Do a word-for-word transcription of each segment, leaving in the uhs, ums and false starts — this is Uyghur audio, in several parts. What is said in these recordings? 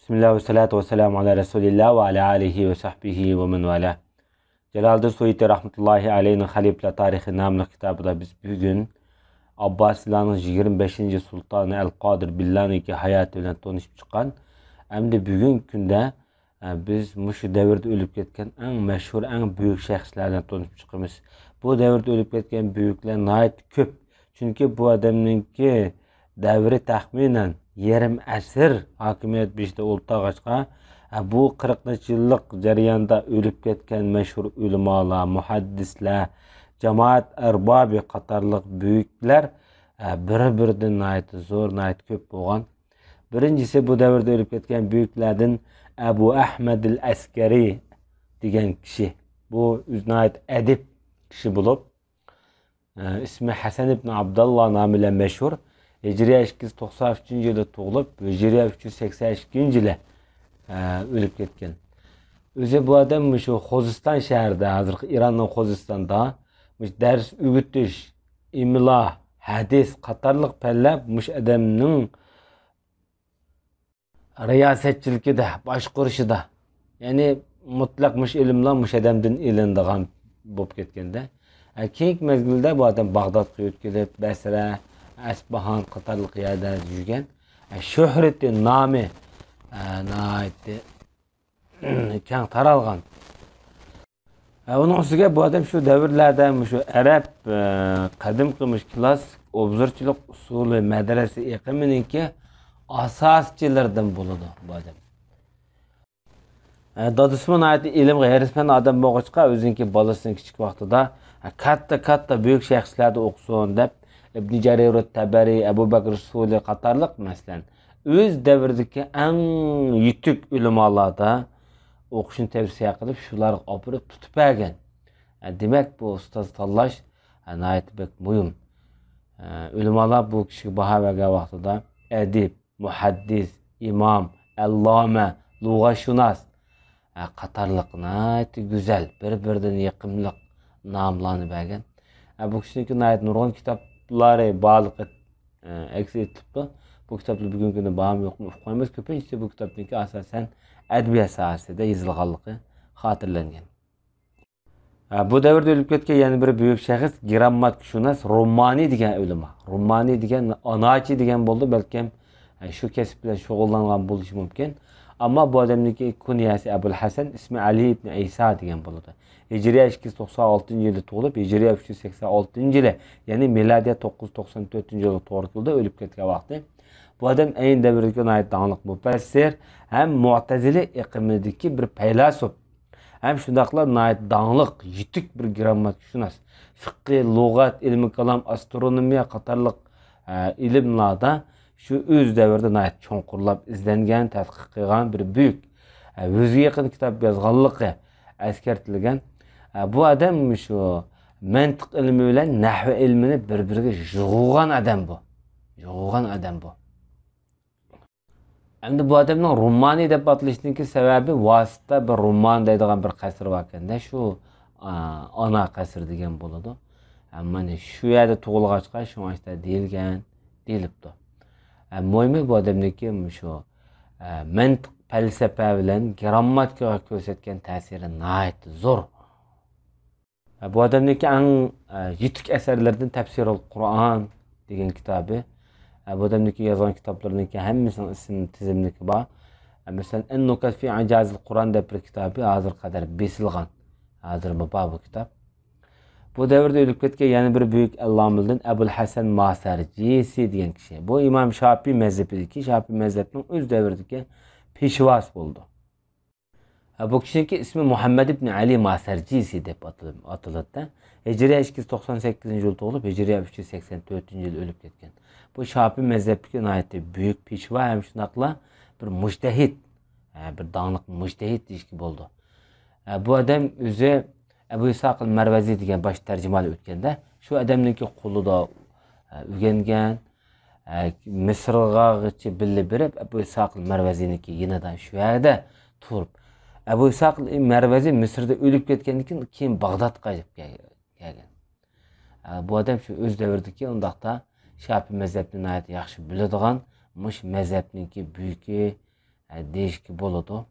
بىسمىللا ۋەسسالاتۇ ۋەسسالامۇ ئالا رەسۇلىللا ۋە ئالا ئالىھى ۋە سەھبىھى ۋە مەن ۋالا. جالالىدىن سۇيۇتى رەھمەتۇللاھى ئەلەيھىنىڭ خەلىپىلەر تارىخى ناملىق كىتابىدا بىز بۈگۈن ئابباسىلارنىڭ يىگىرمە بەشىنچى سۇلتانى ئەل قادىر بىللانىڭكى ھاياتى بىلەن تونۇشۇپ چىققان. ئەمدى بۈگۈنكى كۈندە، ئە، بىز مۇشۇ دەۋردە ئۆلۈپ كەتكەن ئەڭ مەشھۇر، ئەڭ بۈيۈك شەخسلەر بىلەن تونۇشۇپ چىقىمىز. بۇ دەۋردە ئۆلۈپ كەتكەن بۈيۈكلەر ناھايىتى كۆپ. چۈنكى بۇ ئادەمنىڭكى دەۋرى تەخمىنەن يېرىم ئەسىر ھاكىمىيەت بېشىدا ئولتۇرغاچقا، بۇ قىرىق نەچچە يىللىق جەرياندا ئۆلۈپ كەتكەن مەشھۇر ئۆلىمالار، مۇھەددىسلەر، جامائەت ئەربابى قاتارلىق بۈيۈكلەر، بىر-بىرىدىن ناھايىتى زور، ناھايىتى كۆپ بولغان. بىرىنچىسى، بۇ دەۋردە ئۆلۈپ كەتكەن بۈيۈكلەردىن ئەبۇ ئەھمەدىل ئەسكەرى دېگەن كىشى. بۇ ئۆزى ناھايىتى ئەدىب كىشى بولۇپ، ئىسمى ھەسەن ئىبن ئابداللا نامى بىلەن مەشھۇر. ھىجرىيە ئىككى يۈز توقسان ئۈچىنچى يىلى تۇغۇلۇپ، ھىجرىيە ئۈچ يۈز سەكسەن ئىككىنچى يىلى، ئە، ئۆلۈپ كەتكەن. ئۆزى بۇ ئادەم مۇشۇ خوزىستان شەھىرىدە، ھازىرقى ئىراننىڭ خوزىستاندا مۇشۇ دەرس ئۆگىتىش، ئىملا، ھەدىس قاتارلىق پەنلەر مۇشۇ ئادەمنىڭ رىياسەتچىلىكىدە، باشقۇرۇشىدا، يەنى مۇتلەق مۇشۇ ئىلىملار مۇشۇ ئادەمدىن ئېلىنىدىغان بولۇپ كەتكەندە، ئە، كېيىنكى مەزگىلدە بۇ ئادەم باغدادقا يۆتكىلىپ، بەسرە، ئەسپىھان قاتارلىق يەردە يۈرگەن. ئە، شۆھرىتى، نامى، ئە، ناھايىتى كەڭ تارالغان. ئە، ئۇنىڭ ئۈستىگە بۇ ئادەم شۇ دەۋرلەردە مۇشۇ ئەرەب، ئە، قەدىمكى مۇشۇ كلاسسىك ئوبزورچىلىق ئۇسۇلى، مەدرەسە ئېقىمىنىڭكى ئاساسچىلىرىدىن بولىدۇ بۇ ئادەم. ئە، دادىسىمۇ ناھايىتى ئىلىمغا ھېرىسمەن ئادەم بولغاچقا، ئۆزىنىڭكى بالىسىنى كىچىك ۋاقتىدا، ئە، كاتتا، كاتتا بۈيۈك شەخسلەردە ئوقۇسۇن دەپ، ئىبنى جەرىرۇت تەبەرى، ئەبۇ بەكرى سۇلى قاتارلىق، مەسىلەن، ئۆز دەۋرىدىكى ئەڭ يېتۈك ئۆلىمالاردا ئوقۇشنى تەۋسىيە قىلىپ، شۇلارغا ئاپىرىپ تۇتۇپ بەرگەن. ئە، دېمەك، بۇ ئۇستاز تاللاش، ئە، ناھايىتى بەك مۇھىم. ئە، ئۆلىمالار بۇ كىشىگە باھا بەرگەن ۋاقتىدا ئەدىب، مۇھەددىس، ئىمام، ئەللامە، لۇغەتشۇناس، ئە، قاتارلىق ناھايىتى گۈزەل، بىر-بىرىدىن يېقىملىق ناملارنى بەرگەن. ئە، بۇ كىشىنىڭكى ناھايىتى نۇرغۇن كىتابلىرى بارلىقى، ئە، ئەكس ئېتىلىپتۇ. بۇ كىتابلار بۈگۈنكى كۈندە بارمۇ يوقمۇ ئۇقمايمىز. كۆپىنچىسى بۇ كىتابنىڭكى ئاساسەن ئەدەبىيات ساھەسىدە يېزىلغانلىقى خاتىرىلەنگەن. ھە، بۇ دەۋردە ئۆلۈپ كەتكەن يەنە بىر بۈيۈك شەخس گىرامماتىكىشۇناس رۇممانى دېگەن ئۆلىما. رۇممانى دېگەن ئاناچى دېگەن بولىدۇ، بەلكىم، ھە، شۇ كەسىپ بىلەن شۇغۇللانغان بولۇشى مۇمكىن. ئەمما بۇ ئادەمنىڭكى كۇنيەسى ئەبۇل ھەسەن، ئىسمى ئەلى ئىبنى ئەيسا دېگەن بولىدۇ. ھىجرىيە ئىككى يۈز توقسان ئالتىنچى يىلى تۇغۇلۇپ، ھىجرىيە ئۈچ يۈز سەكسەن ئالتىنچى يىلى، يەنى مىلادىيە توققۇز يۈز توقسان تۆتىنچى يىلغا توغرا كېلىدۇ ئۆلۈپ كەتكەن ۋاقتى. بۇ ئادەم ئەينى دەۋردىكى ناھايىتى داڭلىق مۇپەسسىر ھەم مۇئتەزىلە ئېقىمىدىكى بىر پەيلاسوپ. ھەم شۇنداقلا ناھايىتى داڭلىق، يېتىك بىر گىرامماتىكىشۇناس. فىقھى، لۇغەت، ئىلمى كالام، ئاسترونومىيە قاتارلىق، ئە، ئىلىملاردا شۇ ئۆز دەۋرىدە ناھايىتى چوڭقۇرلاپ ئىزدەنگەن، تەتقىق قىلغان بىر بۈيۈك، ئە، يۈزگە يېقىن كىتاب يازغانلىقى ئەسكەرتىلگەن. ئە، بۇ ئادەم شۇ مەنتىق ئىلمى بىلەن نەھۋ ئىلمىنى بىر-بىرىگە يۇغۇغان ئادەم بۇ. يۇغۇغان ئادەم بۇ. ئەمدى بۇ ئادەمنىڭ رۇممانى دەپ ئاتىلىشىنىڭكى سەۋەبى، ۋاسىتتا بىر رۇممان دەيدىغان بىر قەسىر باركەن-دە، شۇ، ئا، ئانا قەسرى دېگەن بولىدۇ. ئەمما مانا شۇ يەردە تۇغۇلغاچقا شۇڭا شۇنداق دېيىلگەن، دېيىلىپتۇ. ئە، مۇھىمى بۇ ئادەمنىڭكى مۇشۇ، ئە، مەنتىق پەلسەپە بىلەن گىرامماتىكىغا كۆرسەتكەن تەسىرى ناھايىتى زور. بۇ ئادەمنىڭكى ئەڭ، ئە، يېتىك ئەسەرلىرىدىن تەپسىرۇل قۇرئان دېگەن كىتابى. ئە، بۇ ئادەمنىڭكى يازغان كىتابلىرىنىڭكى ھەممىسىنىڭ ئىسىم تىزىملىكى بار. ئە، مەسىلەن، ئەن نۇكەت فى ئىجازىل قۇرئان دەپ بىر كىتابى ھازىرغا قەدەر بېسىلغان. ھازىرمۇ بار بۇ كىتاب. بۇ دەۋردە ئۆلۈپ كەتكەن يەنە بىر بۈيۈك ئەللامىلىدىن ئەبۇل ھەسەن ماسەرجىسى دېگەن كىشى. بۇ ئىمام شاپىي مەزھىپىدىكى، شاپىي مەزھەپنىڭ ئۆز دەۋرىدىكى پېشۋاسى بولىدۇ. ھە، بۇ كىشىنىڭكى ئىسمى مۇھەممەد ئىبنى ئەلى ماسەرجىسى دەپ ئاتىلىپ، ئاتىلىدۇ. ھىجرىيە ئىككى يۈز توقسان سەككىزىنچى يىلى تۇغۇلۇپ، ھىجرىيە ئۈچ يۈز سەكسەن تۆتىنچى يىلى ئۆلۈپ كەتكەن. بۇ شاپىي مەزھەپتىكى ناھايىتى بۈيۈك پېشۋا ھەم شۇنداقلا بىر مۇجتەھىد، ھە، بىر داڭلىق مۇجتەھىد دېيىشكە بولىدۇ. ھە، بۇ ئادەم ئۆزى ئەبۇ ئىسھاق ئەل مەرۋەزى دېگەن باش تەرجىمانى ئۆتكەندە، شۇ ئادەمنىڭكى قولىدا، ھە، ئۆگەنگەن، ئە، مىسىرغىچە بىللە بېرىپ، ئەبۇ ئىسھاق مەرۋەزىنىڭكى يېنىدا شۇ يەردە تۇرۇپ، ئەبۇ ئىسھاق مەرۋەزى مىسىردا ئۆلۈپ كەتكەندىن كېيىن، كېيىن باغدادقا قايتىپ كەل-، كەلگەن. ئە، بۇ ئادەم شۇ ئۆز دەۋرىدىكى ئۇنداقتا شاپىي مەزھەپنى ناھايىتى ياخشى بىلىدىغان، مۇشۇ مەزھەپنىڭكى بۈيۈكى، ئە، دېيىشكە بولىدۇ.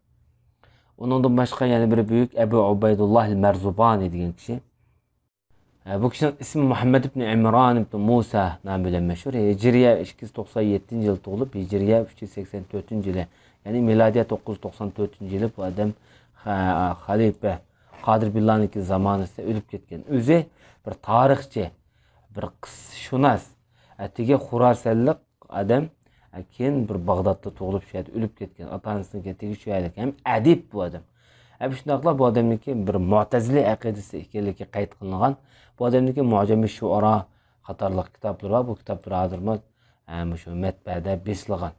ئۇنىڭدىن باشقا يەنە بىر بۈيۈك ئەبۇ ئۇبەيدۇللاھ ئەل مەرزۇبانى دېگەن كىشى. ئە، بۇ كىشىنىڭ ئىسمى مۇھەممەد ئىبن ئىمران ئىبن مۇسا نامى بىلەن مەشھۇر. ھىجرىيە ئىككى يۈز توقسان يەتتىنچى يىلى تۇغۇلۇپ، ھىجرىيە ئۈچ يۈز سەكسەن تۆتىنچى يىلى، يەنى مىلادىيە توققۇز يۈز توقسان تۆتىنچى يىلى بۇ ئادەم خە-، خەلىپە قادىر بىللانىڭكى زامانىسىدا ئۆلۈپ كەتكەن. ئۆزى بىر تارىخچى، بىر قىسسىشۇناس، ئەتىگە خۇراسانلىق ئادەم، ئە، كېيىن بىر باغدادتا تۇغۇلۇپ، شۇ يەردە ئۆلۈپ كەتكەن. ئاتا-ئانىسىنىڭ كەتىگى شۇ يەرلىك. ھەم ئەدىب بۇ ئادەم. ھەم شۇنداقلا بۇ ئادەمنىڭكى بىر مۇئتەزىلە ئەقىدىسى ئىكەنلىكى قەيت قىلىنغان. بۇ ئادەمنىڭكى مۇئجەمى شۇئارا قاتارلىق كىتابلىرى بار. بۇ كىتابلىرى ھازىرمۇ، ئە، مۇشۇ مەتبەئەدە بېسىلغان.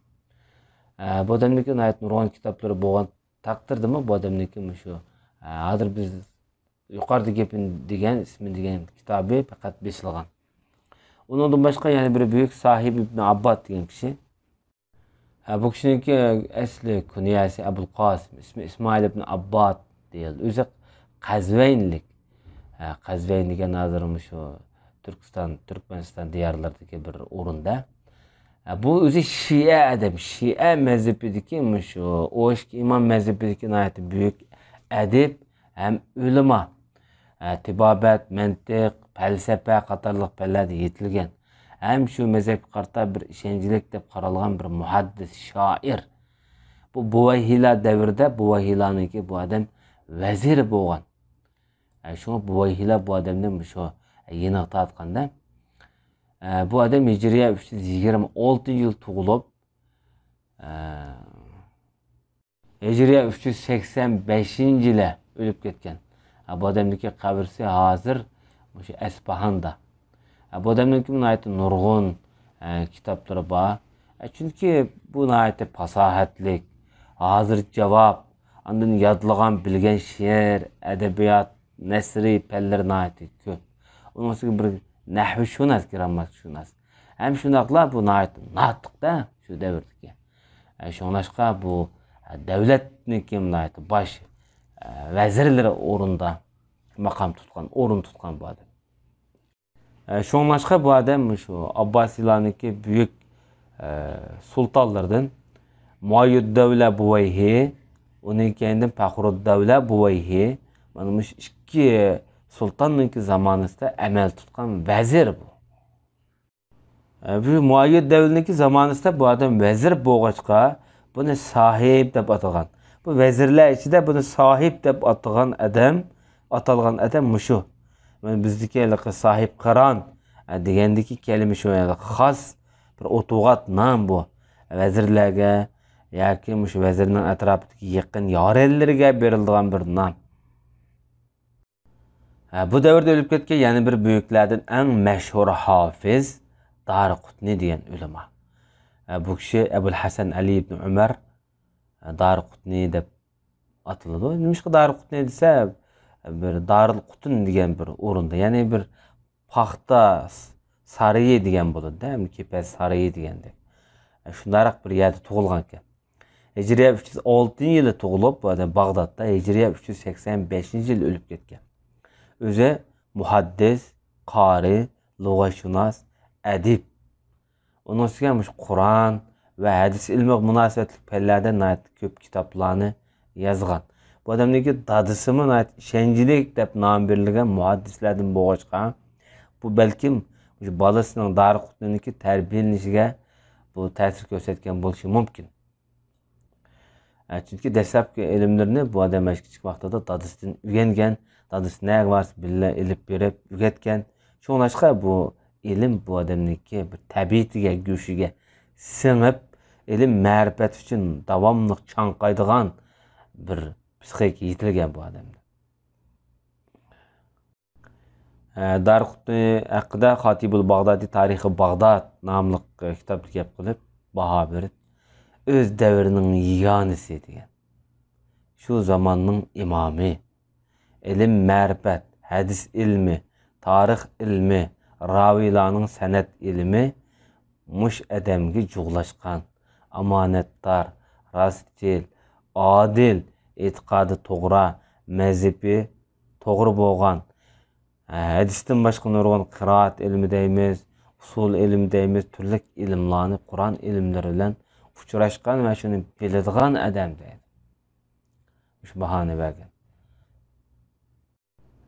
ئە، بۇ ئادەمنىڭكى ناھايىتى نۇرغۇن كىتابلىرى بولغان تەقدىردىمۇ بۇ ئادەمنىڭكى مۇشۇ، ئە، ھازىر بىز يۇقىرىدا گېپىم دېگەن، ئىسمى دېگەن كىتابى پەقەت بېسىلغان. ئۇنىڭدىن باشقا يەنە بىر بۈيۈك ساھىب ئىبن ئابباد دېگەن كىشى. ھە، بۇ كىشىنىڭكى ئەسلى كۇنيەسى ئەبۇل قاسىم، ئىسمى ئىسمائىل ئىبن ئابباد دېيىلدى. ئۆزى قەزۋەينلىك. ھە، قەزۋەين دېگەن ھازىر مۇشۇ تۈركىستان، تۈركمەنىستان دىيارلىرىدىكى بىر ئورۇندا. ھە، بۇ ئۆزى شىئە ئادەم، شىئە مەزھىپىدىكى مۇشۇ ئوشك ئىمام مەزھىپىدىكى ناھايىتى بۈيۈك ئەدىب ھەم ئۆلىما. ھە، تېبابەت، مەنتىق، پەلسەپە قاتارلىق پەنلەردە يېتىلگەن. ھەم شۇ مەزھەپكە قارىتا بىر ئىشەنچلىك دەپ قارالغان بىر مۇھەددىس، شائىر. بۇ بۇۋەيھىلە دەۋرىدە بۇۋەيھىلەنىڭكى بۇ ئادەم ۋەزىرى بولغان. ھە، شۇڭا بۇۋەيھىلە بۇ ئادەمنى مۇشۇ يېنىغا تارتقاندا، ھە، بۇ ئادەم ھىجرىيە ئۈچ يۈز يىگىرمە ئالتىنچى يىل تۇغۇلۇپ، ھە، ھىجرىيە ئۈچ يۈز سەكسەن بەشىنچى يىلى ئۆلۈپ كەتكەن. ھە، بۇ ئادەمنىڭكى قەبرىسى ھازىر مۇشۇ ئەسپاھاندا. ھە، بۇ ئادەمنىڭكى ناھايىتى نۇرغۇن، ھە، كىتابلىرى بار. ھە، چۈنكى بۇ ناھايىتى پاساھەتلىك، ھازىر جاۋاب، ئاندىن يادلىغان، بىلگەن شېئىر، ئەدەبىيات، نەسرىي پەنلىرى ناھايىتى كۆپ. ئۇنىڭ ئۈستىگە بىر نەھۋشۇناس، گىرامماتىكىشۇناس. ھەم شۇنداقلا بۇ ناھايىتى ناتىق-دە شۇ دەۋردىكى. ئە، شۇڭلاشقا بۇ، ئە، دەۋلەتنىڭكى ناھايىتى باش، ئە، ۋەزىرلىرى ئورنىدا ماقام تۇتقان، ئورۇن تۇتقان بۇ ئادەم. ئە، شۇڭلاشقا بۇ ئادەم شۇ ئابباسىيلارنىڭكى بۈيۈك، ئە، سۇلتانلىرىدىن مۇئەييىددەۋلە بۇۋەيھى، ئۇنىڭ كەينىدىن پەخرۇددەۋلە بۇۋەيھى، مانا مۇشۇ ئىككى سۇلتاننىڭكى زامانىسىدا ئەمەل تۇتقان ۋەزىر بۇ. ئە، بۇ مۇئەييىد دەۋرنىڭكى زامانىسىدا بۇ ئادەم ۋەزىر بولغاچقا، بۇنى ساھىب دەپ ئاتىغان. بۇ ۋەزىرلەر ئىچىدە بۇنى ساھىب دەپ ئاتىغان ئادەم، ئاتالغان ئادەم مۇشۇ. مانا بىزدىكى ھېلىقى ساھىب قىران، ئە، دېگەندىكى كەلىمە شۇ، ھېلىقى خاس بىر ئوتۇغات نام بۇ. ۋەزىرلەرگە ياكى مۇشۇ ۋەزىرنىڭ ئەتراپىدىكى يېقىن يارەنلىرىگە بېرىلىدىغان بىر نام. ھە، بۇ دەۋردە ئۆلۈپ كەتكەن يەنە بىر بۈيۈكلەردىن ئەڭ مەشھۇر ھافىز دارىقۇتنى دېگەن ئۆلىما. ھە، بۇ كىشى ئەبۇل ھەسەن ئەلى ئىبنى ئۆمەر، ھە، دارىقۇتنى دەپ ئاتىلىدۇ. نېمىشقا دارىقۇتنى دېسە، بىر دارىل قۇتۇن دېگەن بىر ئورۇندا، يەنى بىر پاختا سارىيى دېگەن بولىدۇ-دە، كېپەز سارىيى دېگەندەك. ھە، شۇنداقراق بىر يەردە تۇغۇلغانىكەن. ھىجرىيە ئۈچ يۈز ئالتىنچى يىلى تۇغۇلۇپ، بۇ ئادەم باغدادتا، ھىجرىيە ئۈچ يۈز سەكسەن بەشىنچى يىلى ئۆلۈپ كەتكەن. ئۆزى مۇھەددىس، قارى، لۇغەتشۇناس، ئەدىب. ئۇنىڭ ئۈستىگە مۇشۇ قۇرئان ۋە ھەدىس ئىلمىغا مۇناسىۋەتلىك پەنلەردە ناھايىتى كۆپ كىتابلارنى يازغان. بۇ ئادەمنىڭكى دادىسىمۇ ناھايىتى ئىشەنچلىك دەپ نام بېرىلگەن مۇھەددىسلەردىن بولغاچقا، بۇ بەلكىم مۇشۇ بالىسىنىڭ دارىقۇتنىنىڭكى تەربىيەلىنىشىگە بۇ تەسىر كۆرسەتكەن بولۇشى مۇمكىن. ئە، چۈنكى دەسلەپكى ئىلىملىرىنى بۇ ئادەم ياش كىچىك ۋاقتىدا دادىسىدىن ئۆگەنگەن، دادىسى نەگە بارسا بىللە ئېلىپ بېرىپ ئۆگەتكەن. شۇڭلاشقا بۇ ئىلىم بۇ ئادەمنىڭكى بىر تەبىئىتىگە، گۆشىگە سىڭىپ، ئىلىم مەرىپەت ئۈچۈن داۋاملىق چاڭقايدىغان بىر پسىخىكا يېتىلگەن بۇ ئادەمدە. ئە، دارىقۇتنى ھەققىدە خاتىبۇل باغدادى تارىخى باغداد ناملىق، ئە، كىتابتا گەپ قىلىپ، باھا بېرىپ، ئۆز دەۋرىنىڭ يېگانىسى دېگەن. شۇ زاماننىڭ ئىمامى. ئىلىم، مەرىپەت، ھەدىس ئىلمى، تارىخ ئىلمى، راۋىلارنىڭ سەنئەت ئىلمى مۇش ئادەمگە جۇغلاشقان. ئامانەتدار، راستچىل، ئادىل، ئېتىقادى توغرا، مەزھىپى توغرا بولغان، ھەدىستىن باشقا نۇرغۇن قىرائەت ئىلمى دەيمىز، ئۇسۇل ئىلمى دەيمىز، تۈرلۈك ئىلىملارنى، قۇرئان ئىلىملىرى بىلەن ئۇچراشقان ۋە شۇنى بىلىدىغان ئادەم دەيدۇ. مۇشۇ باھانى بەرگەن.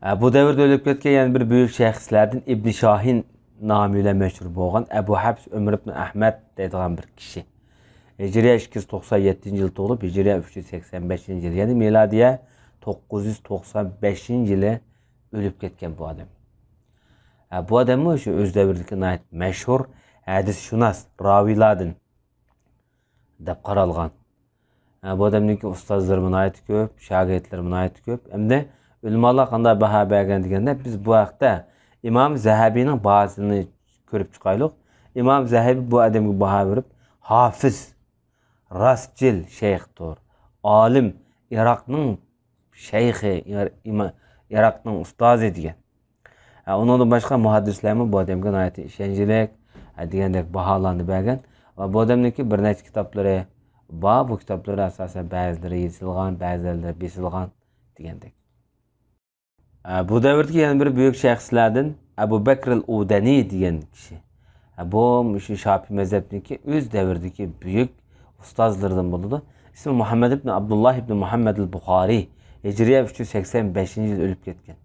ئە، بۇ دەۋردە ئۆلۈپ كەتكەن يەنە بىر بۈيۈك شەخسلەردىن ئىبنى شاھىن نامى بىلەن مەشھۇر بولغان ئەبۇ ھەپس ئۆمەر ئىبن ئەھمەد دەيدىغان بىر كىشى. ھىجرىيە ئىككى يۈز توقسان يەتتىنچى يىل تۇغۇلۇپ، ھىجرىيە ئۈچ يۈز سەكسەن بەشىنچى يىل، يەنى مىلادىيە توققۇز يۈز توقسان بەشىنچى يىلى ئۆلۈپ كەتكەن بۇ ئادەم. ئە، بۇ ئادەممۇ شۇ ئۆز دەۋرىدىكى ناھايىتى مەشھۇر ھەدىسشۇناس راۋىلاردىن دەپ قارالغان. ھە، بۇ ئادەمنىڭكى ئۇستازلىرى ناھايىتى كۆپ، شاگىرتلىرى ناھايىتى كۆپ. ئەمدى ئۆلىمالار قانداق باھا بەرگەن دېگەندە، بىز بۇ ھەقتە ئىمام زەھەبىنىڭ باھاسىنى كۆرۈپ چىقايلۇق. ئىمام زەھەبى بۇ ئادەمگە باھا بېرىپ، ھافىز، راستچىل شەيختۇر، ئالىم، ئىراقنىڭ شەيخى، ئىرا-، ئىما-، ئىراقنىڭ ئۇستازى دېگەن. ھە، ئۇنىڭدىن باشقا مۇھەددىسلەرمۇ بۇ ئادەمگە ناھايىتى ئىشەنچلىك، ھە، دېگەندەك باھالارنى بەرگەن. ۋە بۇ ئادەمنىڭكى بىر نەچچە كىتابلىرى بار. بۇ كىتابلىرى ئاساسەن بەزىلىرى يېزىلغان، بەزىلىرى بېسىلغان دېگەندەك. ھە، بۇ دەۋردىكى يەنە بىر بۈيۈك شەخسلەردىن ئەبۇ بەكرىل ئۇدەنى دېگەن كىشى. ھە، بۇ مۇشۇ شاپىي مەزھەپنىڭكى ئۆز دەۋرىدىكى بۈيۈك ئۇستازلىرىدىن بولىدۇ. ئىسمى مۇھەممەد ئىبن ئابدۇللا ئىبن مۇھەممەدىل بۇخارىي. ھىجرىيە ئۈچ يۈز سەكسەن بەشىنچى يىل ئۆلۈپ كەتكەن.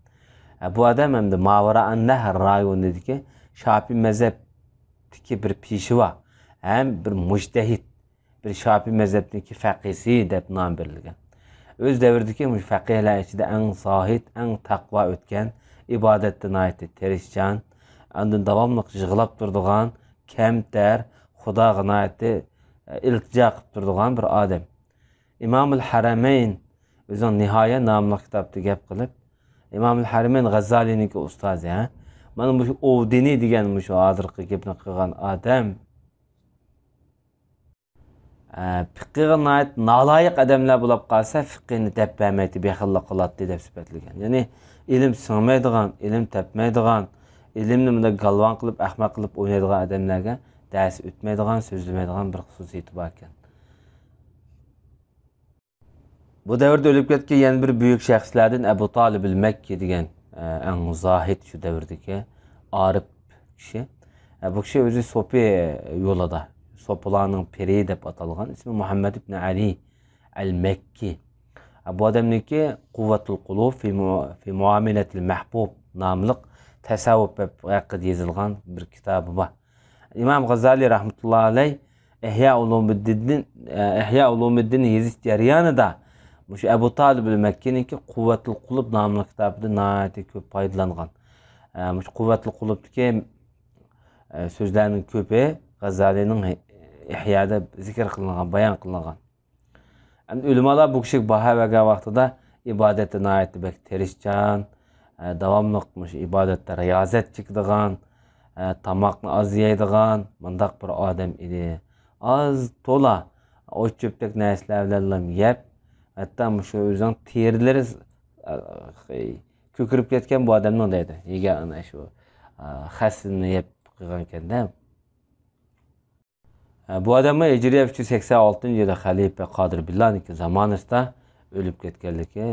ھە، بۇ ئادەم ئەمدى ماۋىرائەن نەھر رايونىدىكى شاپىي مەزھەپتىكى بىر پېشۋا ھەم بىر مۇجتەھىد، بىر شاپىي مەزھەپنىڭكى فەقىھسى دەپ نام بېرىلگەن. ئۆز دەۋرىدىكى مۇشۇ فەقىھلەر ئىچىدە ئەڭ زاھىد، ئەڭ تەقۋا ئۆتكەن، ئىبادەتتە ناھايىتى تىرىشچان، ئاندىن داۋاملىق يىغلاپ تۇرىدىغان، كەمتەر، خۇداغا ناھايىتى، ئە، ئىلتىجا قىلىپ تۇرىدىغان بىر ئادەم. ئىمامۇل ھەرەمەين ئۆزىنىڭ نىھايە ناملىق كىتابىدا گەپ قىلىپ، ئىمامۇل ھەرەمەين غەززالىنىڭكى ئۇستازى، ھە؟ مانا مۇشۇ ئۇدىنى دېگەن مۇشۇ ھازىرقى گەپنى قىلغان ئادەم، ئە، پىقىغا ناھايىتى نالايىق ئادەملەر بولۇپ قالسا، پىقىنى دەپ بەرمەيتتى، بېخىللىق قىلاتتى دەپ سۈپەتلىگەن. يەنى ئىلىم سىڭمەيدىغان، ئىلىم تەپمەيدىغان، ئىلىمنى مۇنداق گالۋاڭ قىلىپ، ئەخمەق قىلىپ ئوينايدىغان ئادەملەرگە دەرس ئۆتمەيدىغان، سۆزلىمەيدىغان بىر خۇسۇسىيىتى بار ئىكەن. بۇ دەۋردە ئۆلۈپ كەتكەن يەنە بىر بۈيۈك شەخسلەردىن ئەبۇ تالىبىل مەككى دېگەن، ئە، ئەڭ زاھىد شۇ دەۋردىكى ئارىپ كىشى. ئە، بۇ كىشى ئۆزى سوپى يولىدا، سوپىلارنىڭ پىرى دەپ ئاتالغان، ئىسمى مۇھەممەد ئىبن ئەلى ئەل مەككى. ئە، بۇ ئادەمنىڭكى قۇۋۋەتۇل قۇلۇب فى مۇ-، فى مۇئامىلەتىل مەھبۇب ناملىق تەسەۋۋۇپ بەب ھەققىدە يېزىلغان بىر كىتابى بار. ئىمام غازالىي رەھمەتۇللا ئەلەي ئىھيا ئۇلۇمىددىننى، ئىھيا ئۇلۇمىددىننى يېزىش جەريانىدا مۇشۇ ئەبۇ تالىبۇل مەككىنىڭكى قۇۋۋەتۇل قۇلۇب ناملىق كىتابىدىن ناھايىتى كۆپ پايدىلانغان. ئە، مۇشۇ قۇۋۋەتۇل قۇلۇبتىكى، ئە، سۆزلەرنىڭ كۆپى غازالىينىڭ ئىھيادا زىكىر قىلىنغان، بايان قىلىنغان. ئەمدى ئۆلىمالار بۇ كىشىگە باھا بەرگەن ۋاقتىدا ئىبادەتتە ناھايىتى بەك تىرىشچان، ئە، داۋاملىق مۇشۇ ئىبادەتتە رىيازەت چېكىدىغان، ئە، تاماقنى ئاز يەيدىغان مۇنداق بىر ئادەم ئىدى. ئاز تولا ئوت-چۆپتەك نەرسىلەر بىلەنلا يەپ، ھەتتا مۇشۇ ئۆزىنىڭ تېرىلىرى، ئە، كۆكىرىپ كەتكەن بۇ ئادەمنىڭ دەيدۇ. يېگەن ئەنە شۇ، ئە، خەسلىنى يەپ قىلغانىكەن-دە. بۇ ئادەممۇ ھىجرىيە ئۈچ يۈز سەكسەن ئالتىنچى يىلى خەلىپە قادىر بىللانىڭكى زامانىسىدا ئۆلۈپ كەتكەنلىكى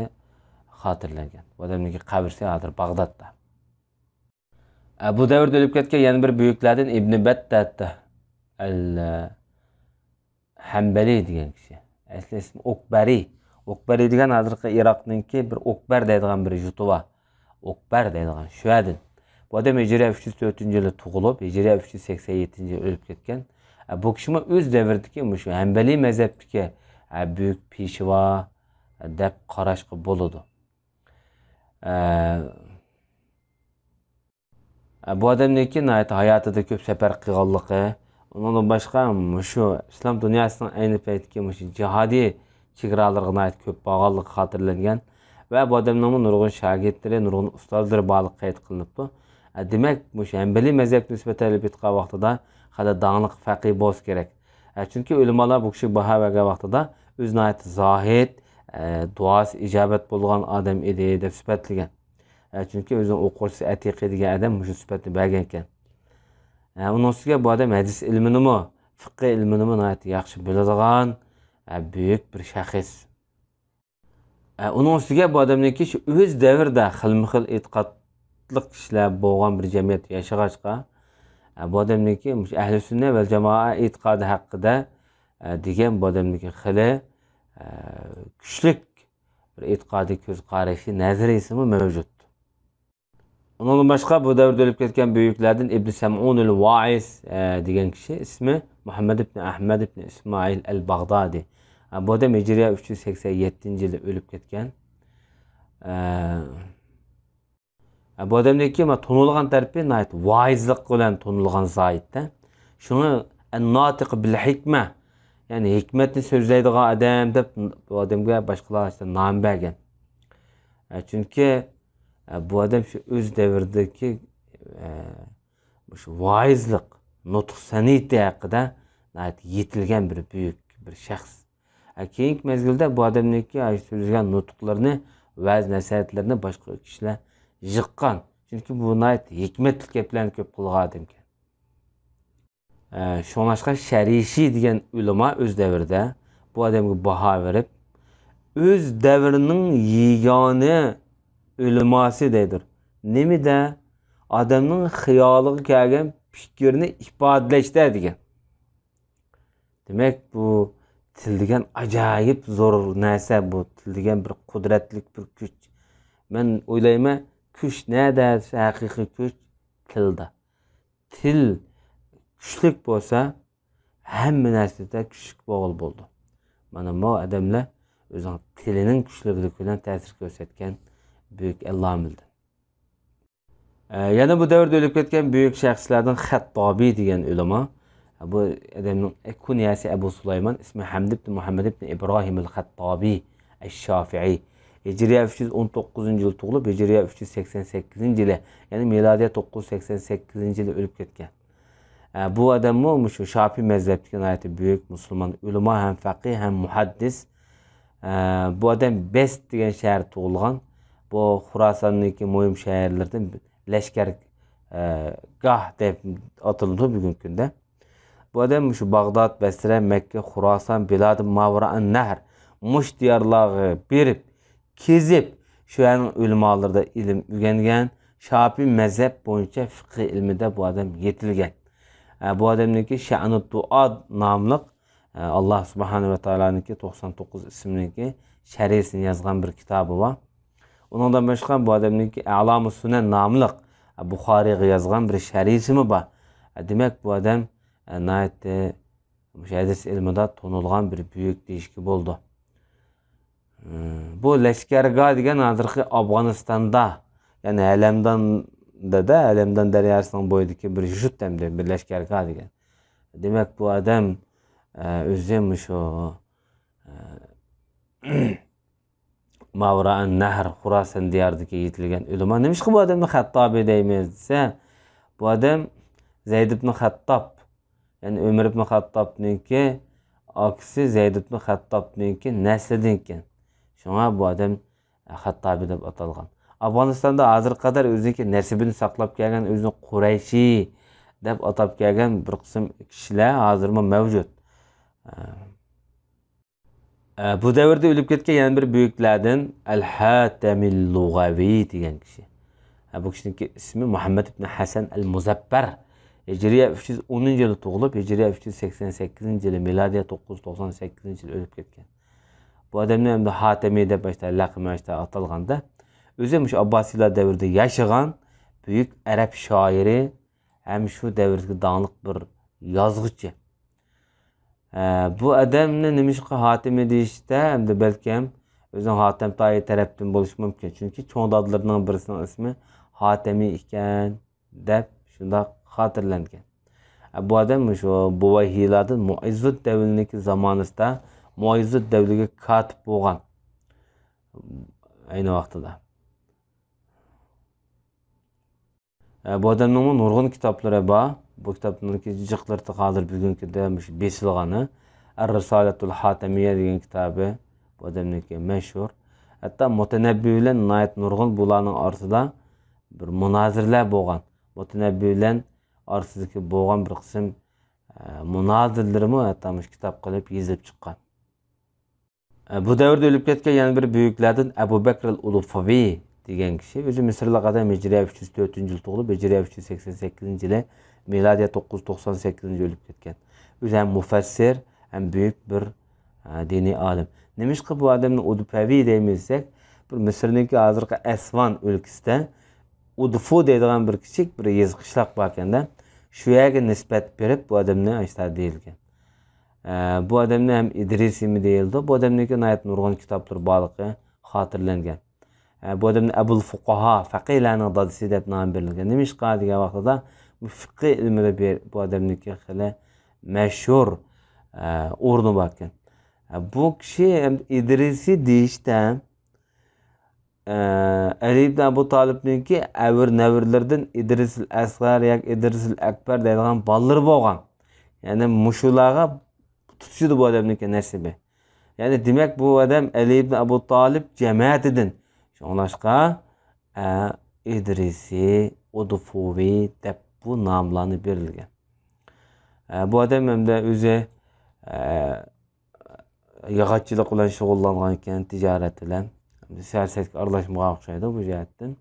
خاتىرىلەنگەن. بۇ ئادەمنىڭكى قەبرىسى ھازىر باغدادتا. بۇ دەۋردە ئۆلۈپ كەتكەن يەنە بىر بۈيۈكلەردىن ئىبنى بەتتەتتە ئەل ھەمبەلى دېگەن كىشى. ئەسلى ئىسمى ئوكبەرى. ئوكبەرى دېگەن ھازىرقى ئىراقنىڭكى بىر ئوكبەر دەيدىغان بىر يۇرتى بار. ئوكبەر دەيدىغان شۇ يەردىن. بۇ ئادەم ھىجرىيە ئۈچ يۈز تۆتىنچى يىلى تۇغۇلۇپ، ھىجرىيە ئۈچ يۈز سەكسەن يەتتىنچى يىلى ئۆلۈپ كەتكەن. ئە، بۇ كىشىمۇ ئۆز دەۋرىدىكى مۇشۇ ھەمبەلىي مەزھەپتىكى، ئە، بۈيۈك پېشۋا دەپ قاراشقا بولىدۇ. ئە، بۇ ئادەمنىڭكى ناھايىتى ھاياتىدا كۆپ سەپەر قىلغانلىقى، ئۇنىڭدىن باشقا مۇشۇ ئىسلام دۇنياسىنىڭ ئەينى پەيتتىكى مۇشۇ جىھادىي چېگرالىرىغا ناھايىتى كۆپ بارغانلىقى خاتىرىلەنگەن ۋە بۇ ئادەمنىڭمۇ نۇرغۇن شاگىرتلىرى، نۇرغۇن ئۇستازلىرى بارلىقى قەيت قىلىنىپتۇ. ئە، دېمەك، مۇشۇ ھەمبەلىي مەزھەپكە نىسبەتەن ئېلىپ ئېيتقان ۋاقتىدا خېلى داڭلىق فەقىھ بولسا كېرەك. ئە، چۈنكى ئۆلىمالار بۇ كىشىگە باھا بەرگەن ۋاقتىدا ئۆزى ناھايىتى زاھىد، ئە، دۇئاسى ئىجابەت بولغان ئادەم ئىدى دەپ سۈپەتلىگەن. ئە، چۈنكى ئۆزىنىڭ ئوقۇغۇچىسى ئەتىقى دېگەن ئادەم مۇشۇ سۈپەتنى بەرگەنىكەن. ئە، ئۇنىڭ ئۈستىگە بۇ ئادەم ھەدىس ئىلمىنىمۇ، فىقھى ئىلمىنىمۇ ناھايىتى ياخشى بىلىدىغان، ئە، بۈيۈك بىر شەخس. ئە، ئۇنىڭ ئۈستىگە بۇ ئادەمنىڭكى شۇ ئۆز دەۋرىدە خىلمۇ خىل ئېتىقادلىق كىشىلەر بولغان بىر جەمئىيەتتە ياشىغاچقا، ئە، بۇ ئادەمنىڭكى مۇشۇ ئەھلى سۈننە ۋەل جامائە ئېتىقادى ھەققىدە ئە، دېگەن بۇ ئادەمنىڭكى خېلى، ئە، كۈچلۈك بىر ئېتىقادىي كۆز قارىشى، نەزەرىيىسىمۇ مەۋجۇت. ئۇنىڭدىن باشقا بۇ دەۋردە ئۆلۈپ كەتكەن بۈيۈكلەردىن ئىبن سەمئۇنۇل ۋائىز، ئە، دېگەن كىشى، ئىسمى مۇھەممەد ئىبن ئەھمەد ئىبن ئىسمائىل ئەل باغدادى. ئە، بۇ ئادەم ھىجرىيە ئۈچ يۈز سەكسەن يەتتىنچى يىلى ئۆلۈپ كەتكەن. ئە، ئە، بۇ ئادەمنىڭكى ما تونۇلغان تەرىپى ناھايىتى ۋائىزلىق بىلەن تونۇلغان زاھىتتە. شۇڭا ئەن-ناتىق بىل ھېكمە، يەنى ھېكمەتنى سۆزلەيدىغان ئادەم دەپ بۇ ئادەمگە باشقىلار نام بەرگەن. ئە، چۈنكى، ئە، بۇ ئادەم شۇ ئۆز دەۋرىدىكى، ئە، مۇشۇ ۋائىزلىق، نۇتۇق سەنئىتى ھەققىدە ناھايىتى يېتىلگەن بىر بۈيۈك بىر شەخس. ئە، كېيىنكى مەزگىلدە بۇ ئادەمنىڭكى، ئە، سۆزلىگەن نۇتۇقلىرىنى، ۋەز نەسىھەتلىرىنى باشقا كىشىلەر يىغقان. چۈنكى بۇ ناھايىتى ھېكمەتلىك گەپلەرنى كۆپ قىلغان ئادەمكەن. ئە، شۇڭلاشقا شەرىشى دېگەن ئۆلىما ئۆز دەۋرىدە بۇ ئادەمگە باھا بېرىپ، ئۆز دەۋرىنىڭ يېگانە ئۆلىماسى دەيدۇ. نېمىدە؟ ئادەمنىڭ خىيالىغا كەلگەن پىكىرنى ئىپادىلەشتە دېگەن. دېمەك، بۇ تىل دېگەن ئاجايىپ زور نەرسە، بۇ تىل دېگەن بىر قۇدرەتلىك بىر كۈچ. مەن ئويلايمەن، كۈچ نەدە دېسە، ھەقىقىي كۈچ تىلدا. تىل كۈچلۈك بولسا، ھەممە نەرسىدە كۈچلۈك بولغىلى بولىدۇ. مانا بۇ ئادەملەر ئۆزىنىڭ تىلىنىڭ كۈچلۈكلۈكى بىلەن تەسىر كۆرسەتكەن بۈيۈك ئەللامىلەردىن. ئە، يەنە بۇ دەۋردە ئۆلۈپ كەتكەن بۈيۈك شەخسلەردىن خەتتابى دېگەن ئۆلىما. بۇ ئادەمنىڭ كۇنيەسى ئەبۇ سۇلايمان، ئىسمى ھەمد ئىبن مۇھەممەد ئىبن ئىبراھىم ئەل خەتتابى ئەش-شافىئى. ھىجرىيە ئۈچ يۈز ئون توققۇزىنچى يىلى تۇغۇلۇپ، ھىجرىيە ئۈچ يۈز سەكسەن سەككىزىنچى يىلى، يەنى مىلادىيە توققۇز يۈز سەكسەن سەككىزىنچى يىلى ئۆلۈپ كەتكەن. ئە، بۇ ئادەممۇ مۇشۇ شاپىي مەزھەپتىكى ناھايىتى بۈيۈك مۇسۇلمان ئۆلىما ھەم فەقىھ ھەم مۇھەددىس. ئە، بۇ ئادەم بەست دېگەن شەھەردە تۇغۇلغان. بۇ خۇراساننىڭكى مۇھىم شەھەرلىرىدىن لەشكەر، ئە، گاھ دەپ ئاتىلىدۇ بۈگۈنكى كۈندە. بۇ ئادەم مۇشۇ باغداد، بەسرە، مەككە، خۇراسان، بىلادى ماۋرائەن نەھر، مۇشۇ دىيارلارغا بېرىپ، كېزىپ، شۇ يەرنىڭ ئۆلىمالىرىدا ئىلىم ئۆگەنگەن، شاپىي مەزھەپ بويىچە فىقھى ئىلمىدە بۇ ئادەم يېتىلگەن. ئە، بۇ ئادەمنىڭكى شەئنۇ دۇئا ناملىق، ئە، ئاللا سۇبھانە ۋە تائالانىڭكى توقسان توققۇز ئىسمىنىڭكى شەرھىسىنى يازغان بىر كىتابى بار. ئۇنىڭدىن باشقا بۇ ئادەمنىڭكى ئەلامۇ سۇنەن ناملىق، ئە، بۇخارىيغا يازغان بىر شەرھىسىمۇ بار. ئە، دېمەك، بۇ ئادەم، ئە، ناھايىتى مۇشۇ ھەدىس ئىلمىدا تونۇلغان بىر بۈيۈك دېيىشكە بولىدۇ. بۇ لەشكەرگاھ دېگەن ھازىرقى ئافغانىستاندا، يەنى ھەلەمدان دەدە، ھەلەمدان دەرياسىنىڭ بويىدىكى بىر يۇرت ئەمدى، بىر لەشكەرگاھ دېگەن. دېمەك، بۇ ئادەم، ئە، ئۆزى مۇشۇ، ئە، ماۋرائەن نەھر، خۇراسان دىيارىدىكى يېتىلگەن ئۆلىما. نېمىشقا بۇ ئادەمنى خەتتابى دەيمىز دېسە، بۇ ئادەم زەيد ئىبن خەتتاب، يەنى ئۆمەر ئىبن خەتتابنىڭكى ئاكىسى زەيد ئىبن خەتتابنىڭكى نەسلىدىن ئىكەن. شۇڭا بۇ ئادەم خەتتابى دەپ ئاتالغان. ئافغانىستاندا ھازىرغا قەدەر ئۆزىنىڭكى نەسىبىنى ساقلاپ كەلگەن، ئۆزىنى قۇرەيشى دەپ ئاتاپ كەلگەن بىر قىسىم كىشىلەر ھازىرمۇ مەۋجۇت. ئە، بۇ دەۋردە ئۆلۈپ كەتكەن يەنە بىر بۈيۈكلەردىن ئەل-ھاتەمىل لۇغەۋى دېگەن كىشى. ئە، بۇ كىشىنىڭكى ئىسمى مۇھەممەد ئىبن ھەسەن ئەل-مۇزەپپەر. ھىجرىيە ئۈچ يۈز ئونىنچى يىلى تۇغۇلۇپ، ھىجرىيە ئۈچ يۈز سەكسەن سەككىزىنچى يىلى، مىلادىيە توققۇز يۈز توقسان سەككىزىنچى يىلى ئۆلۈپ كەتكەن. بۇ ئادەمنى ئەمدى ھاتەمى دەپ باشتا لەقىمى باشتا ئاتالغاندا، ئۆزى مۇشۇ ئابباسىيلار دەۋرىدە ياشىغان بۈيۈك ئەرەب شائىرى ھەم شۇ دەۋردىكى داڭلىق بىر يازغۇچى. ئە، بۇ ئادەمنى نېمىشقا ھاتىمى دېيىشتە، ئەمدى بەلكىم ئۆزىنىڭ ھاتەم تايى تەرەپتىن بولۇشى مۇمكىن. چۈنكى چوڭ دادىلىرىنىڭ بىرسىنىڭ ئىسمى ھاتەمى ئىكەن، دەپ شۇنداق خاتىرىلەنگەن. ئە، بۇ ئادەم شۇ بۇۋايھىلاردىن مۇئىززۇت دەۋلىنىڭكى زامانىسىدا مۇئىززۇت دەۋلىگە كاتىپ بولغان. ئەينى ۋاقتىدا. ئە، بۇ ئادەمنىڭمۇ نۇرغۇن كىتابلىرى بار. بۇ كىتابنىڭكى جىقلىرى ھازىر بۈگۈنكى كۈندە مۇشۇ بېسىلغىنى. ئەر-رىسالەتۇل ھاتەمىيە دېگەن كىتابى بۇ ئادەمنىڭكى مەشھۇر. ھەتتا مۇتەنەببى بىلەن ناھايىتى نۇرغۇن بۇلارنىڭ ئارىسىدا بىر مۇنازىرىلەر بولغان. مۇتەنەببى بىلەن ئارىسىدىكى بولغان بىر قىسىم، ئە، مۇنازىرىلىرىمۇ ھەتتا مۇشۇ كىتاب قىلىپ يېزىلىپ چىققان. ئە، بۇ دەۋردە ئۆلۈپ كەتكەن يەنە بىر بۈيۈكلەردىن ئەبۇ بەكر ئەل ئۇلۇفەۋى دېگەن كىشى. ئۆزى مىسىرلىق ئادەم، ھىجرىيە ئۈچ يۈز تۆتىنچى يىلى تۇغۇلۇپ، ھىجرىيە ئۈچ يۈز سەكسەن سەككىزىنچى يىلى، مىلادىيە توققۇز يۈز توقسان سەككىزىنچى يىلى ئۆلۈپ كەتكەن. ئۆزى ھەم مۇفەسسىر، ھەم بۈيۈك بىر، ئە، دىنىي ئالىم. نېمىشقا بۇ ئادەمنى ئۇدفەۋى دەيمىز دېسەك، بىر مىسىرنىڭكى ھازىرقى ئەسۋان ئۆلكىسىدە ئۇدفۇ دەيدىغان بىر كىچىك بىر يېزا قىشلاق باركەن-دە، شۇ يەرگە نىسبەت بېرىپ بۇ ئادەمنى ئاشۇنداق دېيىلگەن. ئە، بۇ ئادەمنى ھەم ئىدرىسىمۇ دېيىلىدۇ. بۇ ئادەمنىڭكى ناھايىتى نۇرغۇن كىتابلىرى بارلىقى خاتىرىلەنگەن. ئە، بۇ ئادەمنى ئەبۇل فۇقاھا، فەقىھلەرنىڭ دادىسى دەپ نام بېرىلگەن. نېمىشقا دېگەن ۋاقتىدا، بۇ فىقھى ئىلمىدا بىر، بۇ ئادەمنىڭكى خېلى مەشھۇر، ئە، ئورنى باركەن. ئە، بۇ كىشى ھەم ئىدرىسى دېيىشتە، ئە، ئەلى ئىبن ئەبۇ تالىپنىڭكى ئەۋر نەۋرىلىرىدىن ئىدرىسىل ئەسغەر ياكى ئىدرىسىل ئەكبەر دەيدىغان بالىلىرى بولغان. يەنى مۇشۇلارغا تۇتىشىدۇ بۇ ئادەمنىڭكى نەسىبى. يەنى دېمەك، بۇ ئادەم ئەلى ئىبن ئەبۇ تالىپ جەمەتىدىن. شۇڭلاشقا، ئە، ئىدرىسى، ئۇدفۇۋى دەپ بۇ ناملارنى بېرىلگەن. ئە، بۇ ئادەم ھەمدە ئۆزى، ئە، ياغاچچىلىق بىلەن شۇغۇللانغان ئىكەن، تىجارەت بىلەن. سىياسەتكە ئارىلاشمىغان ئوخشايدۇ بۇ جەھەتتىن.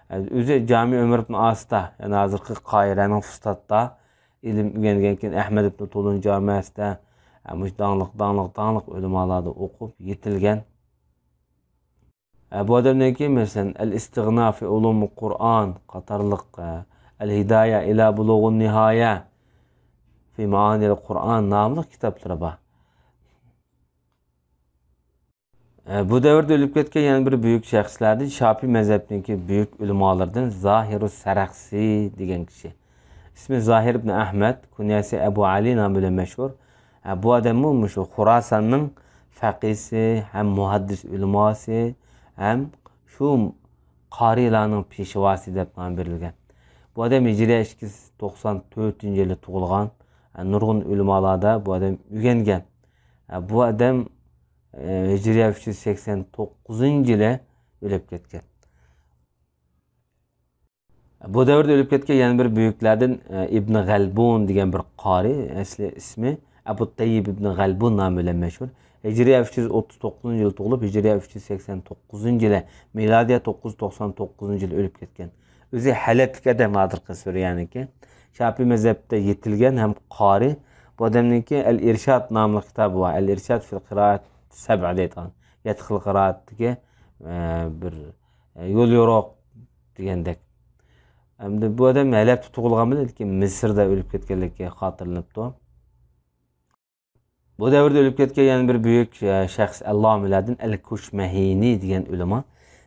ئۆزى جامى ئۆمەر ئىبن ئاستا، يەنى ھازىرقى قاھىرەنىڭ فۇستاتتا ئىلىم ئۆگەنگەن، كېيىن ئەھمەد ئىبن تۇلۇن جامىسىدا، مۇشۇ داڭلىق، داڭلىق، داڭلىق ئۆلىمالاردا ئوقۇپ يېتىلگەن. ئە، بۇ ئادەمنىڭكى، مەسىلەن، ئەل ئىستىغنا فى ئۇلۇمۇل قۇرئان قاتارلىق، ئە، ئەل ھىدايە ئىلا بۇلۇغۇن نىھايە فى مائانىل قۇرئان ناملىق كىتابلىرى بار. ئە، بۇ دەۋردە ئۆلۈپ كەتكەن يەنە بىر بۈيۈك شەخسلەردىن، شاپىي مەزھەپنىڭكى بۈيۈك ئۆلىمالىرىدىن زاھىرۇ سەرەخسى دېگەن كىشى. ئىسمى زاھىر ئىبن ئەھمەد، كۇنيەسى ئەبۇ ئەلى نامى بىلەن مەشھۇر. ئە، بۇ ئادەممۇ مۇشۇ خۇراساننىڭ فەقىسى ھەم مۇھەددىس ئۆلىماسى ھەم شۇ قارىيلارنىڭ پېشۋاسى دەپ نام بېرىلگەن. بۇ ئادەم ھىجرىيە ئىككى يۈز توقسان تۆتىنچى يىلى تۇغۇلغان. ئە، نۇرغۇن ئۆلىمالاردا بۇ ئادەم ئۆگەنگەن. ئە، بۇ ئادەم، ئە، ھىجرىيە ئۈچ يۈز سەكسەن توققۇزىنچى يىلى ئۆلۈپ كەتكەن. بۇ دەۋردە ئۆلۈپ كەتكەن يەنە بىر بۈيۈكلەردىن، ئە، ئىبن غەلبۇن دېگەن بىر قارى، ئەسلى ئىسمى ئەبۇ تەييىب ئىبن غەلبۇن نامى بىلەن مەشھۇر. ھىجرىيە ئۈچ يۈز ئوتتۇز توققۇزىنچى يىلى تۇغۇلۇپ، ھىجرىيە ئۈچ يۈز سەكسەن توققۇزىنچى يىلى، مىلادىيە توققۇز يۈز توقسان توققۇزىنچى يىلى ئۆلۈپ كەتكەن. ئۆزى ھەلەپلىك ئادەم، ھازىرقى سۈرىيەنىڭكى. شاپىي مەزھەپتە يېتىلگەن ھەم قارى. بۇ ئادەمنىڭكى ئەل ئىرشاد ناملىق كىتابى بار. ئەل ئىرشاد فىل قىرائەت سەبئە دەيدىغان. يەتتە خىل قىرائەتتىكى، ئە، بىر، ئە، يول يورۇق دېگەندەك. ئەمدى بۇ ئادەم ھەلەپتە تۇغۇلغان بىلەن، لېكىن مىسىردا ئۆلۈپ كەتكەنلىكى خاتىرىلىنىپتۇ. بۇ دەۋردە ئۆلۈپ كەتكەن يەنە بىر بۈيۈك، ئە، شەخس ئەللامىلەردىن ئەل كۇشمەھىنى دېگەن ئۆلىما.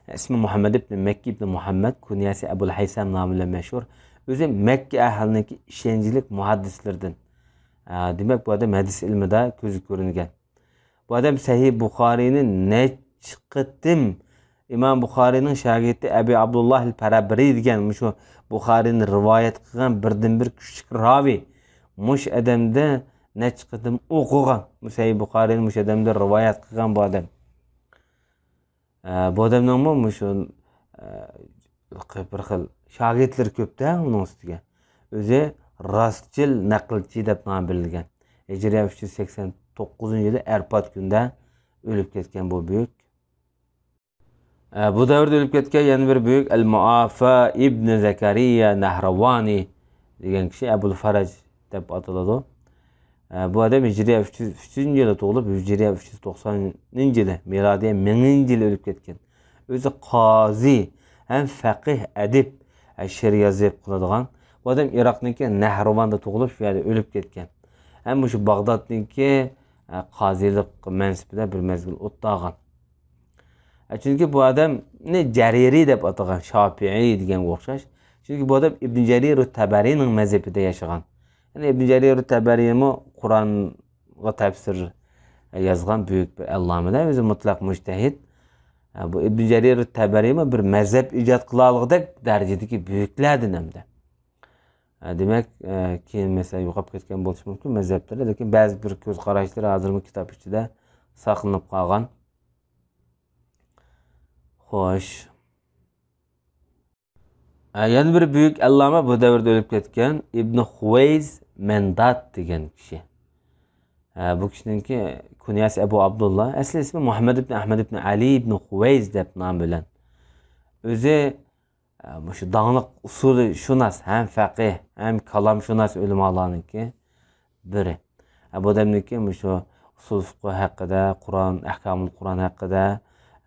ئىسمى مۇھەممەد ئىبن مەككە ئىبن مۇھەممەد، كۇنيەسى ئەبۇل ھەيسەم نامى بىلەن مەشھۇر. ئۆزى مەككە ئەھلىنىڭكى ئىشەنچلىك مۇھەددىسلىرىدىن. ئە، دېمەك، بۇ ئادەم ھەدىس ئىلمىدا كۆزگە كۆرۈنگەن. بۇ ئادەم سەھىھ بۇخارىينى نەچچە قېتىم، ئىمام بۇخارىينىڭ شاگىرتى ئەبى ئابدۇللاھ ئەل پەرەبرى دېگەن مۇشۇ بۇخارىينى رىۋايەت قىلغان بىردىنبىر كۈچلۈك راۋى. مۇشۇ ئادەمدە نەچچە قېتىم ئوقۇغان. بۇ سەھىھ بۇخارىينى مۇشۇ ئادەمدە رىۋايەت قىلغان بۇ ئادەم. ئە، بۇ ئادەمنىڭمۇ مۇشۇ، ئە، بىر خىل شاگىرتلىرى كۆپتە ئۇنىڭ ئۈستىگە. ئۆزى راستچىل نەقىلچى دەپ نام بېرىلگەن. ھىجرىيە ئۈچ يۈز سەكسەن توققۇزىنچى يىلى ئەرپات كۈنىدە ئۆلۈپ كەتكەن بۇ بۈيۈك. ئە، بۇ دەۋردە ئۆلۈپ كەتكەن يەنە بىر بۈيۈك ئەل مۇئافا ئىبنى زەكەرىيە نەھرىۋانى دېگەن كىشى ئەبۇل فەرەج دەپ ئاتىلىدۇ. ئە، بۇ ئادەم ھىجرىيە ئۈچ يۈز ئۈچىنچى يىلى تۇغۇلۇپ، ھىجرىيە ئۈچ يۈز توقسانىنچى يىلى، مىلادىيە مىڭىنچى يىلى ئۆلۈپ كەتكەن. ئۆزى قازى ھەم فەقىھ، ئەدىب، ئە، شېئىر يېزىپ قىلىدىغان. بۇ ئادەم ئىراقنىڭكى نەھرىۋاندا تۇغۇلۇپ، شۇ يەردە ئۆلۈپ كەتكەن. ھەم مۇشۇ باغدادنىڭكى، ئە، قازىلىق مەنسىپىدە بىر مەزگىل ئولتۇرغان. ئە، چۈنكى بۇ ئادەمنى جەرىرى دەپ ئاتىغان، شاپىئىي دېگەنگە ئوخشاش. چۈنكى بۇ ئادەم ئىبن جەرىر تەبەرىنىڭ مەزھىپىدە ياشىغان. يەنى ئىبن جەرىر تەبەرىمۇ قۇرئانغا تەپسىر يازغان بۈيۈك بىر ئەللامىدە، ئۆزى مۇتلەق مۇجتەھىد. ئە، بۇ ئىبن جەرىر تەبەرىمۇ بىر مەزھەپ ئىجاد قىلالىغۇدەك دەرىجىدىكى بۈيۈكلەردىن ھەمدە. ئە، دېمەك، ئە، كېيىن مەسىلەن يوقاپ كەتكەن بولۇشى مۇمكىن مەزھەپلىرى، لېكىن بەزى بىر كۆز قاراشلىرى ھازىرمۇ كىتاب ئىچىدە ساقلىنىپ قالغان. خوش. ئە، يەنە بىر بۈيۈك ئەللامە، بۇ دەۋردە ئۆلۈپ كەتكەن ئىبنى خۇۋەيز مەندات دېگەن كىشى. ئە، بۇ كىشىنىڭكى كۇنياسى ئەبۇ ئابدۇللا، ئەسلى ئىسمى مۇھەممەد ئىبنى ئەھمەد ئىبنى ئەلى ئىبنى خۇۋەيز دەپ نام بىلەن. ئۆزى، ئە، مۇشۇ داڭلىق ئۇسۇلىشۇناس، ھەم فەقىھ، ھەم كالامشۇناس ئۆلىمالارنىڭكى بىرى. بۇ ئادەمنىڭكى مۇشۇ ئۇسۇل فىقھى ھەققىدە، قۇرئان، ئەھكامۇل قۇرئان ھەققىدە،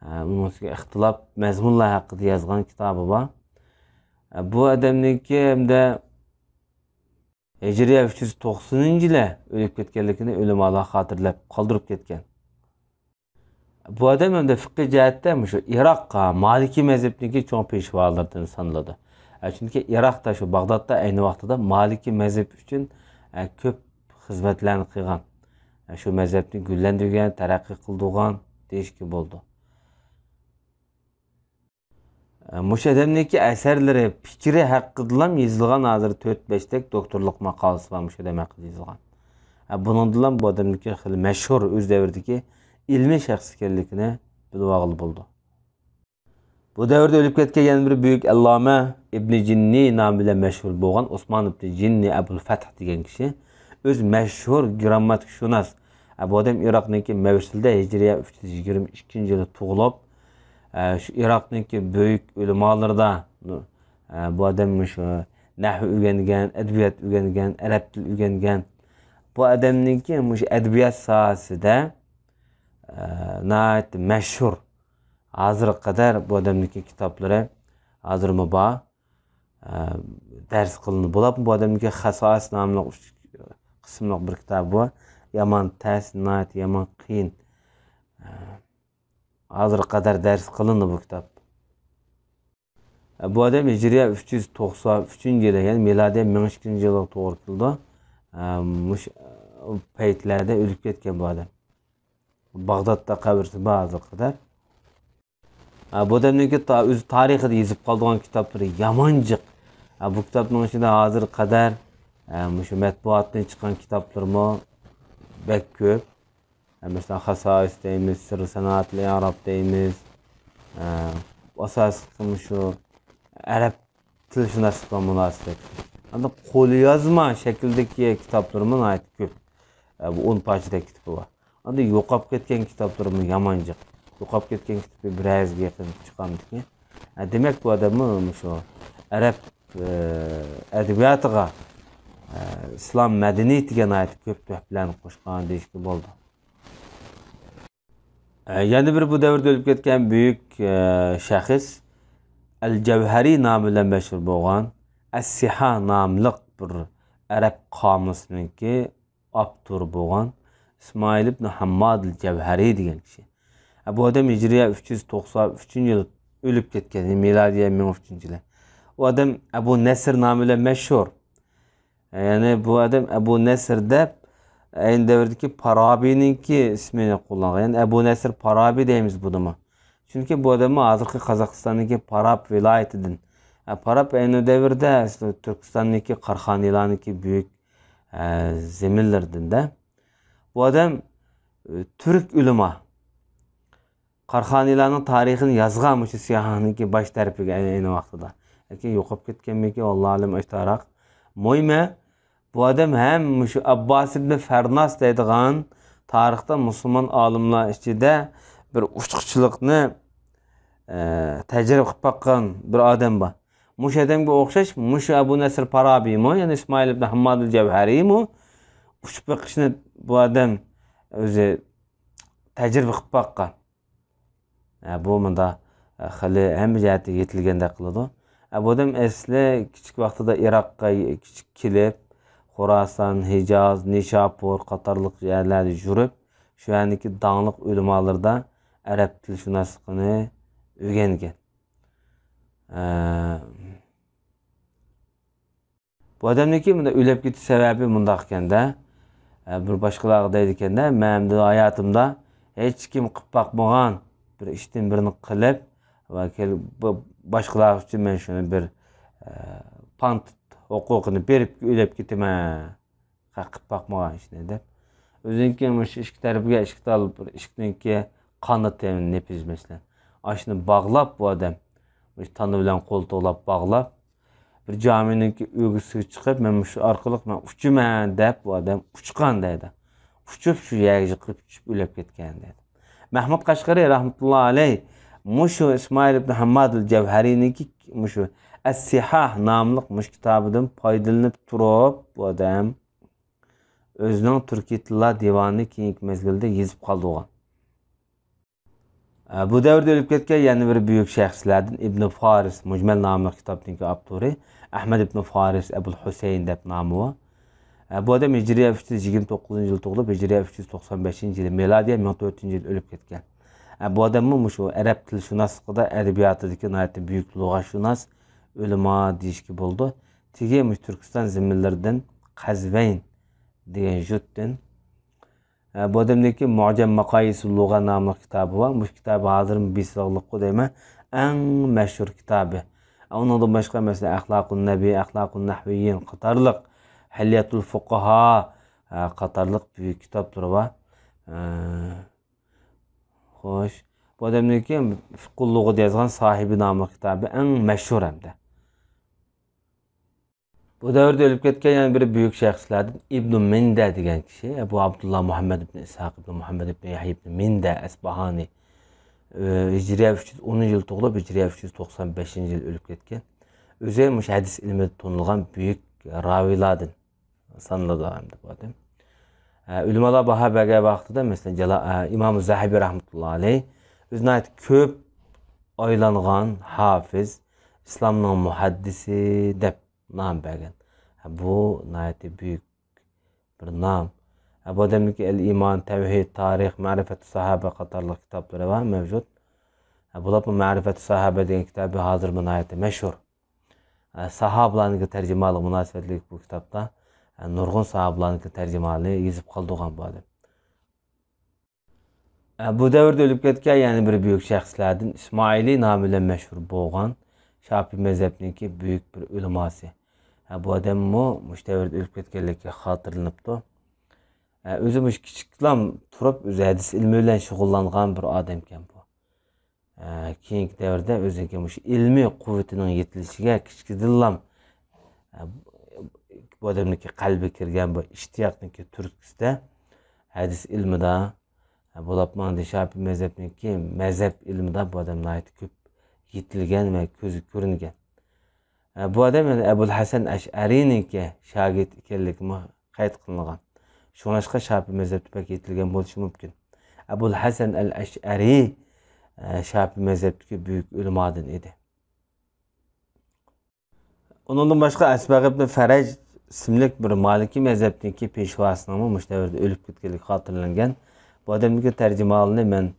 ئە، ئۇنىڭ ئۈستىگە ئىختىلاپ مەزمۇنلار ھەققىدە يازغان كىتابى بار. ئە، بۇ ئادەمنىڭكى ھەمدە ھىجرىيە ئۈچ يۈز توقسىنىنچى يىلى ئۆلۈپ كەتكەنلىكىنى ئۆلىمالار خاتىرىلەپ قالدۇرۇپ كەتكەن. بۇ ئادەم ھەمدە فىقھىي جەھەتتە مۇشۇ ئىراققا مالىكىي مەزھەپنىڭكى چوڭ پېشۋالىرىدىن سانىلىدۇ. ئە، چۈنكى ئىراقتا، شۇ باغدادتا ئەينى ۋاقتىدا مالىكىي مەزھەپ ئۈچۈن، ئە، كۆپ خىزمەتلەرنى قىلغان. ئە، شۇ مەزھەپنى گۈللەندۈرگەن، تەرەققىي قىلدۇرغان دېيىشكە بولىدۇ. ئە، مۇشۇ ئادەمنىڭكى ئەسەرلىرى، پىكرى ھەققىدىلا يېزىلغان ھازىر تۆت-بەشتەك دوكتورلۇق ماقالىسى بار مۇشۇ ئادەم ھەققىدە يېزىلغان. ئە، بۇنىڭدىنلا بۇ ئادەمنىڭكى خېلى مەشھۇر ئۆز دەۋرىدىكى ئىلمىي شەخس ئىكەنلىكىنى بىلىۋالغىلى بولىدۇ. بۇ دەۋردە ئۆلۈپ كەتكەن يەنە بىر بۈيۈك ئەللامە ئىبنى جىننى نامى بىلەن مەشھۇر بولغان ئوسمان ئىبنى جىننى ئەبۇل فەتھ دېگەن كىشى ئۆز مەشھۇر گرامماتىكىشۇناس، ئە، بۇ ئادەم ئىراقنىڭكى مەۋسىلدە ھىجرىيە ئۈچ يۈز يىگىرمە ئىككىنچى يىلى تۇغۇلۇپ، ئە، شۇ ئىراقنىڭكى بۈيۈك ئۆلىمالىرىدا، ئە، بۇ ئادەم مۇشۇ نەھۋ ئۆگەنگەن، ئەدەبىيات ئۆگەنگەن، ئەرەب تىل ئۆگەنگەن. بۇ ئادەمنىڭكى مۇشۇ ئەدەبىيات ساھەسىدە، ئە، ناھايىتى مەشھۇر. ھازىرغا قەدەر بۇ ئادەمنىڭكى كىتابلىرى ھازىرمۇ بار. ئە، دەرس قىلىنىدۇ. بولۇپمۇ بۇ ئادەمنىڭكى خاسائىس ناملىق ئۈچ قىسىملىق بىر كىتابى بار. يامان تەس، ناھايىتى يامان قىيىن. ئە، ھازىرغا قەدەر دەرس قىلىنىدۇ بۇ كىتاب. ئە، بۇ ئادەم ھىجرىيە ئۈچ يۈز توقسان ئۈچىنچى يىلى، يەنى مىلادىيە مىڭ ئىككىنچى يىلغا توغرا كېلىدۇ. ئە، مۇشۇ، ئە، پەيتلەردە ئۆلۈپ كەتكەن بۇ ئادەم. باغدادتا قەبرىسى بار ھازىرغا قەدەر. ئە، بۇ ئادەمنىڭكى تا-، ئۆز تارىخىدا يېزىپ قالدۇرغان كىتابلىرى يامان جىق. ئە، بۇ كىتابنىڭ ئىچىدە ھازىرغا قەدەر، ئە، مۇشۇ مەتبۇئاتتىن چىققان كىتابلىرىمۇ بەك كۆپ. ئە، مەسىلەن، خاسائىس دەيمىز، سىررى سانائەتۇل ئىئراب دەيمىز. ئە، ئاساسلىقى مۇشۇ ئەرەب تىلشۇناسلىققا مۇناسىۋەتلىك. ئاندىن قوليازما شەكىلدىكى كىتابلىرىمۇ ناھايىتى كۆپ. ئە، بۇ ئون پارچىدەك كىتابى بار. ئاندىن يوقاپ كەتكەن كىتابلىرىمۇ يامان جىق. يوقاپ كەتكەن كىتابى بىر ھەززىگە يېقىن چىقامدىكى. ئە، دېمەك، بۇ ئادەممۇ مۇشۇ ئەرەب، ئە، ئەدەبىياتىغا، ئە، ئىسلام مەدەنىيىتىگە ناھايىتى كۆپ تۆھپىلەرنى قوشقان دېيىشكە بولىدۇ. ئە، يەنە بىر بۇ دەۋردە ئۆلۈپ كەتكەن بۈيۈك، ئە، شەخس ئەل جەۋھەرى نامى بىلەن مەشھۇر بولغان ئەس-سىھاھ ناملىق بىر ئەرەب قامۇسىنىڭكى ئاپتورى بولغان ئىسمائىل ئىبن ھامماد ئەل جەۋھەرى دېگەن كىشى. ئە، بۇ ئادەم ھىجرىيە ئۈچ يۈز توقسان ئۈچىنچى يىل ئۆلۈپ كەتكەن، مىلادىيە مىڭ ئۈچىنچى يىلى. ئۇ ئادەم ئەبۇ نەسر نامى بىلەن مەشھۇر. يەنى بۇ ئادەم ئەبۇ نەسر دەپ، ئەينى دەۋردىكى پارابىنىڭكى ئىسمىنى قوللانغان. يەنى ئەبۇ نەسر پارابى دەيمىز بۇنىمۇ. چۈنكى بۇ ئادەممۇ ھازىرقى قازاقىستاندىكى پاراب ۋىلايىتىدىن. ئە، پاراب ئەينى دەۋردە ئەسلى تۈركىستاندىكى قاراخانىيلارنىڭكى بۈيۈك، ئە، زېمىنلىرىدىن-دە. بۇ ئادەم، ئە، تۈرك ئۆلىما. قاراخانىيلارنىڭ تارىخىنى يازغان مۇشۇ سىياھنىڭكى باش تەرىپىگە ئەينى ۋاقتىدا. لېكىن يوقاپ كەتكەنمىكىن، ۋاللاھۇ ئەلەم، ئاشتاراق. مۇھىمى، بۇ ئادەم ھەم مۇشۇ ئابباس ئىبن فەرناس دەيدىغان تارىختا مۇسۇلمان ئالىملار ئىچىدە بىر ئۇچقۇچىلىقنى، ئە، تەجرىبە قىلىپ باققان بىر ئادەم بار. مۇشۇ ئادەمگە ئوخشاش، مۇشۇ ئەبۇ نەسر پارابىمۇ، يەنى ئىسمائىل ئىبن ھامماد ئەل جەۋھەرىمۇ ئۇچۇپ بېقىشنى بۇ ئادەم ئۆزى تەجرىبە قىلىپ باققان. ئە، بۇ مۇنداق، ئە، خېلى ھەممە جەھەتتە يېتىلگەندەك قىلىدۇ. ئە، بۇ ئادەم ئەسلى كىچىك ۋاقتىدا ئىراققا كىچىك كېلىپ، خوراسان، ھىجاز، نىشاپۇر قاتارلىق يەرلەردە يۈرۈپ، شۇ يەرنىڭكى داڭلىق ئۆلىمالىرىدا ئەرەب تىلشۇناسلىقىنى ئۆگەنگەن. ئە، بۇ ئادەمنىڭكى مۇنداق ئۆلۈپ كېتىش سەۋەبى مۇنداق ئىكەن-دە، ئە، بىر باشقىلارغا دەيدىكەن-دە، مەن ئەمدى ھاياتىمدا ھېچكىم قىلىپ باقمىغان بىر ئىشتىن بىرنى قىلىپ، ۋە كېل-، بۇ باشقىلار ئۈچۈن مەن شۇنى بىر، ئە، پانت ھوقۇقىنى بېرىپ ئۆلۈپ كېتىمەن. قىلىپ باقمىغان ئىشنى دەپ. ئۆزىنىڭكى مۇشۇ ئىشىك تەرىپىگە ئىشىك تال-، بىر ئىشىكنىڭكى قانىتى نېپىز مەسىلەن. ئاشۇنى باغلاپ بۇ ئادەم، مۇشۇ تانا بىلەن قولتۇقلاپ باغلاپ، بىر جامىنىڭكى ئۆگزىسىگە چىقىپ، مەن مۇشۇ ئارقىلىق مەن ئۇچىمەن دەپ بۇ ئادەم ئۇچقان دەيدۇ. ئۇچۇپ شۇ يەرگە يېقىلىپ چۈشۈپ ئۆلۈپ كەتكەن دەيدۇ. مەھمۇد قەشقىرى رەھمەتۇللا ئەلەي مۇشۇ ئىسمائىل ئىبن ھامماد ئەل جەۋھەرىنىڭكى مۇشۇ ئەس-سىھاھ ناملىق مۇشۇ كىتابىدىن پايدىلىنىپ تۇرۇپ، بۇ ئادەم ئۆزىنىڭ تۈركىي تىللار دىۋانىنى كېيىنكى مەزگىلدە يېزىپ قالدۇرغان. ئە، بۇ دەۋردە ئۆلۈپ كەتكەن يەنە بىر بۈيۈك شەخسلەردىن ئىبنى فارىس مۇجمەل ناملىق كىتابنىڭكى ئاپتورى ئەھمەد ئىبنى فارىس ئەبۇل ھۈسەيىن دەپ نامى بار. ئە، بۇ ئادەم ھىجرىيە ئۈچ يۈز يىگىرمە توققۇزىنچى يىلى تۇغۇلۇپ، ھىجرىيە ئۈچ يۈز توقسان بەشىنچى يىلى، مىلادىيە مىڭ تۆت يۈز يىلى ئۆلۈپ كەتكەن. ئە، بۇ ئادەممۇ مۇشۇ ئەرەب تىلشۇناسلىقىدا، ئەدەبىياتىدىكى ناھايىتى بۈيۈك لۇغەتشۇناس، ئۆلىما دېيىشكە بولىدۇ. تېگى مۇشۇ تۈركىستان زېمىنلىرىدىن قەزۋەين دېگەن يۇرتتىن. ئە، بۇ ئادەمنىڭكى مۇئجەم ماقايىسۇل لۇغە ناملىق كىتابى بار. مۇشۇ كىتابى ھازىرمۇ بېسىلغانلىققۇ دەيمەن، ئەڭ مەشھۇر كىتابى. ئە، ئۇنىڭدىن باشقا، مەسىلەن، ئەخلاقۇن نەبى، ئەخلاقۇن نەھۋىيين قاتارلىق، ھەليەتۇل فۇقاھا، ئە، قاتارلىق بۈيۈك كىتابلىرى بار. ئە، خوش. بۇ ئادەمنىڭكى فىقھۇل لۇغەت يازغان ساھىبى ناملىق كىتابى ئەڭ مەشھۇر ھەمدە. بۇ دەۋردە ئۆلۈپ كەتكەن يەنە بىر بۈيۈك شەخسلەردىن ئىبنۇ مىندە دېگەن كىشى، ئەبۇ ئابدۇللا مۇھەممەد ئىبنى ئىسھاق ئىبنى مۇھەممەد ئىبنى يەھيا ئىبنى مىندە ئەسباھانى، ئى، ھىجرىيە ئۈچ يۈز ئونىنچى يىلى تۇغۇلۇپ، ھىجرىيە ئۈچ يۈز توقسان بەشىنچى يىلى ئۆلۈپ كەتكەن. ئۆزى مۇشۇ ھەدىس ئىلمىدا تونۇلغان بۈيۈك راۋىلاردىن سانىلىدۇ ئەمدى بۇ ئادەم. ئە، ئۆلىمالار باھا بەرگەن ۋاقتىدا، مەسىلەن، جالا-، ئە، ئىمام زەھەبى رەھمەتۇللا ئەلەي ئۆزى ناھايىتى كۆپ ئايلانغان ھافىز، ئىسلامنىڭ مۇھەددىسى دەپ نام بەرگەن. بۇ ناھايىتى بۈيۈك بىر نام. بۇ ئادەمنىڭكى ئەل ئىمان، تەۋھىد، تارىخ، مەرىپەتۇ ساھابە قاتارلىق كىتابلىرى بار، مەۋجۇت. بولۇپمۇ مەرىپەتۇ ساھابە دېگەن كىتابى ھازىرمۇ ناھايىتى مەشھۇر. ساھابىلارنىڭكى تەرجىمىھالىغا مۇناسىۋەتلىك بۇ كىتابتا نۇرغۇن ساھابىلارنىڭكى تەرجىمىھالى يېزىپ قالدۇرغان بۇ ئادەم. ئە، بۇ دەۋردە ئۆلۈپ كەتكەن يەنە بىر بۈيۈك شەخسلەردىن ئىسمائىلى نامى بىلەن مەشھۇر بولغان شاپىي مەزھەپنىڭكى بۈيۈك بىر ئۆلىماسى. ئە، بۇ ئادەممۇ مۇشۇ دەۋردە ئۆلۈپ كەتكەنلىكى خاتىرىلىنىپتۇ. ئە، ئۆزى مۇشۇ كىچىكلام تۇرۇپ ئۆزى ھەدىس ئىلمى بىلەن شۇغۇللانغان بىر ئادەمكەن بۇ. ئە، كېيىنكى دەۋردە ئۆزىنىڭكى مۇشۇ ئىلمىي قۇۋۋىتىنىڭ يېتىلىشىگە كىچىكىدىنلام، ئە، بۇ ئادەمنىڭكى قەلبىگە كىرگەن بۇ ئىشتىياقنىڭكى تۈرتكىسىدە ھەدىس ئىلمىدا، ئە، بولۇپمۇ ئاندىن شاپىي مەزھەپنىڭكى مەزھەپ ئىلمىدا بۇ ئادەم ناھايىتى كۆپ يېتىلگەن ۋە كۆزگە كۆرۈنگەن. ئە، بۇ ئادەم يەنە ئەبۇل ھەسەن ئەشئەرىنىڭكى شاگىرتى ئىكەنلىكىمۇ قەيت قىلىنغان. شۇڭلاشقا شاپىي مەزھەپتە بەك يېتىلگەن بولۇشى مۇمكىن. ئەبۇل ھەسەن ئەل ئەشئەرى، ئە، شاپىي مەزھەپتىكى بۈيۈك ئۆلىمادىن ئىدى. ئۇنىڭدىن باشقا ئەسبەغ ئىبنى فەرەج ئىسىملىك بىر مالىكىي مەزھەپتىكى پېشۋاسىنىڭمۇ مۇشۇ دەۋردە ئۆلۈپ كەتكەنلىكى خاتىرىلەنگەن. بۇ ئادەمدىكى تەرجىمىھالىنى مەن،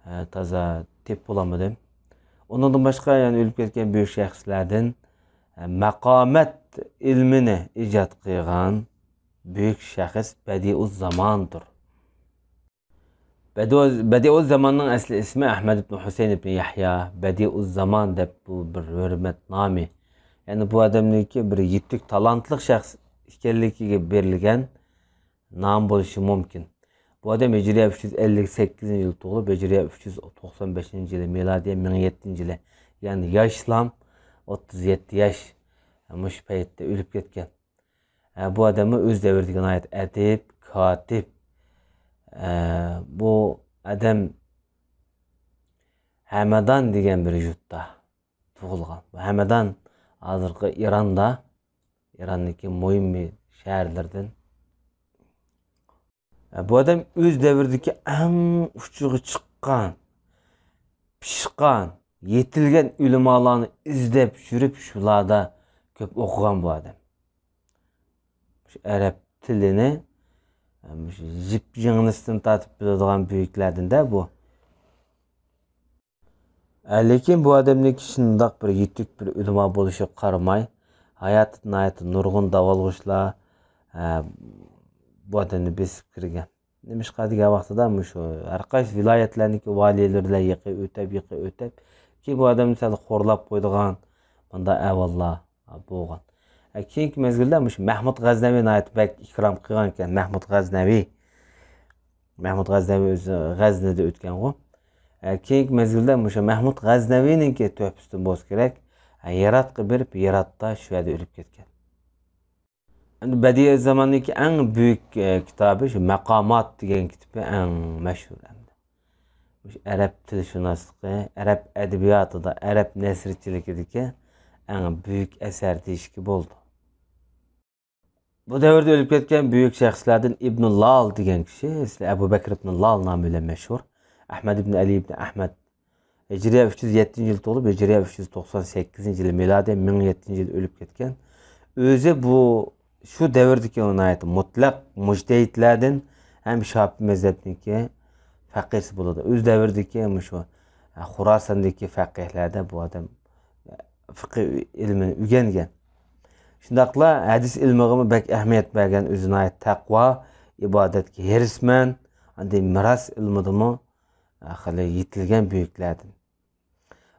ئە، تازا تېپىپ بولالمىدىم. ئۇنىڭدىن باشقا يەنە ئۆلۈپ كەتكەن بۈيۈك شەخسلەردىن، ئە، ماقامات ئىلمىنى ئىجاد قىلغان بۈيۈك شەخس بەدىئۇززاماندۇر. بەدىئۇز-، بەدىئۇززاماننىڭ ئەسلى ئىسمى ئەھمەد ئىبن ھۈسەيىن ئىبن يەھيا، بەدىئۇززامان دەپ بۇ بىر ھۆرمەت نامى. يەنى بۇ ئادەمنىڭكى بىر يېتىك تالانتلىق شەخس ئىكەنلىكىگە بېرىلگەن نام بولۇشى مۇمكىن. بۇ ئادەم ھىجرىيە ئۈچ يۈز ئەللىك سەككىزىنچى يىل تۇغۇلۇپ، ھىجرىيە ئۈچ يۈز توقسان بەشىنچى يىلى، مىلادىيە مىڭ يەتتىنچى يىلى، يەنى ياشلام، ئوتتۇز يەتتە ياش، مۇشۇ پەيتتە ئۆلۈپ كەتكەن. ھە، بۇ ئادەممۇ ئۆز دەۋرىدىكى ناھايىتى ئەدىب، كاتىپ. ھە، بۇ ئادەم ھەمەدان دېگەن بىر يۇرتتا تۇغۇلغان. بۇ ھەمەدان ھازىرقى ئىراندا، ئىراندىكى مۇھىم بىر شەھەرلىرىدىن. بۇ ئادەم ئۆز دەۋرىدىكى ئەڭ ئۇچىغا چىققان، پىشقان، يېتىلگەن ئۆلىمالارنى ئىزدەپ يۈرۈپ، شۇلاردا كۆپ ئوقۇغان بۇ ئادەم. شۇ ئەرەب تىلىنى، شۇ يىپ يىڭنىسىدىن تارتىپ بىلىدىغان بۈيۈكلەردىن-دە بۇ. ئە، لېكىن بۇ ئادەمنىڭكى شۇنداق بىر يېتىك بىر ئۆلىما بولۇشىغا قارىماي، ھاياتىدا ناھايىتى نۇرغۇن داۋالغۇشلار، ئە، بۇ ئادەمنى بېسىپ كىرگەن. نېمىشقا دېگەن ۋاقتىدا مۇشۇ ھەر قايسى ۋىلايەتلەرنىڭكى ۋالىيلىرى بىلەن يېقى ئۆتەپ، يېقى ئۆتەپ، كېيىن بۇ ئادەمنى سەل خورلاپ قويىدىغان مۇنداق ئەھۋاللار بولغان. ئە، كېيىنكى مەزگىلدە مۇشۇ مەھمۇد غەزنەۋى ناھايىتى بەك ئىكرام قىلغان ئىكەن، مەھمۇد غەزنەۋى. مەھمۇد غەزنەۋى ئۆزى غەزنىدە ئۆتكەنغۇ. ئە، كېيىنكى مەزگىلدە مۇشۇ مەھمۇد غەزنەۋىنىڭكى تۆھپىسىدىن بولسا كېرەك، ئە، ھىراتقا بېرىپ، ھىراتتا شۇ يەردە ئۆلۈپ كەتكەن. ئەمدى بەدىئۇززاماننىڭكى ئەڭ بۈيۈك، ئە، كىتابى شۇ ماقامات دېگەن كىتابى ئەڭ مەشھۇر ئەمدى. مۇشۇ ئەرەب تىلشۇناسلىقى، ئەرەب ئەدەبىياتىدا، ئەرەب نەسرچىلىكىدىكى ئەڭ بۈيۈك ئەسەر دېيىشكە بولىدۇ. بۇ دەۋردە ئۆلۈپ كەتكەن بۈيۈك شەخسلەردىن ئىبنۇ لال دېگەن كىشى، ئەبۇ بەكر ئىبنۇ لال نامى بىلەن مەشھۇر، ئەھمەد ئىبنى ئەلى ئىبنى ئەھمەد، ھىجرىيە ئۈچ يۈز يەتتىنچى يىل تۇغۇلۇپ، ھىجرىيە ئۈچ يۈز توقسان سەككىزىنچى يىل، مىلادىيە مىڭ يەتتىنچى يىل ئۆلۈپ كەتكەن. ئۆزى بۇ، شۇ دەۋردىكى ناھايىتى مۇتلەق مۇجتەھىدلەردىن ھەم شاپىئى مەزھەپنىڭكى فەقىھسى بولىدۇ. ئۆز دەۋرىدىكى مۇشۇ خۇراساندىكى فەقىھلەردە بۇ ئادەم فىقىھ ئىلمىنى ئۆگەنگەن. شۇنداقلا ھەدىس ئىلمىغىمۇ بەك ئەھمىيەت بەرگەن، ئۆزى ناھايىتى تەقۋا، ئىبادەتكە ھېرىسمەن، ئاندىن مىراس ئىلمىدىمۇ خېلى يېتىلگەن بۈيۈكلەردىن.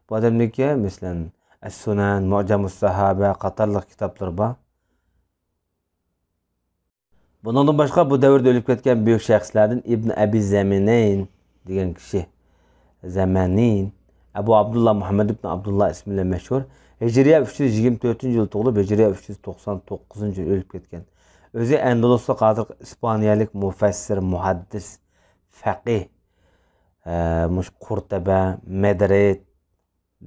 بۇ ئادەمنىڭكى، مەسىلەن، ئەس-سۇنەن، مۇئجەمۇس ساھابە قاتارلىق كىتابلىرى بار. بۇنىڭدىن باشقا، بۇ دەۋردە ئۆلۈپ كەتكەن بۈيۈك شەخسلەردىن ئىبن ئەبى زەمىنەين دېگەن كىشى، زەمەنىين، ئەبۇ ئابدۇللا مۇھەممەد ئىبن ئابدۇللا ئىسمى بىلەن مەشھۇر، ھىجرىيە ئۈچ يۈز يىگىرمە تۆتىنچى يىل تۇغۇلۇپ، ھىجرىيە ئۈچ يۈز توقسان توققۇزىنچى يىل ئۆلۈپ كەتكەن. ئۆزى ئەندۇلۇسلۇق، ھازىرقى ئىسپانىيەلىك مۇفەسسىر، مۇھەددىس، فەقىھ. ئە، مۇشۇ قۇرتەبە، مەدرىد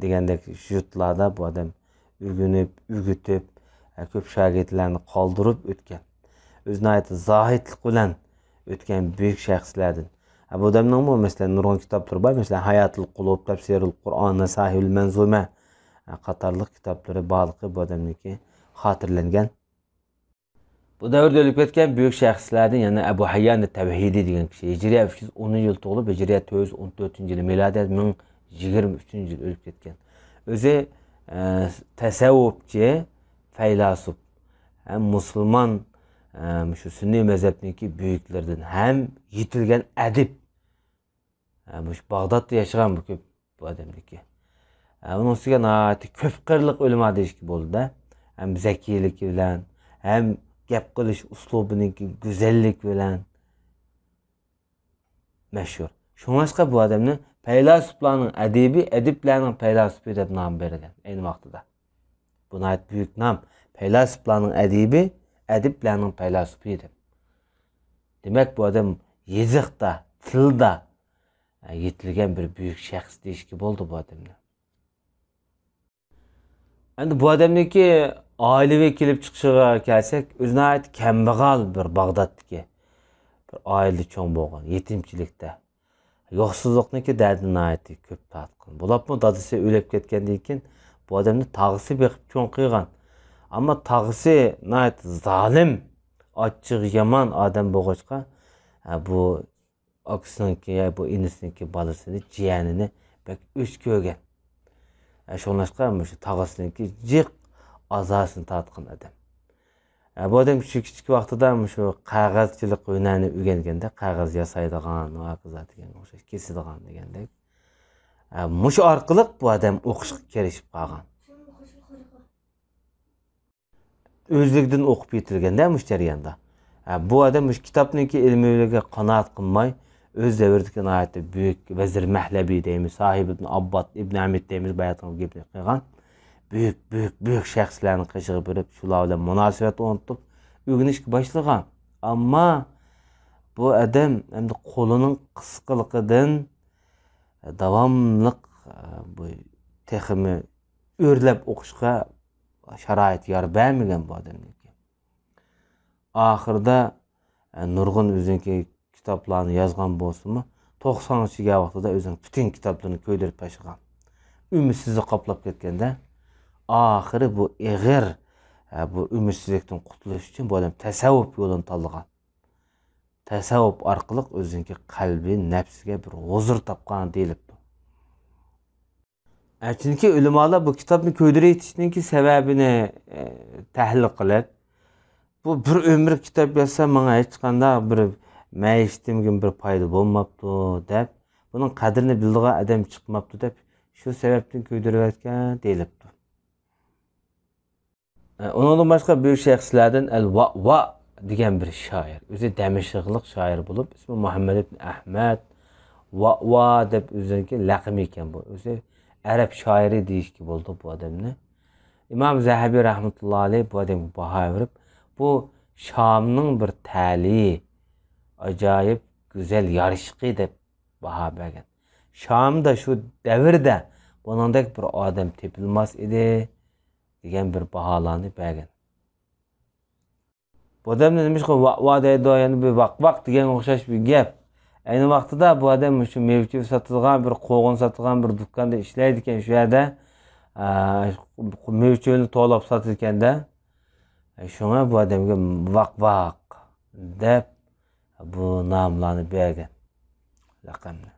دېگەندەك يۇرتلاردا بۇ ئادەم ئۆگىنىپ، ئۆگىتىپ، ئە، كۆپ شاگىرتلەرنى قالدۇرۇپ ئۆتكەن. ئۆزى ناھايىتى زاھىدلىق بىلەن ئۆتكەن بۈيۈك شەخسلەردىن. ئە، بۇ ئادەمنىڭمۇ، مەسىلەن، نۇرغۇن كىتابلىرى بار. مەسىلەن، ھاياتۇل قۇلۇب، تەپسىرۇل قۇرئان، ساھىبۇل مەنزۇمە، ئە، قاتارلىق كىتابلىرى بارلىقى بۇ ئادەمنىڭكى خاتىرىلەنگەن. بۇ دەۋردە ئۆلۈپ كەتكەن بۈيۈك شەخسلەردىن يەنە ئەبۇ ھەييان تەۋھىدى دېگەن كىشى، ھىجرىيە ئۈچ يۈز ئونىنچى يىل تۇغۇلۇپ، ھىجرىيە تۆت يۈز ئون تۆتىنچى يىل، مىلادىيە مىڭ يىگىرمە ئۈچىنچى يىل ئۆلۈپ كەتكەن. ئۆزى، ئە، تەسەۋۋۇپچى، پەيلاسوپ، ھەم مۇسۇلمان، ئە، شۇ سۈننىي مەزھەپنىڭكى بۈيۈكلىرىدىن، ھەم يېتىلگەن ئەدىب. ھە، مۇشۇ باغدادتا ياشىغان بۇ كۆپ، بۇ ئادەمنىڭكى. ھە، ئۇنىڭ ئۈستىگە ناھايىتى كۆپ قىرلىق ئۆلىما دېيىشكە بولىدۇ-دە. ھەم زەكىيلىكى بىلەن، ھەم گەپ قىلىش ئۇسلۇبىنىڭكى گۈزەللىكى بىلەن مەشھۇر. شۇڭلاشقا بۇ ئادەمنى پەيلاسوپلارنىڭ ئەدىبى، ئەدىبلەرنىڭ پەيلاسوپى دەپ نام بەرگەن ئەينى ۋاقتىدا. بۇ ناھايىتى بۈيۈك نام. پەيلاسوپلارنىڭ ئەدىبى، ئەدىبلەرنىڭ پەيلاسوپى دەپ. دېمەك، بۇ ئادەم يېزىقتا، تىلدا، ھە، يېتىلگەن بىر بۈيۈك شەخس دېيىشكە بولىدۇ بۇ ئادەمنى. ئەمدى بۇ ئادەمنىڭكى ئائىلىۋى كېلىپ چىقىشىغا كەلسەك، ئۆزى ناھايىتى كەمبەغەل بىر باغدادتىكى بىر ئائىلىدە چوڭ بولغان، يېتىمچىلىكتە. يوقسۇزلۇقنىڭكى دەردىنى ناھايىتى كۆپ تارتقان. بولۇپمۇ دادىسى ئۆلۈپ كەتكەندىن كېيىن بۇ ئادەمنى تاغىسى بېقىپ چوڭ قىلغان. ئەمما تاغىسى ناھايىتى زالىم، ئاچچىقى يامان ئادەم بولغاچقا، ھە، بۇ ئاكىسىنىڭكى يا بۇ ئىنىسىنىڭكى بالىسىنى، جىيەنىنى بەك ئۆچ كۆرگەن. ھە، شۇڭلاشقا مۇشۇ تاغىسىنىڭكى جىق ئازاسىنى تارتقان ئادەم. ھە، بۇ ئادەم شۇ كىچىك ۋاقتىدا مۇشۇ قەغەزچىلىك ھۈنەرنى ئۆگەنگەندە، قەغەز ياسايدىغان، ۋە ھاكازا دېگەن ئوخشاش، كېسىدىغان دېگەندەك. ھە، مۇشۇ ئارقىلىق بۇ ئادەم ئوقۇشقا كىرىشىپ قالغان. ئۆزلۈكىدىن ئوقۇپ يېتىلگەندە مۇشۇ جەرياندا. ھە، بۇ ئادەم مۇشۇ كىتابنىڭكى ئىلمىي بىلىمىگە قانائەت قىلماي، ئۆز دەۋرىدىكى ناھايىتى بۈيۈك ۋەزىر مەھلەبى دەيمىز، ساھىب ئىبن ئابباد، ئىبن ھەمىد دەيمىز، باياتىنقى گېپىنى قىلغان. بۈيۈك، بۈيۈك، بۈيۈك شەخسلەرنىڭ قېشىغا بېرىپ، شۇلار بىلەن مۇناسىۋەت ئورنىتىپ، ئۆگىنىشكە باشلىغان. ئەمما بۇ ئادەم ئەمدى قولىنىڭ قىسقىلىقىدىن داۋاملىق، ئە، بۇ تېخىمۇ ئۆرلەپ ئوقۇشقا شارائىت يار بەرمىگەن بۇ ئادەمنىڭكى. ئاخىرىدا، ئە، نۇرغۇن ئۆزىنىڭكى كىتابلارنى يازغان بولسىمۇ، توقسانغا كەلگەن ۋاقتىدا ئۆزىنىڭ پۈتۈن كىتابلىرىنى كۆيدۈرۈپ تاشلىغان. ئۈمىدسىزلىك قاپلاپ كەتكەندە، ئاخىرى بۇ ئېغىر، ئە، بۇ ئۈمىدسىزلىكتىن قۇتۇلۇش ئۈچۈن بۇ ئادەم تەسەۋۋۇپ يولىنى تاللىغان. تەسەۋۋۇپ ئارقىلىق ئۆزىنىڭكى قەلبى، نەپسىگە بىر ھۇزۇر تاپقان دېيىلىپتۇ. ئە، چۈنكى ئۆلىمالار بۇ كىتابنى كۆيدۈرۈۋېتىشنىڭكى سەۋەبىنى، ئە، تەھلىل قىلىپ، بۇ بىر ئۆمۈر كىتاب يازسا، ماڭا ھېچقانداق بىر مەئىشىتىمگە بىر پايدا بولماپتۇ، دەپ، بۇنىڭ قەدرىنى بىلىدىغان ئادەم چىقماپتۇ، دەپ، شۇ سەۋەبتىن كۆيدۈرۈۋەتكەن دېيىلىپتۇ. ئۇنىڭدىن باشقا بۈيۈك شەخسلەردىن ئەل ۋەئۋە دېگەن بىر شائىر. ئۆزى دەمىشقلىق شائىر بولۇپ، ئىسمى مۇھەممەد ئىبن ئەھمەد ۋەئۋە دەپ ئۆزىنىڭكى لەقىمى ئىكەن بۇ. ئۆزى ئەرەب شائىرى دېيىشكە بولىدۇ بۇ ئادەمنى. ئىمام زەھەبى رەھمەتۇللا ئەلەيھ بۇ ئادەمگە باھا بېرىپ، بۇ شامنىڭ بىر تەلىيى، ئاجايىپ گۈزەل يارىشىقى دەپ باھا بەرگەن. شامدا شۇ دەۋردە بۇنىڭدەك بىر ئادەم تېپىلماس ئىدى، دېگەن بىر باھالارنى بەرگەن. بۇ ئادەمنى نېمىشقا ۋاق ۋاق دەيدۇ؟ يەنە بىر ۋاق ۋاق دېگەنگە ئوخشاش بىر گەپ. ئەينى ۋاقتىدا بۇ ئادەم مۇشۇ مېۋە چېۋە ساتىدىغان بىر قوغۇن ساتىدىغان بىر دۇكاندا ئىشلەيدىكەن شۇ يەردە. ئا، مېۋە چېۋىنى توۋلاپ ساتىدىكەن-دە. شۇڭا بۇ ئادەمگە ۋاق ۋاق دەپ بۇ ناملارنى بەرگەن لەقەمنى.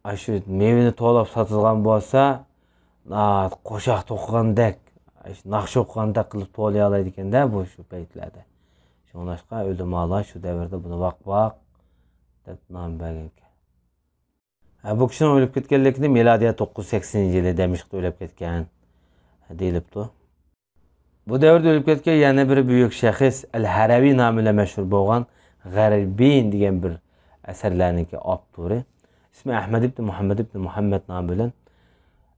ئاشۇ مېۋىنى توۋلاپ ساتىدىغان بولسا، ناھايىتى قوشاق توقۇغاندەك، ناخشا ئوقۇغاندەك قىلىپ توۋلىيالايدىكەن-دە بۇ شۇ پەيتلەردە. شۇڭلاشقا ئۆلىمالار شۇ دەۋردە بۇنى ۋاق ۋاق دەپ نام بەرگەنكەن. ھە، بۇ كىشىنىڭ ئۆلۈپ كەتكەنلىكىنى مىلادىيە توققۇز يۈز سەكسىنىنچى يىلى دىمەشقتا ئۆلۈپ كەتكەن دېيىلىپتۇ. بۇ دەۋردە ئۆلۈپ كەتكەن يەنە بىر بۈيۈك شەخس، ئەل ھەرەۋى نامى بىلەن مەشھۇر بولغان غەرىبىن دېگەن بىر ئەسەرلەرنىڭكى ئاپتورى. ئىسمى ئەھمەد ئىبن مۇھەممەد ئىبن مۇھەممەد نامى بىلەن.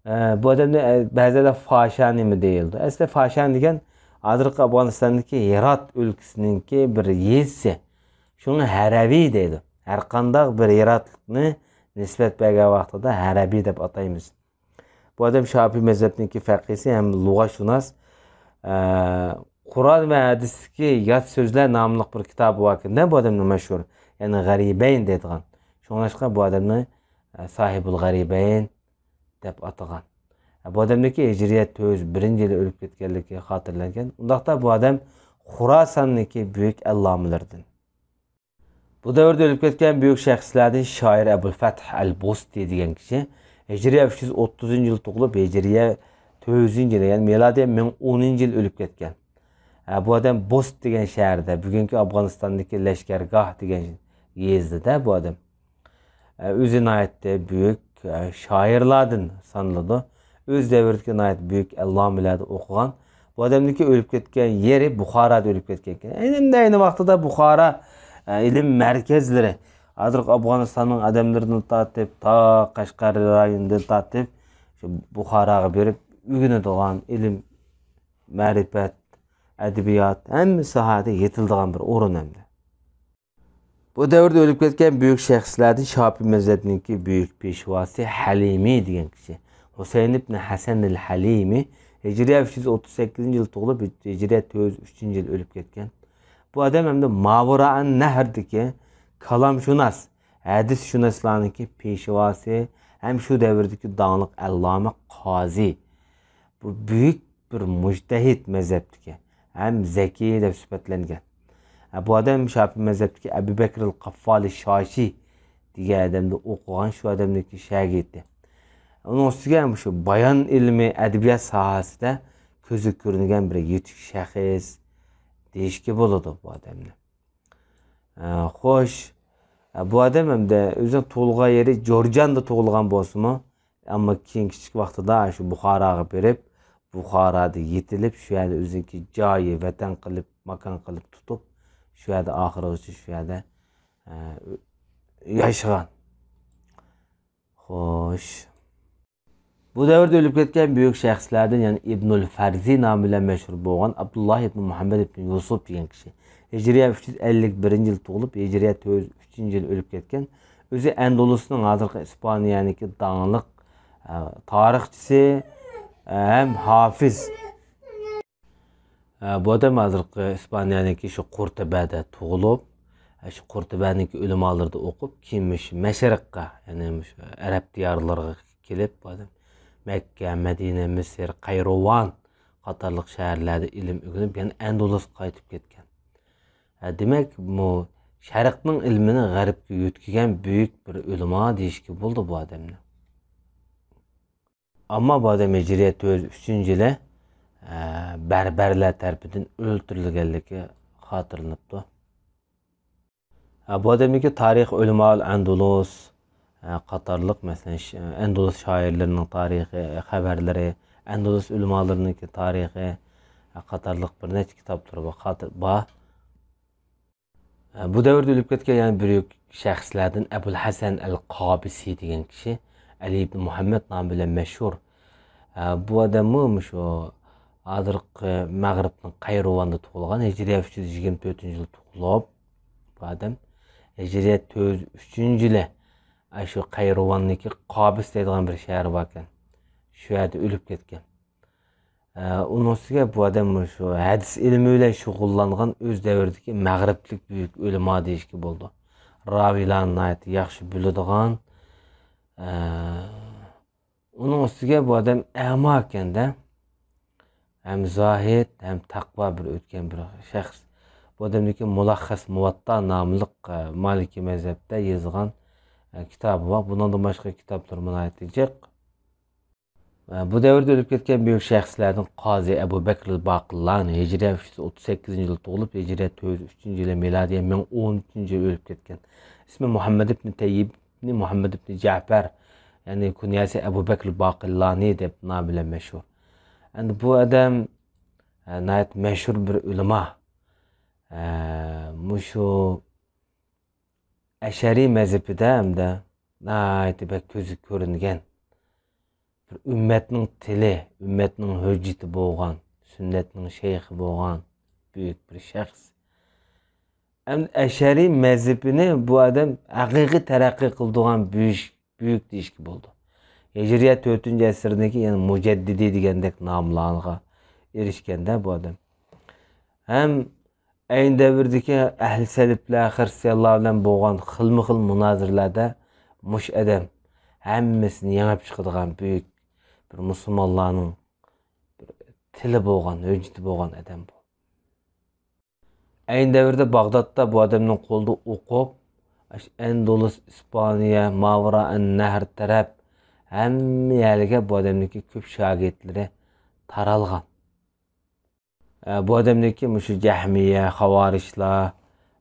ئە، بۇ ئادەمنى، ئە، بەزىلەر فاشانىمۇ دېيىلىدۇ. ئەسلى فاشان دېگەن ھازىرقى ئافغانىستاندىكى ھىرات ئۆلكىسىنىڭكى بىر يېزىسى. شۇڭا ھەرەۋى دەيدۇ. ھەر قانداق بىر ھىراتلىقنى نىسبەت بەرگەن ۋاقتىدا ھەرەۋى دەپ ئاتايمىز. بۇ ئادەم شاپىي مەزھەپنىڭكى فەقىھسى ھەم لۇغەتشۇناس. ئە، قۇرئان ۋە ھەدىستىكى يات سۆزلەر ناملىق بىر كىتابى باركەن-دە بۇ ئادەمنىڭ مەشھۇر. يەنى غەرىبەين دەيدىغان. شۇڭلاشقا بۇ ئادەمنى، ئە، ساھىبۇل غەرىبەين دەپ ئاتىغان. ئە، بۇ ئادەمنىڭكى ھىجرىيە تۆت يۈز بىرىنچى يىلى ئۆلۈپ كەتكەنلىكى خاتىرىلەنگەن. ئۇنداقتا بۇ ئادەم خۇراساننىڭكى بۈيۈك ئەللامىلىرىدىن. بۇ دەۋردە ئۆلۈپ كەتكەن بۈيۈك شەخسلەردىن شائىر ئەبۇل فەتھ ئەل بۇستى دېگەن كىشى ھىجرىيە ئۈچ يۈز ئوتتۇزىنچى يىل تۇغۇلۇپ، ھىجرىيە تۆت يۈزىنچى يىل، يەنى مىلادىيە مىڭ ئونىنچى يىل ئۆلۈپ كەتكەن. ھە، بۇ ئادەم بۇست دېگەن شەھەردە، بۈگۈنكى ئافغانىستاندىكى لەشكەرگاھ دېگەن يېزىدا بۇ ئادەم. ئە، ئۆزى ناھايىتى بۈيۈك، ئە، شائىرلاردىن سانىلىدۇ. ئۆز دەۋرىدىكى ناھايىتى بۈيۈك ئەللامىلەردە ئوقۇغان. بۇ ئادەمنىڭكى ئۆلۈپ كەتكەن يېرى بۇخارادا ئۆلۈپ كەتكەن. ئەينى، ئەينى ۋاقتىدا بۇخارا، ئە، ئىلىم مەركەزلىرى، ھازىرقى ئافغانىستاننىڭ ئادەملىرىدىن تارتىپ، تا قەشقەر رايونىدىن تارتىپ، شۇ بۇخاراغا بېرىپ ئۆگىنىدىغان ئىلىم، مەرىپەت، ئەدەبىيات، ھەممە ساھەدە يېتىلىدىغان بىر ئورۇن ئەمدى. بۇ دەۋردە ئۆلۈپ كەتكەن بۈيۈك شەخسلەردىن شاپىي مەزھەپنىڭكى بۈيۈك پېشۋاسى ھەلىمى دېگەن كىشى. ھۈسەيىن ئىبن ھەسەن ئەل ھەلىمى ھىجرىيە ئۈچ يۈز ئوتتۇز سەككىزىنچى يىل تۇغۇلۇپ، ھىجرىيە تۆت يۈز ئۈچىنچى يىل ئۆلۈپ كەتكەن. بۇ ئادەم ھەمدە ماۋىرائەن نەھردىكى كالامشۇناس، ھەدىسشۇناسلارنىڭكى پېشۋاسى ھەم شۇ دەۋردىكى داڭلىق ئەللامە قازى. بۇ بۈيۈك بىر مۇجتەھىد مەزھەپتىكى ھەم زەكىي دەپ سۈپەتلەنگەن. ھە، بۇ ئادەم شاپىي مەزھەپتىكى ئەبۇ بەكرىل قاففالى شاشى دېگەن ئادەمدە ئوقۇغان، شۇ ئادەمنىڭكى شاگىرتى. ئۇنىڭ ئۈستىگە مۇشۇ بايان ئىلمى، ئەدەبىيات ساھەسىدە كۆزگە كۆرۈنگەن بىر يېتىك شەخس دېيىشكە بولىدۇ بۇ ئادەمنى. ئە، خوش، ئە، بۇ ئادەم ئەمدى ئۆزىنىڭ تۇغۇلغان يېرى جورجاندا تۇغۇلغان بولسىمۇ، ئەمما كېيىن كىچىك ۋاقتىدا شۇ بۇخاراغا بېرىپ، بۇخارادا يېتىلىپ، شۇ يەردە ئۆزىنىڭكى جايى، ۋەتەن قىلىپ، ماكان قىلىپ تۇتۇپ، شۇ يەردە ئاخىرغىچە شۇ يەردە، ئە، ياشىغان. خوش. بۇ دەۋردە ئۆلۈپ كەتكەن بۈيۈك شەخسلەردىن يەنە ئىبنۇل فەرزى نامى بىلەن مەشھۇر بولغان ئابدۇللاھ ئىبن مۇھەممەد ئىبن يۈسۈپ دېگەن كىشى. ھىجرىيە ئۈچ يۈز ئەللىك بىرىنچى يىل تۇغۇلۇپ، ھىجرىيە تۆت يۈز ئۈچىنچى يىل ئۆلۈپ كەتكەن. ئۆزى ئەندۇلۇسنىڭ، ھازىرقى ئىسپانىيەنىڭكى داڭلىق، ئە، تارىخچىسى، ئە، ھەم ھافىز. ئە، بۇ ئادەم ھازىرقى ئىسپانىيەنىڭكى شۇ قۇرتۇبەدە تۇغۇلۇپ، ئە، شۇ قۇرتۇبەنىڭكى ئۆلىمالىرىدا ئوقۇپ، كېيىن مۇشۇ مەشرىققە، يەنى مۇشۇ ئەرەب دىيارلىرىغا كېلىپ، بۇ ئادەم مەككە، مەدىنە، مىسىر، قەيرۇۋان قاتارلىق شەھەرلەردە ئىلىم ئۆگىنىپ، يەنە ئەندۇلۇسقا قايتىپ كەتكەن. ئە، دېمەك، بۇ شەرقنىڭ ئىلمىنى غەربكە يۆتكىگەن بۈيۈك بىر ئۆلىما دېيىشكە بولىدۇ بۇ ئادەمنى. ئەمما بۇ ئادەم ھىجرىيە تۆت يۈز ئۈچىنچى يىلى، ئە، بەربەرلەر تەرىپىدىن ئۆلتۈرۈلگەنلىكى خاتىرىلىنىپتۇ. ئە، بۇ ئادەمنىڭكى تارىخ ئۆلىمائۇل ئەندۇلۇس، ئە، قاتارلىق، مەسىلەن، ش-، ئەندۇلۇس شائىرلىرىنىڭ تارىخى، خەۋەرلىرى، ئەندۇلۇس ئۆلىمالىرىنىڭكى تارىخى، ئە، قاتارلىق بىر نەچچە كىتابلىرى بار، خاتىر-، بار. بۇ دەۋردە ئۆلۈپ كەتكەن يەنە بىر شەخسلەردىن ئەبۇل ھەسەن ئەل قابىسى دېگەن كىشى، ئەلى ئىبن مۇھەممەد نامى بىلەن مەشھۇر. بۇ ئادەممۇ مۇشۇ ھازىرقى مەغرىبنىڭ قەيرۇۋاندا تۇغۇلغان، ھىجرىيە ئۈچ يۈز يىگىرمە تۆتىنچى يىلى تۇغۇلۇپ، بۇ ئادەم ھىجرىيە تۆت يۈز ئۈچىنچى يىلى، ئە، شۇ قەيرۇۋاندىكى قابىس دەيدىغان بىر شەھەر باركەن، شۇ يەردە ئۆلۈپ كەتكەن. ئە، ئۇنىڭ ئۈستىگە بۇ ئادەم شۇ ھەدىس ئىلمى بىلەن شۇغۇللانغان ئۆز دەۋرىدىكى مەغرىبلىك بۈيۈك ئۆلىما دېيىشكە بولىدۇ. راۋىيلارنى ناھايىتى ياخشى بىلىدىغان، ئە، ئۇنىڭ ئۈستىگە بۇ ئادەم ئەما ئىكەندە، ھەم زاھىد، ھەم تەقۋا بىر ئۆتكەن بىر شەخس. بۇ ئادەمنىڭكى مۇلەخخەس مۇۋەتتا ناملىق، ئە، مالىكىي مەزھەپتە يېزىلغان، ئە، كىتابى بار. بۇنىڭدىن باشقا كىتابلىرىمۇ ناھايىتى جىق. ئە، بۇ دەۋردە ئۆلۈپ كەتكەن بۈيۈك شەخسلەردىن قازى ئەبۇ بەكرىل باقىللانى، ھىجرىيە ئۈچ يۈز ئوتتۇز سەككىزىنچى يىلى تۇغۇلۇپ، ھىجرىيە تۆت يۈز ئۈچىنچى يىلى، مىلادىيە مىڭ ئون ئۈچىنچى يىلى ئۆلۈپ كەتكەن. ئىسمى مۇھەممەد ئىبنى تەييىب ئىبنى مۇھەممەد ئىبنى جەپەر، يەنى كۇنيەسى ئەبۇ بەكرىل باقىللانى دەپ نامى بىلەن مەشھۇر. ئەمدى بۇ ئادەم، ئە، ناھايىتى مەشھۇر بىر ئۆلىما. ئە، مۇشۇ ئەشەرىي مەزھىپىدە ھەمدە ناھايىتى بەك كۆزگە كۆرۈنگەن، بىر ئۈممەتنىڭ تىلى، ئۈممەتنىڭ ھۆججىتى بولغان، سۈننەتنىڭ شەيخى بولغان بۈيۈك بىر شەخس. ئەمدى ئەشەرىي مەزھىپىنى بۇ ئادەم ھەقىقىي تەرەققىي قىلدۇرغان بۈيۈك، بۈيۈك دېيىشكە بولىدۇ. ھىجرىيە تۆتىنچى ئەسىردىكى، يەنى مۇجەددىدى دېگەندەك ناملارغا ئېرىشكەندە بۇ ئادەم. ھەم ئەينى دەۋردىكى ئەھلى سەلىپلەر، خىرىستىيانلار بىلەن بولغان خىلمۇ خىل مۇنازىرىلەردە مۇشۇ ئادەم ھەممىسىنى يېڭىپ چىقىدىغان بۈيۈك بىر مۇسۇلمانلارنىڭ بىر تىلى بولغان، ھۆججىتى بولغان ئادەم بۇ. ئەينى دەۋردە باغدادتا بۇ ئادەمنىڭ قولىدا ئوقۇپ، ئاشۇ ئەندۇلۇس، ئىسپانىيە، ماۋرائەن نەھر تەرەپ ھەممە يەرگە بۇ ئادەمنىڭكى كۆپ شاگىرتلىرى تارالغان. ئە، بۇ ئادەمنىڭكى مۇشۇ جەھمىيە، خاۋارىجلار،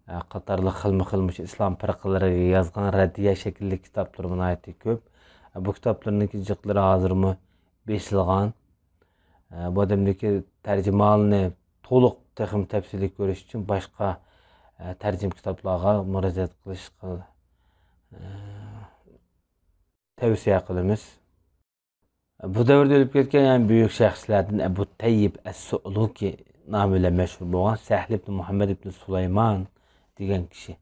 ئە، قاتارلىق خىلمۇ خىل مۇشۇ ئىسلام پىرقىلىرىگە يازغان رەددىيە شەكىللىك كىتابلىرىمۇ ناھايىتى كۆپ. ئە، بۇ كىتابلىرىنىڭكى جىقلىرى ھازىرمۇ بېسىلغان. ئە، بۇ ئادەمنىڭكى تەرجىمىھالىنى تولۇق، تېخىمۇ تەپسىلىي كۆرۈش ئۈچۈن باشقا، ئە، تەرجىمە كىتابلارغا مۇراجىئەت قىلىشقا، ئە، تەۋسىيە قىلىمىز. بۇ دەۋردە ئۆلۈپ كەتكەن يەنە بۈيۈك شەخسلەردىن ئەبۇ تەييىب ئەس-سۇئلۇكى نامى بىلەن مەشھۇر بولغان سەھل ئىبن مۇھەممەد ئىبن سۇلايمان دېگەن كىشى.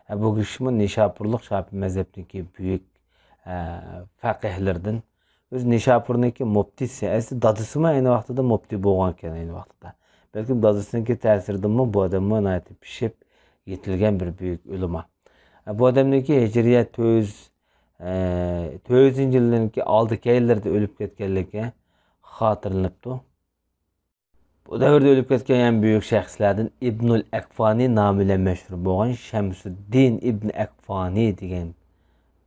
ئە، بۇ كىشىمۇ نىشاپۇرلۇق شاپىي مەزھەپنىڭكى بۈيۈك، ئە، فەقىھلىرىدىن. ئۆزى نىشاپۇرنىڭكى مۇپتىسى، ئەسلى دادىسىمۇ ئەينى ۋاقتىدا مۇپتى بولغانكەن ئەينى ۋاقتىدا. بەلكىم دادىسىنىڭكى تەسىرىدىنمۇ بۇ ئادەممۇ ناھايىتى پىشىپ يېتىلگەن بىر بۈيۈك ئۆلىما. ئە، بۇ ئادەمنىڭكى ھىجرىيە تۆت يۈز، ئە، تۆت يۈزىنچى يىللىرىنىڭكى ئالدى كەينىلىرىدە ئۆلۈپ كەتكەنلىكى خاتىرىلىنىپتۇ. بۇ دەۋردە ئۆلۈپ كەتكەن يەنە بۈيۈك شەخسلەردىن ئىبنۇل ئەكفانى نامى بىلەن مەشھۇر بولغان شەمسۇددىن ئىبن ئەكفانى دېگەن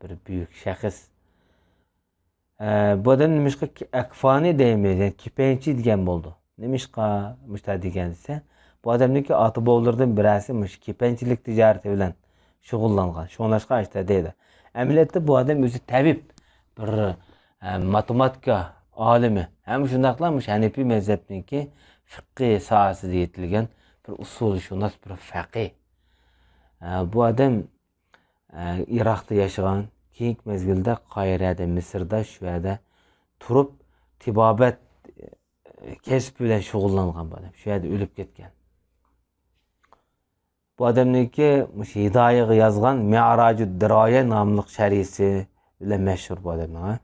بىر بۈيۈك شەخس. ئە، بۇ ئادەم نېمىشقا ئەكفانى دەيمىز؟ يەنى كېپەنچى دېگەن بولىدۇ. نېمىشقا مۇشۇنداق دېگەن دېسە، بۇ ئادەمنىڭكى ئاتا بوۋىلىرىدىن بىرەرسى مۇشۇ كېپەنچىلىك تىجارىتى بىلەن شۇغۇللانغان. شۇڭلاشقا ئاشۇنداق دەيدۇ. ئەمەلىيەتتە بۇ ئادەم ئۆزى تەبىب، بىر، ئە، ماتېماتىكا ئالىمى. ھەم شۇنداقلا مۇشۇ ھەنىپىي مەزھەپنىڭكى فىقھى ساھەسىدە يېتىلگەن بىر ئۇسۇلشۇناس، بىر فەقىھ. ئە، بۇ ئادەم ئە، ئىراقتا ياشىغان، كېيىنكى مەزگىلدە قاھىرەدە، مىسىردا، شۇ يەردە تۇرۇپ، تېبابەت، ئە، كەسپى بىلەن شۇغۇللانغان بۇ ئادەم. شۇ يەردە ئۆلۈپ كەتكەن. بۇ ئادەمنىڭكى مۇشۇ ھىدايىغا يازغان مىئراجۇد دىرايە ناملىق شەرھىسى بىلەن مەشھۇر بۇ ئادەمنىڭ، ھە.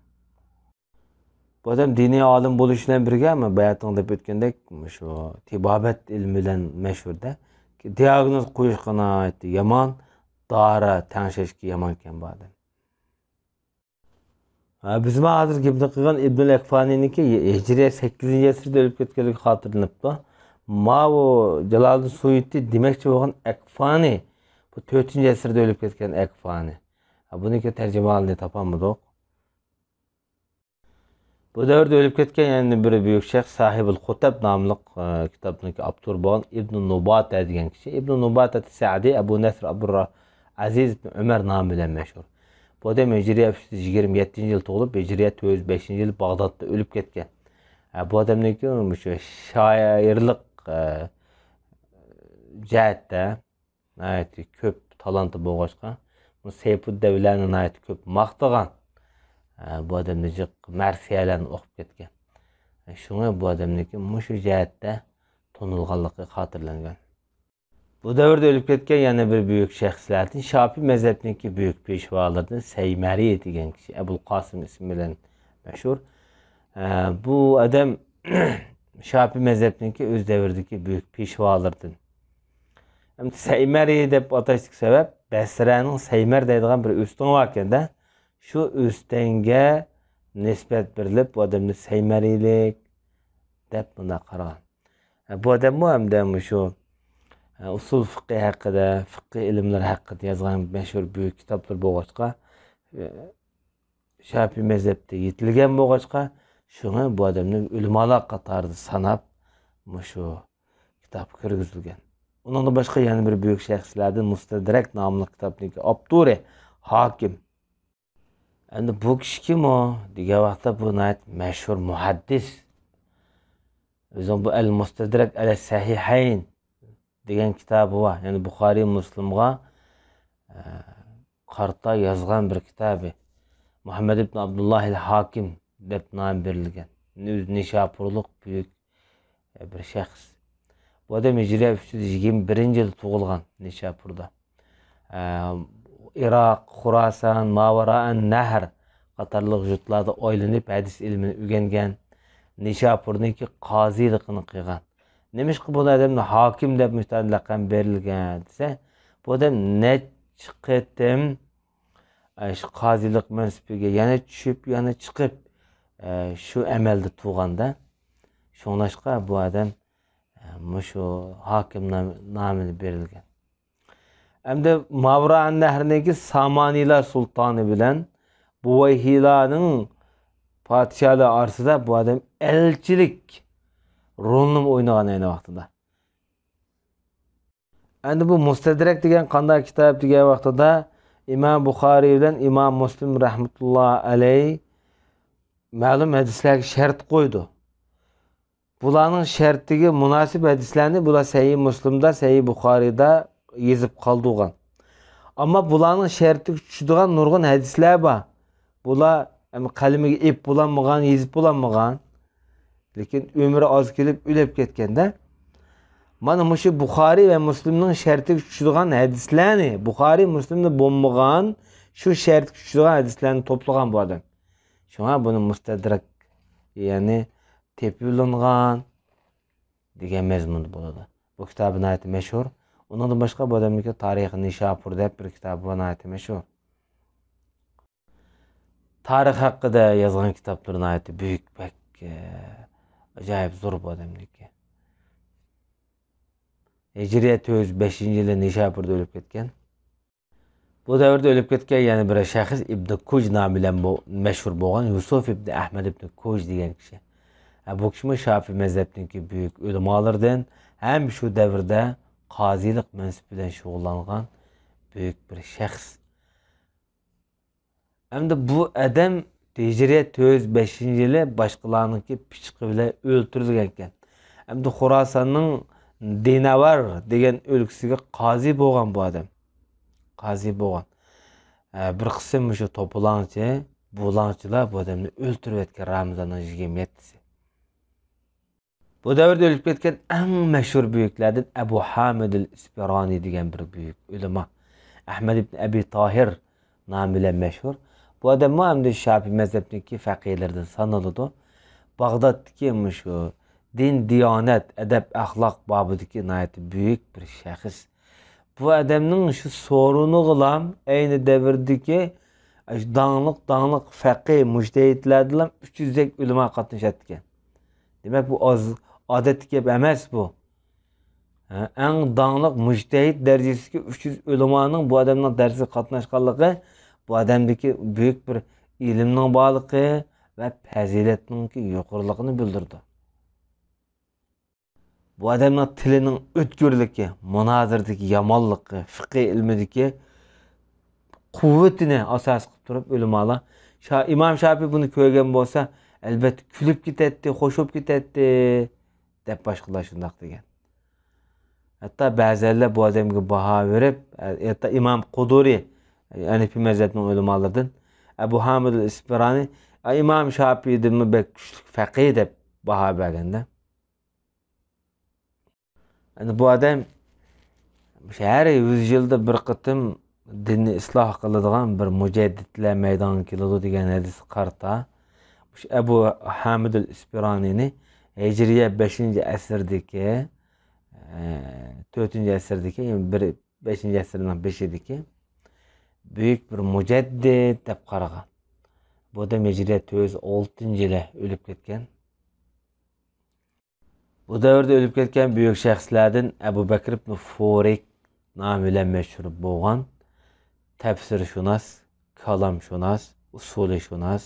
بۇ ئادەم دىنىي ئالىم بولۇش بىلەن بىرگە، مەن باياتىنغا دەپ ئۆتكەندەك، مۇشۇ تېبابەت ئىلمى بىلەن مەشھۇردە. دىئاگنوز قويۇشقا ناھايىتى يامان، دارا تەڭشەشكە يامانكەن بۇ ئادەم. ھە، بىز مانا ھازىر گېپىنى قىلغان ئىبنۇل ئەكفانىنىڭكى ھىجرىيە سەككىزىنچى ئەسىردە ئۆلۈپ كەتكەنلىكى خاتىرىلىنىپتۇ. ماۋۇ جالالىدىن سۇيۇتى دېمەكچى بولغان ئەكفانى، بۇ تۆتىنچى ئەسىردە ئۆلۈپ كەتكەن ئەكفانى. ھە، بۇنىڭكى تەرجىمىھالىنى تاپالمىدۇق. بۇ دەۋردە ئۆلۈپ كەتكەن يەنە بىر بۈيۈك شەخس ساھىبۇل خۇتەب ناملىق، ئە، كىتابنىڭكى ئاپتورى بولغان ئىبنۇ نۇباتە دېگەن كىشى. ئىبنۇ نۇباتە سەئدى ئەبۇ نەسر ئابدۇر ئەزىز ئىبن ئۆمەر نامى بىلەن مەشھۇر. بۇ ئادەم ھىجرىيە ئۈچ يۈز يىگىرمە يەتتىنچى يىل تۇغۇلۇپ، ھىجرىيە تۆت يۈز بەشىنچى يىل باغدادتا ئۆلۈپ كەتكەن. ئە، بۇ ئادەمنىڭكى مۇشۇ شائىرلىق، ئە، جەھەتتە ناھايىتى كۆپ تالانتى بولغاچقا، بۇ سەيپۇددەۋلەنى ناھايىتى كۆپ ماختىغان. ئە، بۇ ئادەمنى جىق مەرسىيەلەرنى ئوقۇپ كەتكەن. ئە، شۇڭا بۇ ئادەمنىڭكى مۇشۇ جەھەتتە تونۇلغانلىقى خاتىرىلەنگەن. بۇ دەۋردە ئۆلۈپ كەتكەن يەنە بىر بۈيۈك شەخسلەردىن، شاپىي مەزھەپنىڭكى بۈيۈك پېشۋالىرىدىن سەيمەرى دېگەن كىشى، ئەبۇل قاسىم ئىسمى بىلەن مەشھۇر. ئە، بۇ ئادەم شاپىئىي مەزھەپنىڭكى ئۆز دەۋرىدىكى بۈيۈك پېشۋالىرىدىن. ئەمدى سەيمەرى دەپ ئاتاشتىكى سەۋەب، بەسرەنىڭ سەيمەر دەيدىغان بىر ئۆستىڭى باركەن-دە، شۇ ئۆستەڭگە نىسبەت بېرىلىپ، بۇ ئادەمنى سەيمەرىلىك دەپ مۇنداق قارىغان. بۇ ئادەممۇ ھەمدە مۇشۇ ئۇسۇل فىقھى ھەققىدە، فىقھى ئىلىملىرى ھەققىدە يازغان مەشھۇر بۈيۈك كىتابلىرى بولغاچقا، شاپىئىي مەزھەپتە يېتىلگەن بولغاچقا، شۇڭا بۇ ئادەمنى ئۆلىمالار قاتارىدا ساناپ، مۇشۇ كىتابقا كىرگۈزۈلگەن. ئۇنىڭدىن باشقا يەنە بىر بۈيۈك شەخسلەردىن مۇستەدرەك ناملىق كىتابنىڭكى ئاپتورى ھاكىم. ئەمدى بۇ كىشى كىم ئۇ دېگەن ۋاقىتتا، بۇ ناھايىتى مەشھۇر مۇھەددىس. ئۆزىنىڭ بۇ ئەل مۇستەدرەك ئەلە سەھىھەين دېگەن كىتابى بار. يەنى بۇخارىي مۇسلىمغا، ئە، قارىتا يازغان بىر كىتابى. مۇھەممەد ئىبن ئابدۇللاھىل ھاكىم دەپ نام بېرىلگەن. ئۆزى نىشاپۇرلۇق بۈيۈك، ئە، بىر شەخس. بۇ ئادەم ھىجرىيە ئۈچ يۈز يىگىرمە بىرىنچى يىلدا تۇغۇلغان نىشاپۇردا. ئە، ئىراق، خۇراسان، ماۋارائەن نەھر قاتارلىق يۇرتلاردا ئايلىنىپ ھەدىس ئىلمىنى ئۆگەنگەن، نىشاپۇرنىڭكى قازىلىقىنى قىلغان. نېمىشقا بۇ ئادەمنى ھاكىم دەپ مۇشۇنداق لەقەم بېرىلگەن دېسە، بۇ ئادەم نەچچە قېتىم، ئە، شۇ قازىلىق مەنسىپىگە يەنە چۈشۈپ، يەنە چىقىپ، ئە، شۇ ئەمەلدە تۇرغاندا، شۇڭلاشقا بۇ ئادەم، ئە، مۇشۇ ھاكىم نام-، نامىنى بېرىلگەن. ئەمدى ماۋرائەن نەھرنىڭكى سامانىيلار سۇلتانى بىلەن بۇۋەيھىلارنىڭ پادىشاھلىرى ئارىسىدا بۇ ئادەم ئەلچىلىك رولىنىمۇ ئوينىغان ئەينى ۋاقتىدا. ئەمدى بۇ مۇستەدرەك دېگەن قانداق كىتاب دېگەن ۋاقتىدا، ئىمام بۇخارىي بىلەن ئىمام مۇسلىم رەھمەتۇللا ئەلەي مەلۇم ھەدىسلەرگە شەرت قويىدۇ. بۇلارنىڭ شەرتىگە مۇناسىپ ھەدىسلەرنى بۇلار سەھىھ مۇسلىمدا، سەھىھ بۇخارىيدا يېزىپ قالدۇرغان. ئەمما بۇلارنىڭ شەرتىگە چۈشىدىغان نۇرغۇن ھەدىسلەر بار. بۇلار ھەم قەلىمىگە ئېلىپ بولالمىغان، يېزىپ بولالمىغان. لېكىن ئۆمرى ئاز كېلىپ ئۆلۈپ كەتكەندە، مانا مۇشۇ بۇخارىي ۋە مۇسلىمنىڭ شەرتىگە چۈشىدىغان ھەدىسلەرنى، بۇخارىي، مۇسلىمدا بولمىغان، شۇ شەرتكە چۈشىدىغان ھەدىسلەرنى توپلىغان بۇ ئادەم. شۇڭا بۇنى مۇستەدرەك، يەنى تېپىۋېلىنغان دېگەن مەزمۇندا بولىدۇ. بۇ كىتابى ناھايىتى مەشھۇر. ئۇنىڭدىن باشقا بۇ ئادەمنىڭكى تارىخى نىشاپۇر دەپ بىر كىتابى بار، ناھايىتى مەشھۇر. تارىخ ھەققىدە يازغان كىتابلىرى ناھايىتى بۈيۈك، بەك، ئە، ئاجايىپ زور بۇ ئادەمنىڭكى. ھىجرىيە تۆت يۈز بەشىنچى يىلى نىشاپۇردا ئۆلۈپ كەتكەن. بۇ دەۋردە ئۆلۈپ كەتكەن يەنە بىر شەخس ئىبن كۇج نامى بىلەن بۇ، مەشھۇر بولغان يۈسۈف ئىبن ئەھمەد ئىبن كۇج دېگەن كىشى. ھە، بۇ كىشىمۇ شاپىئىي مەزھەپنىڭكى بۈيۈك ئۆلىمالىرىدىن ھەم شۇ دەۋردە قازىلىق مەنسىپى بىلەن شۇغۇللانغان بۈيۈك بىر شەخس. ئەمدى بۇ ئادەم ھىجرىيە تۆت يۈز بەشىنچى يىلى باشقىلارنىڭكى پىچىقى بىلەن ئۆلتۈرۈلگەنكەن. ئەمدى خوراساننىڭ دىناۋار دېگەن ئۆلكىسىگە قازى بولغان بۇ ئادەم. قازى بولغان. ئە، بىر قىسىم مۇشۇ توپىلاڭچى، بۇلاڭچىلار بۇ ئادەمنى ئۆلتۈرۈۋەتكەن رامىزاننىڭ يىگىرمە يەتتىسى. بۇ دەۋردە ئۆلۈپ كەتكەن ئەڭ مەشھۇر بۈيۈكلەردىن ئەبۇ ھامىدىل ئىسپىرانى دېگەن بىر بۈيۈك ئۆلىما. ئەھمەد ئىبن ئەبى تاھىر نامى بىلەن مەشھۇر. بۇ ئادەممۇ ئەمدى شاپىئىي مەزھەپنىڭكى فەقىھلىرىدىن سانىلىدۇ. باغدادتىكى مۇشۇ دىن، دىيانەت، ئەدەپ، ئەخلاق بابىدىكى ناھايىتى بۈيۈك بىر شەخس. بۇ ئادەمنىڭ شۇ سورۇنىغىلام ئەينى دەۋردىكى ئاشۇ داڭلىق، داڭلىق فەقىھ، مۇجتەھىدلەردىنلا ئۈچ يۈزدەك ئۆلىما قاتنىشاتتىكەن. دېمەك، بۇ ئاز، ئادەتتىكى گەپ ئەمەس بۇ. ھە، ئەڭ داڭلىق مۇجتەھىد دەرىجىسىدىكى ئۈچ يۈز ئۆلىمانىڭ بۇ ئادەمنىڭ دەرسىگە قاتناشقانلىقى بۇ ئادەمدىكى بۈيۈك بىر ئىلىمنىڭ بارلىقى ۋە پەزىلەتنىڭكى يۇقىرىلىقىنى بىلدۈرىدۇ. بۇ ئادەمنىڭ تىلىنىڭ ئۆتكۈرلۈكى، مۇنازىرىدىكى يامانلىقى، فىقھى ئىلمىدىكى قۇۋۋىتىنى ئاساس قىلىپ تۇرۇپ ئۆلىمالار، شا-، ئىمام شاپىئى بۇنى كۆرگەن بولسا، ئەلۋەتتە كۈلۈپ كېتەتتى، خوش بولۇپ كېتەتتى، دەپ باشقىلار شۇنداق دېگەن. ھەتتا بەزەنلەر بۇ ئادەمگە باھا بېرىپ، ھەتتا ئىمام قۇدۇرى، ھەنىفىي مەزھەپنىڭ ئۆلىمالىرىدىن، ئەبۇ ھامىد ئىسپىرانى، ئىمام شاپىئىدىنمۇ بەك كۈچلۈك فەقىھ دەپ باھا بەرگەندە. ئەنە بۇ ئادەم ھەر يۈز يىلدا بىر قېتىم دىننى ئىسلاھ قىلىدىغان بىر مۇجەددىدلەر مەيدانغا كېلىدۇ دېگەن ھەدىسكە قارىتا، مۇشۇ ئەبۇ ھامىدۇل ئىسپىرانىنى ھىجرىيە بەشىنچى ئەسىردىكى، ئە، تۆتىنچى ئەسىردىكى، يەنى بىر، بەشىنچى ئەسىرنىڭ بېشىدىكى بۈيۈك بىر مۇجەددىد دەپ قارىغان. بۇ ئادەم ھىجرىيە تۆت يۈز ئالتىنچى يىلى ئۆلۈپ كەتكەن. بۇ دەۋردە ئۆلۈپ كەتكەن بۈيۈك شەخسلەردىن ئەبۇ بەكر ئىبن فورىك نامى بىلەن مەشھۇر بولغان تەپسىرشۇناس، كالامشۇناس، ئۇسۇلىشۇناس،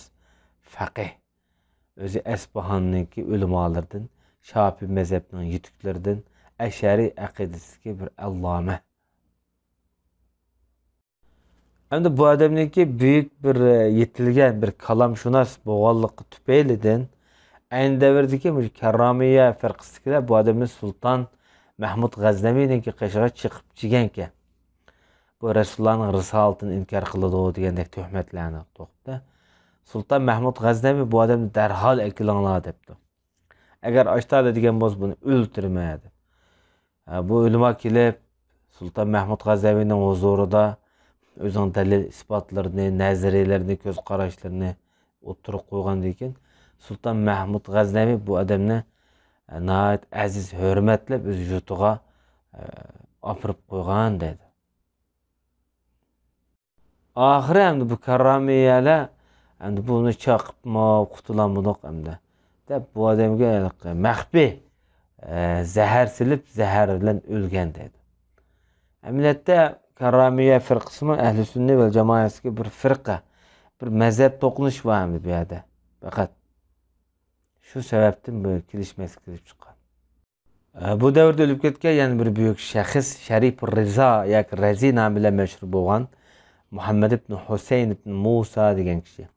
فەقىھ. ئۆزى ئەسپاھاننىڭكى ئۆلىمالىرىدىن، شاپىئىي مەزھەپنىڭ يېتىكلىرىدىن، ئەشئەرىي ئەقىدىسىدىكى بىر ئەللامە. ئەمدى بۇ ئادەمنىڭكى بۈيۈك بىر، ئە، يېتىلگەن بىر كالامشۇناس بولغانلىقى تۈپەيلىدىن، ئەينى دەۋردىكى مۇشۇ كاررامىيە فىرقىسىدىكىلەر بۇ ئادەمنى سۇلتان مەھمۇد غەزنەۋىنىڭكى قېشىغا چېقىپ جىگەنكەن. بۇ رەسۇلۇللانىڭ رىسالىتىنى ئىنكار قىلىدۇ دېگەندەك تۆھمەتلەرنى توقۇپتۇ. سۇلتان مەھمۇد غەزنەۋى بۇ ئادەمنى دەرھال ئەكېلىڭلار دەپتۇ. ئەگەر ئاشتالا دېگەن بولسا بۇنى ئۆلتۈرىمەن دەپ. ھە، بۇ ئۆلىما كېلىپ، سۇلتان مەھمۇد غەزنەۋىنىڭ ھۇزۇرىدا ئۆزىنىڭ دەلىل ئىسپاتلىرىنى، نەزەرىيەلىرىنى، كۆز قاراشلىرىنى ئوتتۇرىغا قويغاندىن كېيىن، سۇلتان مەھمۇد غەزنەۋى بۇ ئادەمنى، ئە، ناھايىتى ئەزىز ھۆرمەتلەپ ئۆز يۇرتىغا، ئە، ئاپىرىپ قويغان دەيدۇ. ئاخىرى ئەمدى بۇ كاررامىيەلەر ئەمدى بۇنى چاقىپمۇ قۇتۇلالمىدۇق ئەمدى دەپ، بۇ ئادەمگە ھېلىقى مەخپىي، ئە، زەھەر سېلىپ، زەھەر بىلەن ئۆلگەن دەيدۇ. ئەمەلىيەتتە كاررامىيە فىرقىسىمۇ ئەھلى سۈننە ۋەل جامائەسىدىكى بىر فىرقە، بىر مەزھەپ توقۇنۇشى بار ئەمدى بۇ يەردە. پەقەت شۇ سەۋەبتىن بۇ كېلىشمەسلىك كېلىپ چىققان. ئە، بۇ دەۋردە ئۆلۈپ كەتكەن يەنە بىر بۈيۈك شەخس شەرىپۇر رىزا ياكى رەزى نامى بىلەن مەشھۇر بولغان مۇھەممەد ئىبن ھۈسەيىن ئىبن مۇسا دېگەن كىشى.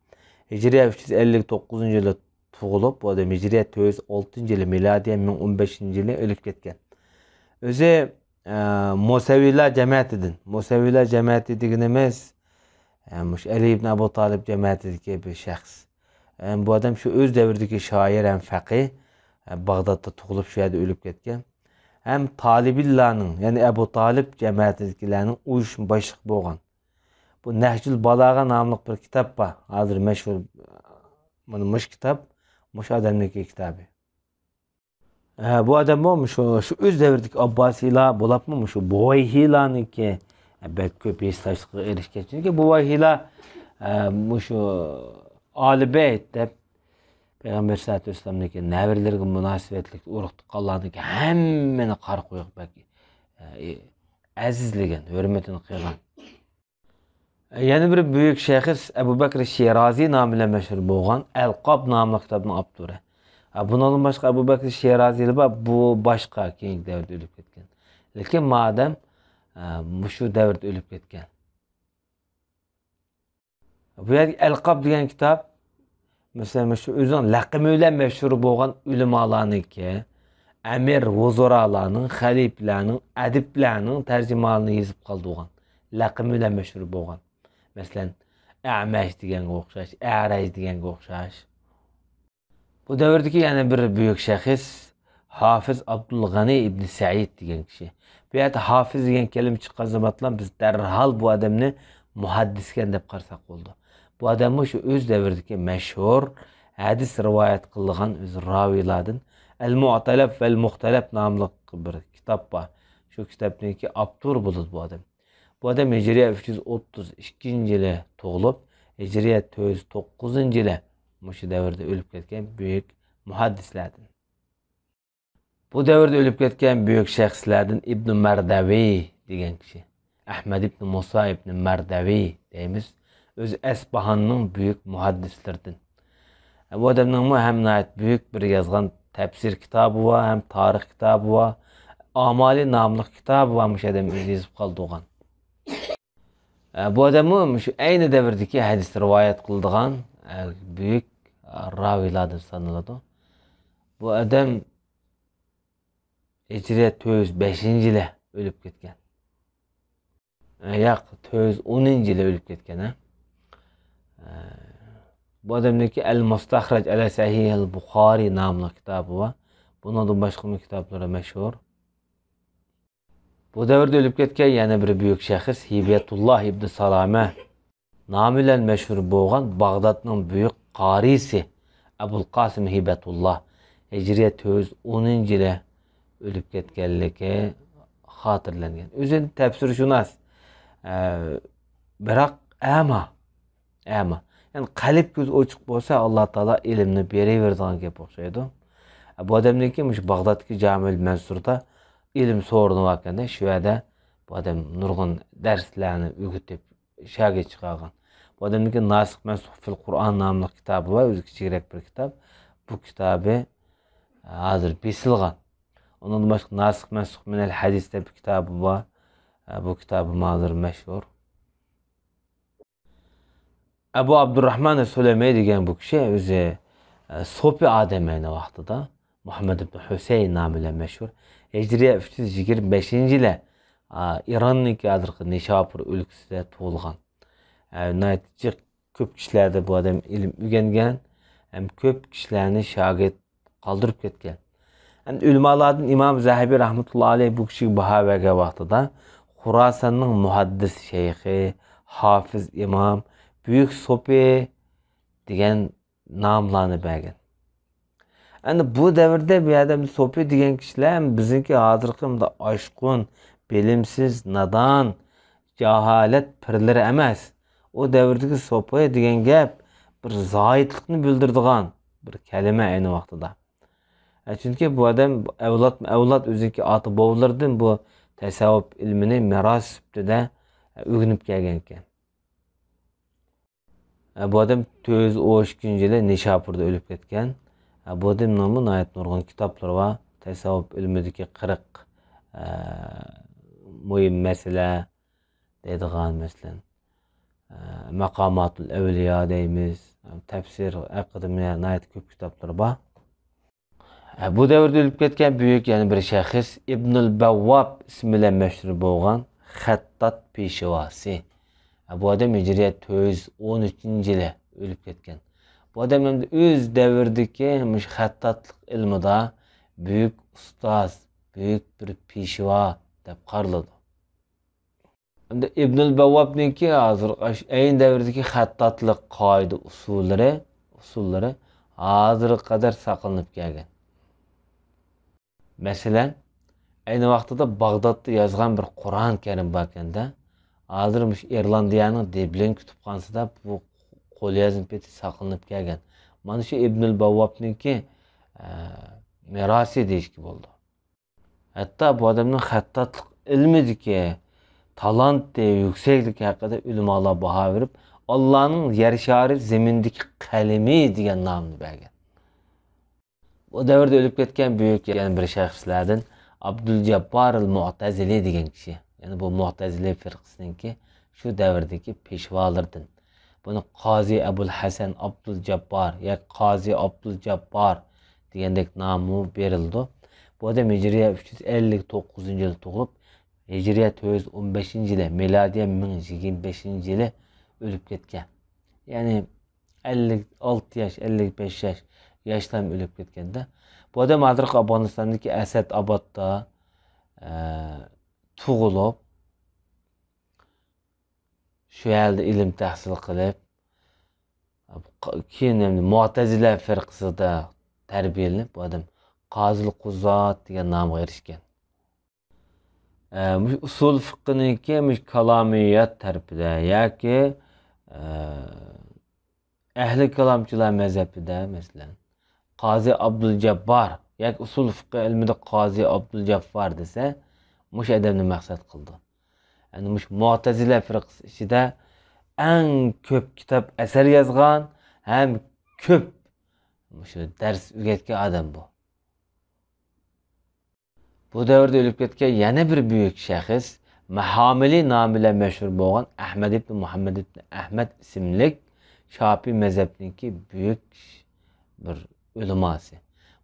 ھىجرىيە ئۈچ يۈز ئەللىك توققۇزىنچى يىلى تۇغۇلۇپ، بۇ ئادەم ھىجرىيە تۆت يۈز ئالتىنچى يىلى، مىلادىيە مىڭ ئون بەشىنچى يىلى ئۆلۈپ كەتكەن. ئۆزى، ئە، مۇسەۋىلار جەمەتىدىن. مۇسەۋىلار جەمەتى دېگىنىمىز، ئە، مۇشۇ ئەلى ئىبن ئەبۇ تالىپ جەمەتىدىكى بىر شەخس. ئە، بۇ ئادەم شۇ ئۆز دەۋرىدىكى شائىر ھەم فەقىھ، ئە، باغدادتا تۇغۇلۇپ، شۇ يەردە ئۆلۈپ كەتكەن. ھەم تالىبىنلارنىڭ، يەنى ئەبۇ تالىپ جەمەتىدىكىلەرنىڭ ئۇيۇشما باشلىقى بولغان. بۇ نەھجۇل بالاغە ناملىق بىر كىتاب بار. ھازىر مەشھۇر، مانا مۇشۇ كىتاب، مۇشۇ ئادەمنىڭكى كىتابى. ھە، بۇ ئادەممۇ مۇشۇ، شۇ ئۆز دەۋرىدىكى ئابباسىيلار بولۇپمۇ مۇشۇ بۇۋايھىيلارنىڭكى بەك كۆپ ھېسداشلىقىغا ئېرىشكەن. چۈنكى بۇۋايھىيلار، ھە، مۇشۇ ئالىبەيت دەپ پەيغەمبەر سەللەللاھۇ ئەلەيھى ۋەسەللەمنىڭكى نەۋرىلىرىگە مۇناسىۋەتلىك ئۇرۇق تۇغقانلارنىڭكى ھەممىنى قارا قويۇق بەك، ھە، ئەزىزلىگەن، ھۆرمىتىنى قىلغان. يەنە بىر بۈيۈك شەخس ئەبۇ بەكرى شىرازى نامى بىلەن مەشھۇر بولغان ئەلقاب ناملىق كىتابنىڭ ئاپتورى. ھە، بۇنىڭدىن باشقا ئەبۇ بەكرى شىرازىلار بار، بۇ باشقا كېيىنكى دەۋردە ئۆلۈپ كەتكەن. لېكىن مۇ ئادەم، ھە، مۇشۇ دەۋردە ئۆلۈپ كەتكەن. بۇ يەردىكى ئەلقاب دېگەن كىتاب، مەسىلەن، مۇشۇ ئۆزىنىڭ لەقىمى بىلەن مەشھۇر بولغان ئۆلىمالارنىڭكى، ئەمىر، ۋۇزۇرالارنىڭ، خەلىپىلەرنىڭ، ئەدىبلەرنىڭ تەرجىمىھالىنى يېزىپ قالدۇرغان. لەقىمى بىلەن مەشھۇر بولغان. مەسىلەن، ئەمەش دېگەنگە ئوخشاش، ئەرەج دېگەنگە ئوخشاش. بۇ دەۋردىكى يەنە بىر بۈيۈك شەخس ھافىز ئابدۇلغەنى ئىبنى سەئىد دېگەن كىشى. بۇ يەردە ھافىز دېگەن كەلىمە چىققان زامانلا بىز دەرھال بۇ ئادەمنى مۇھەددىسكەن دەپ قارىساق بولىدۇ. بۇ ئادەممۇ شۇ ئۆز دەۋرىدىكى مەشھۇر ھەدىس رىۋايەت قىلىدىغان ئۆز راۋىلاردىن. ئەل مۇئتەلەپ ۋەل مۇختەلەپ ناملىق بىر كىتاب بار. شۇ كىتابنىڭكى ئاپتورى بولىدۇ بۇ ئادەم. بۇ ئادەم ھىجرىيە ئۈچ يۈز ئوتتۇز ئىككىنچى يىلى تۇغۇلۇپ، ھىجرىيە تۆت يۈز توققۇزىنچى يىلى مۇشۇ دەۋردە ئۆلۈپ كەتكەن بۈيۈك مۇھەددىسلەردىن. بۇ دەۋردە ئۆلۈپ كەتكەن بۈيۈك شەخسلەردىن ئىبنى مەردەۋى دېگەن كىشى. ئەھمەد ئىبنى مۇسا ئىبنى مەردەۋى دەيمىز. ئۆزى ئەسپاھاننىڭ بۈيۈك مۇھەددىسلىرىدىن. بۇ ئادەمنىڭمۇ ھەم ناھايىتى بۈيۈك بىر يازغان تەپسىر كىتابى بار، ھەم تارىخ كىتابى بار. ئامالى ناملىق كىتابى بار، مۇشۇ ئادەم ئۆزى يېزىپ قالدۇرغان. ئە، بۇ ئادەممۇ مۇشۇ ئەينى دەۋردىكى ھەدىس رىۋايەت قىلىدىغان، ئە، بۈيۈك، ئە، راۋىلاردىن سانىلىدۇ. بۇ ئادەم ھىجرىيە تۆت يۈز بەشىنچى يىلى ئۆلۈپ كەتكەن. ئە، ياق، تۆت يۈز ئونىنچى يىلى ئۆلۈپ كەتكەن، ھە. ئە، بۇ ئادەمنىڭكى ئەل مۇستەخرەج ئەلە سەھىھىل بۇخارى ناملىق كىتابى بار. بۇنىڭدىن باشقىمۇ كىتابلىرى مەشھۇر. بۇ دەۋردە ئۆلۈپ كەتكەن يەنە بىر بۈيۈك شەخس ھىبەتۇللا ئىبنى سالامە نامى بىلەن مەشھۇر بولغان باغدادنىڭ بۈيۈك قارىسى ئەبۇل قاسىم ھىبەتۇللا. ھىجرىيە تۆت يۈز ئونىنچى يىلى ئۆلۈپ كەتكەنلىكى خاتىرىلەنگەن. ئۆزى تەپسىرشۇناس، ئە، بىراق ئەما، ئەما. يەنى قەلب كۆزى ئوچۇق بولسا، ئاللا تائالا ئىلىمنى بېرىۋېرىدىغان گەپ ئوخشايدۇ. بۇ ئادەمنىڭكى مۇشۇ باغدادتىكى جامىئۇل مەنسۇردا ئىلىم سورۇنى باركەندە، شۇ يەردە بۇ ئادەم نۇرغۇن دەرسلەرنى ئۆگىتىپ، شاگىرت چىقارغان. بۇ ئادەمنىڭكى ناسىخ مەنسۇخ فىل قۇرئان ناملىق كىتابى بار، ئۆزى كىچىكرەك بىر كىتاب. بۇ كىتابى ھازىر بېسىلغان. ئۇنىڭدىن باشقا ناسىخ مەنسۇخ مىنەل ھەدىس دەپ بىر كىتابى بار. بۇ كىتابىمۇ ھازىر مەشھۇر. ئەبۇ ئابدۇرراھمان سۇلەيمەي دېگەن بۇ كىشى ئۆزى، ئە، سوپى ئادەم ئەينى ۋاقتىدا. مۇھەممەد ئىبن ھۈسەيىن نامى بىلەن مەشھۇر. ھىجرىيە ئۈچ يۈز يىگىرمە بەشىنچى يىلى، ئا، ئىراننىڭكى ھازىرقى نىشاپۇر ئۆلكىسىدە تۇغۇلغان. ئە، ناھايىتى جىق كۆپ كىشىلەردە بۇ ئادەم ئىلىم ئۆگەنگەن ھەم كۆپ كىشىلەرنى شاگىرت قالدۇرۇپ كەتكەن. ئەمدى ئۆلىمالاردىن ئىمام زەھەبى رەھمەتۇللا ئەلەيھ بۇ كىشىگە باھا بەرگەن ۋاقتىدا، خۇراساننىڭ مۇھەددىس شەيخى، ھافىز ئىمام، بۈيۈك سوپى دېگەن ناملارنى بەرگەن. ئەمدى بۇ دەۋردە بۇ يەردە سوپى دېگەن كىشىلەر بىزنىڭكى ھازىرقى مۇنداق ئاشقۇن، بىلىمسىز، نادان، جاھالەت پىرلىرى ئەمەس. ئۇ دەۋردىكى سوپى دېگەن گەپ بىر زاھىدلىقنى بىلدۈرىدىغان بىر كەلىمە ئەينى ۋاقتىدا. ئە، چۈنكى بۇ ئادەم ئەۋلادمۇ ئەۋلاد ئۆزىنىڭكى ئاتا بوۋىلىرىدىن بۇ تەسەۋۋۇپ ئىلمىنى مىراس سۈپىتىدە، ئە، ئۆگىنىپ كەلگەنىكەن. ئە، بۇ ئادەم تۆت يۈز ئون ئىككىنچى يىلى نىشاپۇردا ئۆلۈپ كەتكەن. ئە، بۇ ئادەمنىڭمۇ ناھايىتى نۇرغۇن كىتابلىرى بار. تەسەۋۋۇپ ئىلمىدىكى قىرىق، ئە، مۇھىم مەسىلە دەيدىغان، مەسىلەن، ئە، ماقاماتۇل ئەۋلىيا دەيمىز. تەپسىر ھەققىدە ناھايىتى كۆپ كىتابلىرى بار. بۇ دەۋردە ئۆلۈپ كەتكەن بۈيۈك يەنە بىر شەخس ئىبنۇل بەۋۋاب ئىسمى بىلەن مەشھۇر بولغان خەتتات پېشۋاسى. بۇ ئادەم ھىجرىيە تۆت يۈز ئون ئۈچىنچى يىلى ئۆلۈپ كەتكەن. بۇ ئادەم ئەمدى ئۆز دەۋرىدىكى مۇشۇ خەتتاتلىق ئىلمىدا بۈيۈك ئۇستاز، بۈيۈك بىر پېشۋا دەپ قارىلىدۇ. ئەمدى ئىبنۇل بەۋۋابنىڭكى ھازىر ئاش-، ئەينى دەۋردىكى خەتتاتلىق قائىدە ئۇسۇللىرى، ئۇسۇللىرى ھازىرغا قەدەر ساقلىنىپ كەلگەن. مەسىلەن، ئەينى ۋاقتىدا باغدادتا يازغان بىر قۇرئان كەرىم باركەندە، ھازىر مۇشۇ ئىرلاندىيەنىڭ دىبلىن كۇتۇپخانىسىدا بۇ قوليازما پېتى ساقلىنىپ كەلگەن. مانا شۇ ئىبنۇل بەۋۋابنىڭكى، ئە، مىراسى دېيىشكە بولىدۇ. ھەتتا بۇ ئادەمنىڭ خەتتاتلىق ئىلمىدىكى تالانتى، يۈكسەكلىكى ھەققىدە ئۆلىمالار باھا بېرىپ، ئاللانىڭ يەر شارى زېمىندىكى قەلىمى دېگەن نامنى بەرگەن. بۇ دەۋردە ئۆلۈپ كەتكەن بۈيۈك يەنە بىر شەخسلەردىن ئابدۇلجاببار ئەل مۇئتەزىلى دېگەن كىشى. يەنى بۇ مۇئتەزىلە فىرقىسىنىڭكى شۇ دەۋردىكى پېشۋالىرىدىن. بۇنى قازى ئەبۇل ھەسەن ئابدۇلجاببار ياكى قازى ئابدۇلجاببار دېگەندەك نامىمۇ بېرىلىدۇ. بۇ ئادەم ھىجرىيە ئۈچ يۈز ئەللىك توققۇزىنچى يىلى تۇغۇلۇپ، ھىجرىيە تۆت يۈز ئون بەشىنچى يىلى، مىلادىيە مىڭ يىگىرمە بەشىنچى يىلى ئۆلۈپ كەتكەن. يەنى ئەللىك ئالتە ياش، ئەللىك بەش ياش ياشلارمۇ ئۆلۈپ كەتكەندە. بۇ ئادەم ھازىرقى ئافغانىستاندىكى ئەسەد ئابادتا، ئە، تۇغۇلۇپ، شۇ يەردە ئىلىم تەھسىل قىلىپ، كېيىن ئەمدى مۇئتەزىلە فىرقىسىدا تەربىيەلىنىپ، بۇ ئادەم قازىل قۇزات دېگەن نامغا ئېرىشكەن. ئە، مۇشۇ ئۇسۇل فىقھىنىڭكى مۇشۇ كالامىيەت تەرىپىدە ياكى، ئە، ئەھلى كالامچىلار مەزھەپىدە، مەسىلەن، قازى ئابدۇلجاببار ياكى ئۇسۇل فىقھى ئىلمىدا قازى ئابدۇلجاببار دېسە، مۇشۇ ئادەمنى مەقسەت قىلىدۇ. يەنى مۇشۇ مۇئتەزىلە فىرقىسى ئىچىدە ئەڭ كۆپ كىتاب ئەسەر يازغان ھەم كۆپ مۇشۇ دەرس ئۆگەتكەن ئادەم بۇ. بۇ دەۋردە ئۆلۈپ كەتكەن يەنە بىر بۈيۈك شەخس، مەھامىلى نامى بىلەن مەشھۇر بولغان ئەھمەد ئىبن مۇھەممەد ئىبن ئەھمەد ئىسىملىك شاپىي مەزھەپنىڭكى بۈيۈك بىر ئۆلىماسى.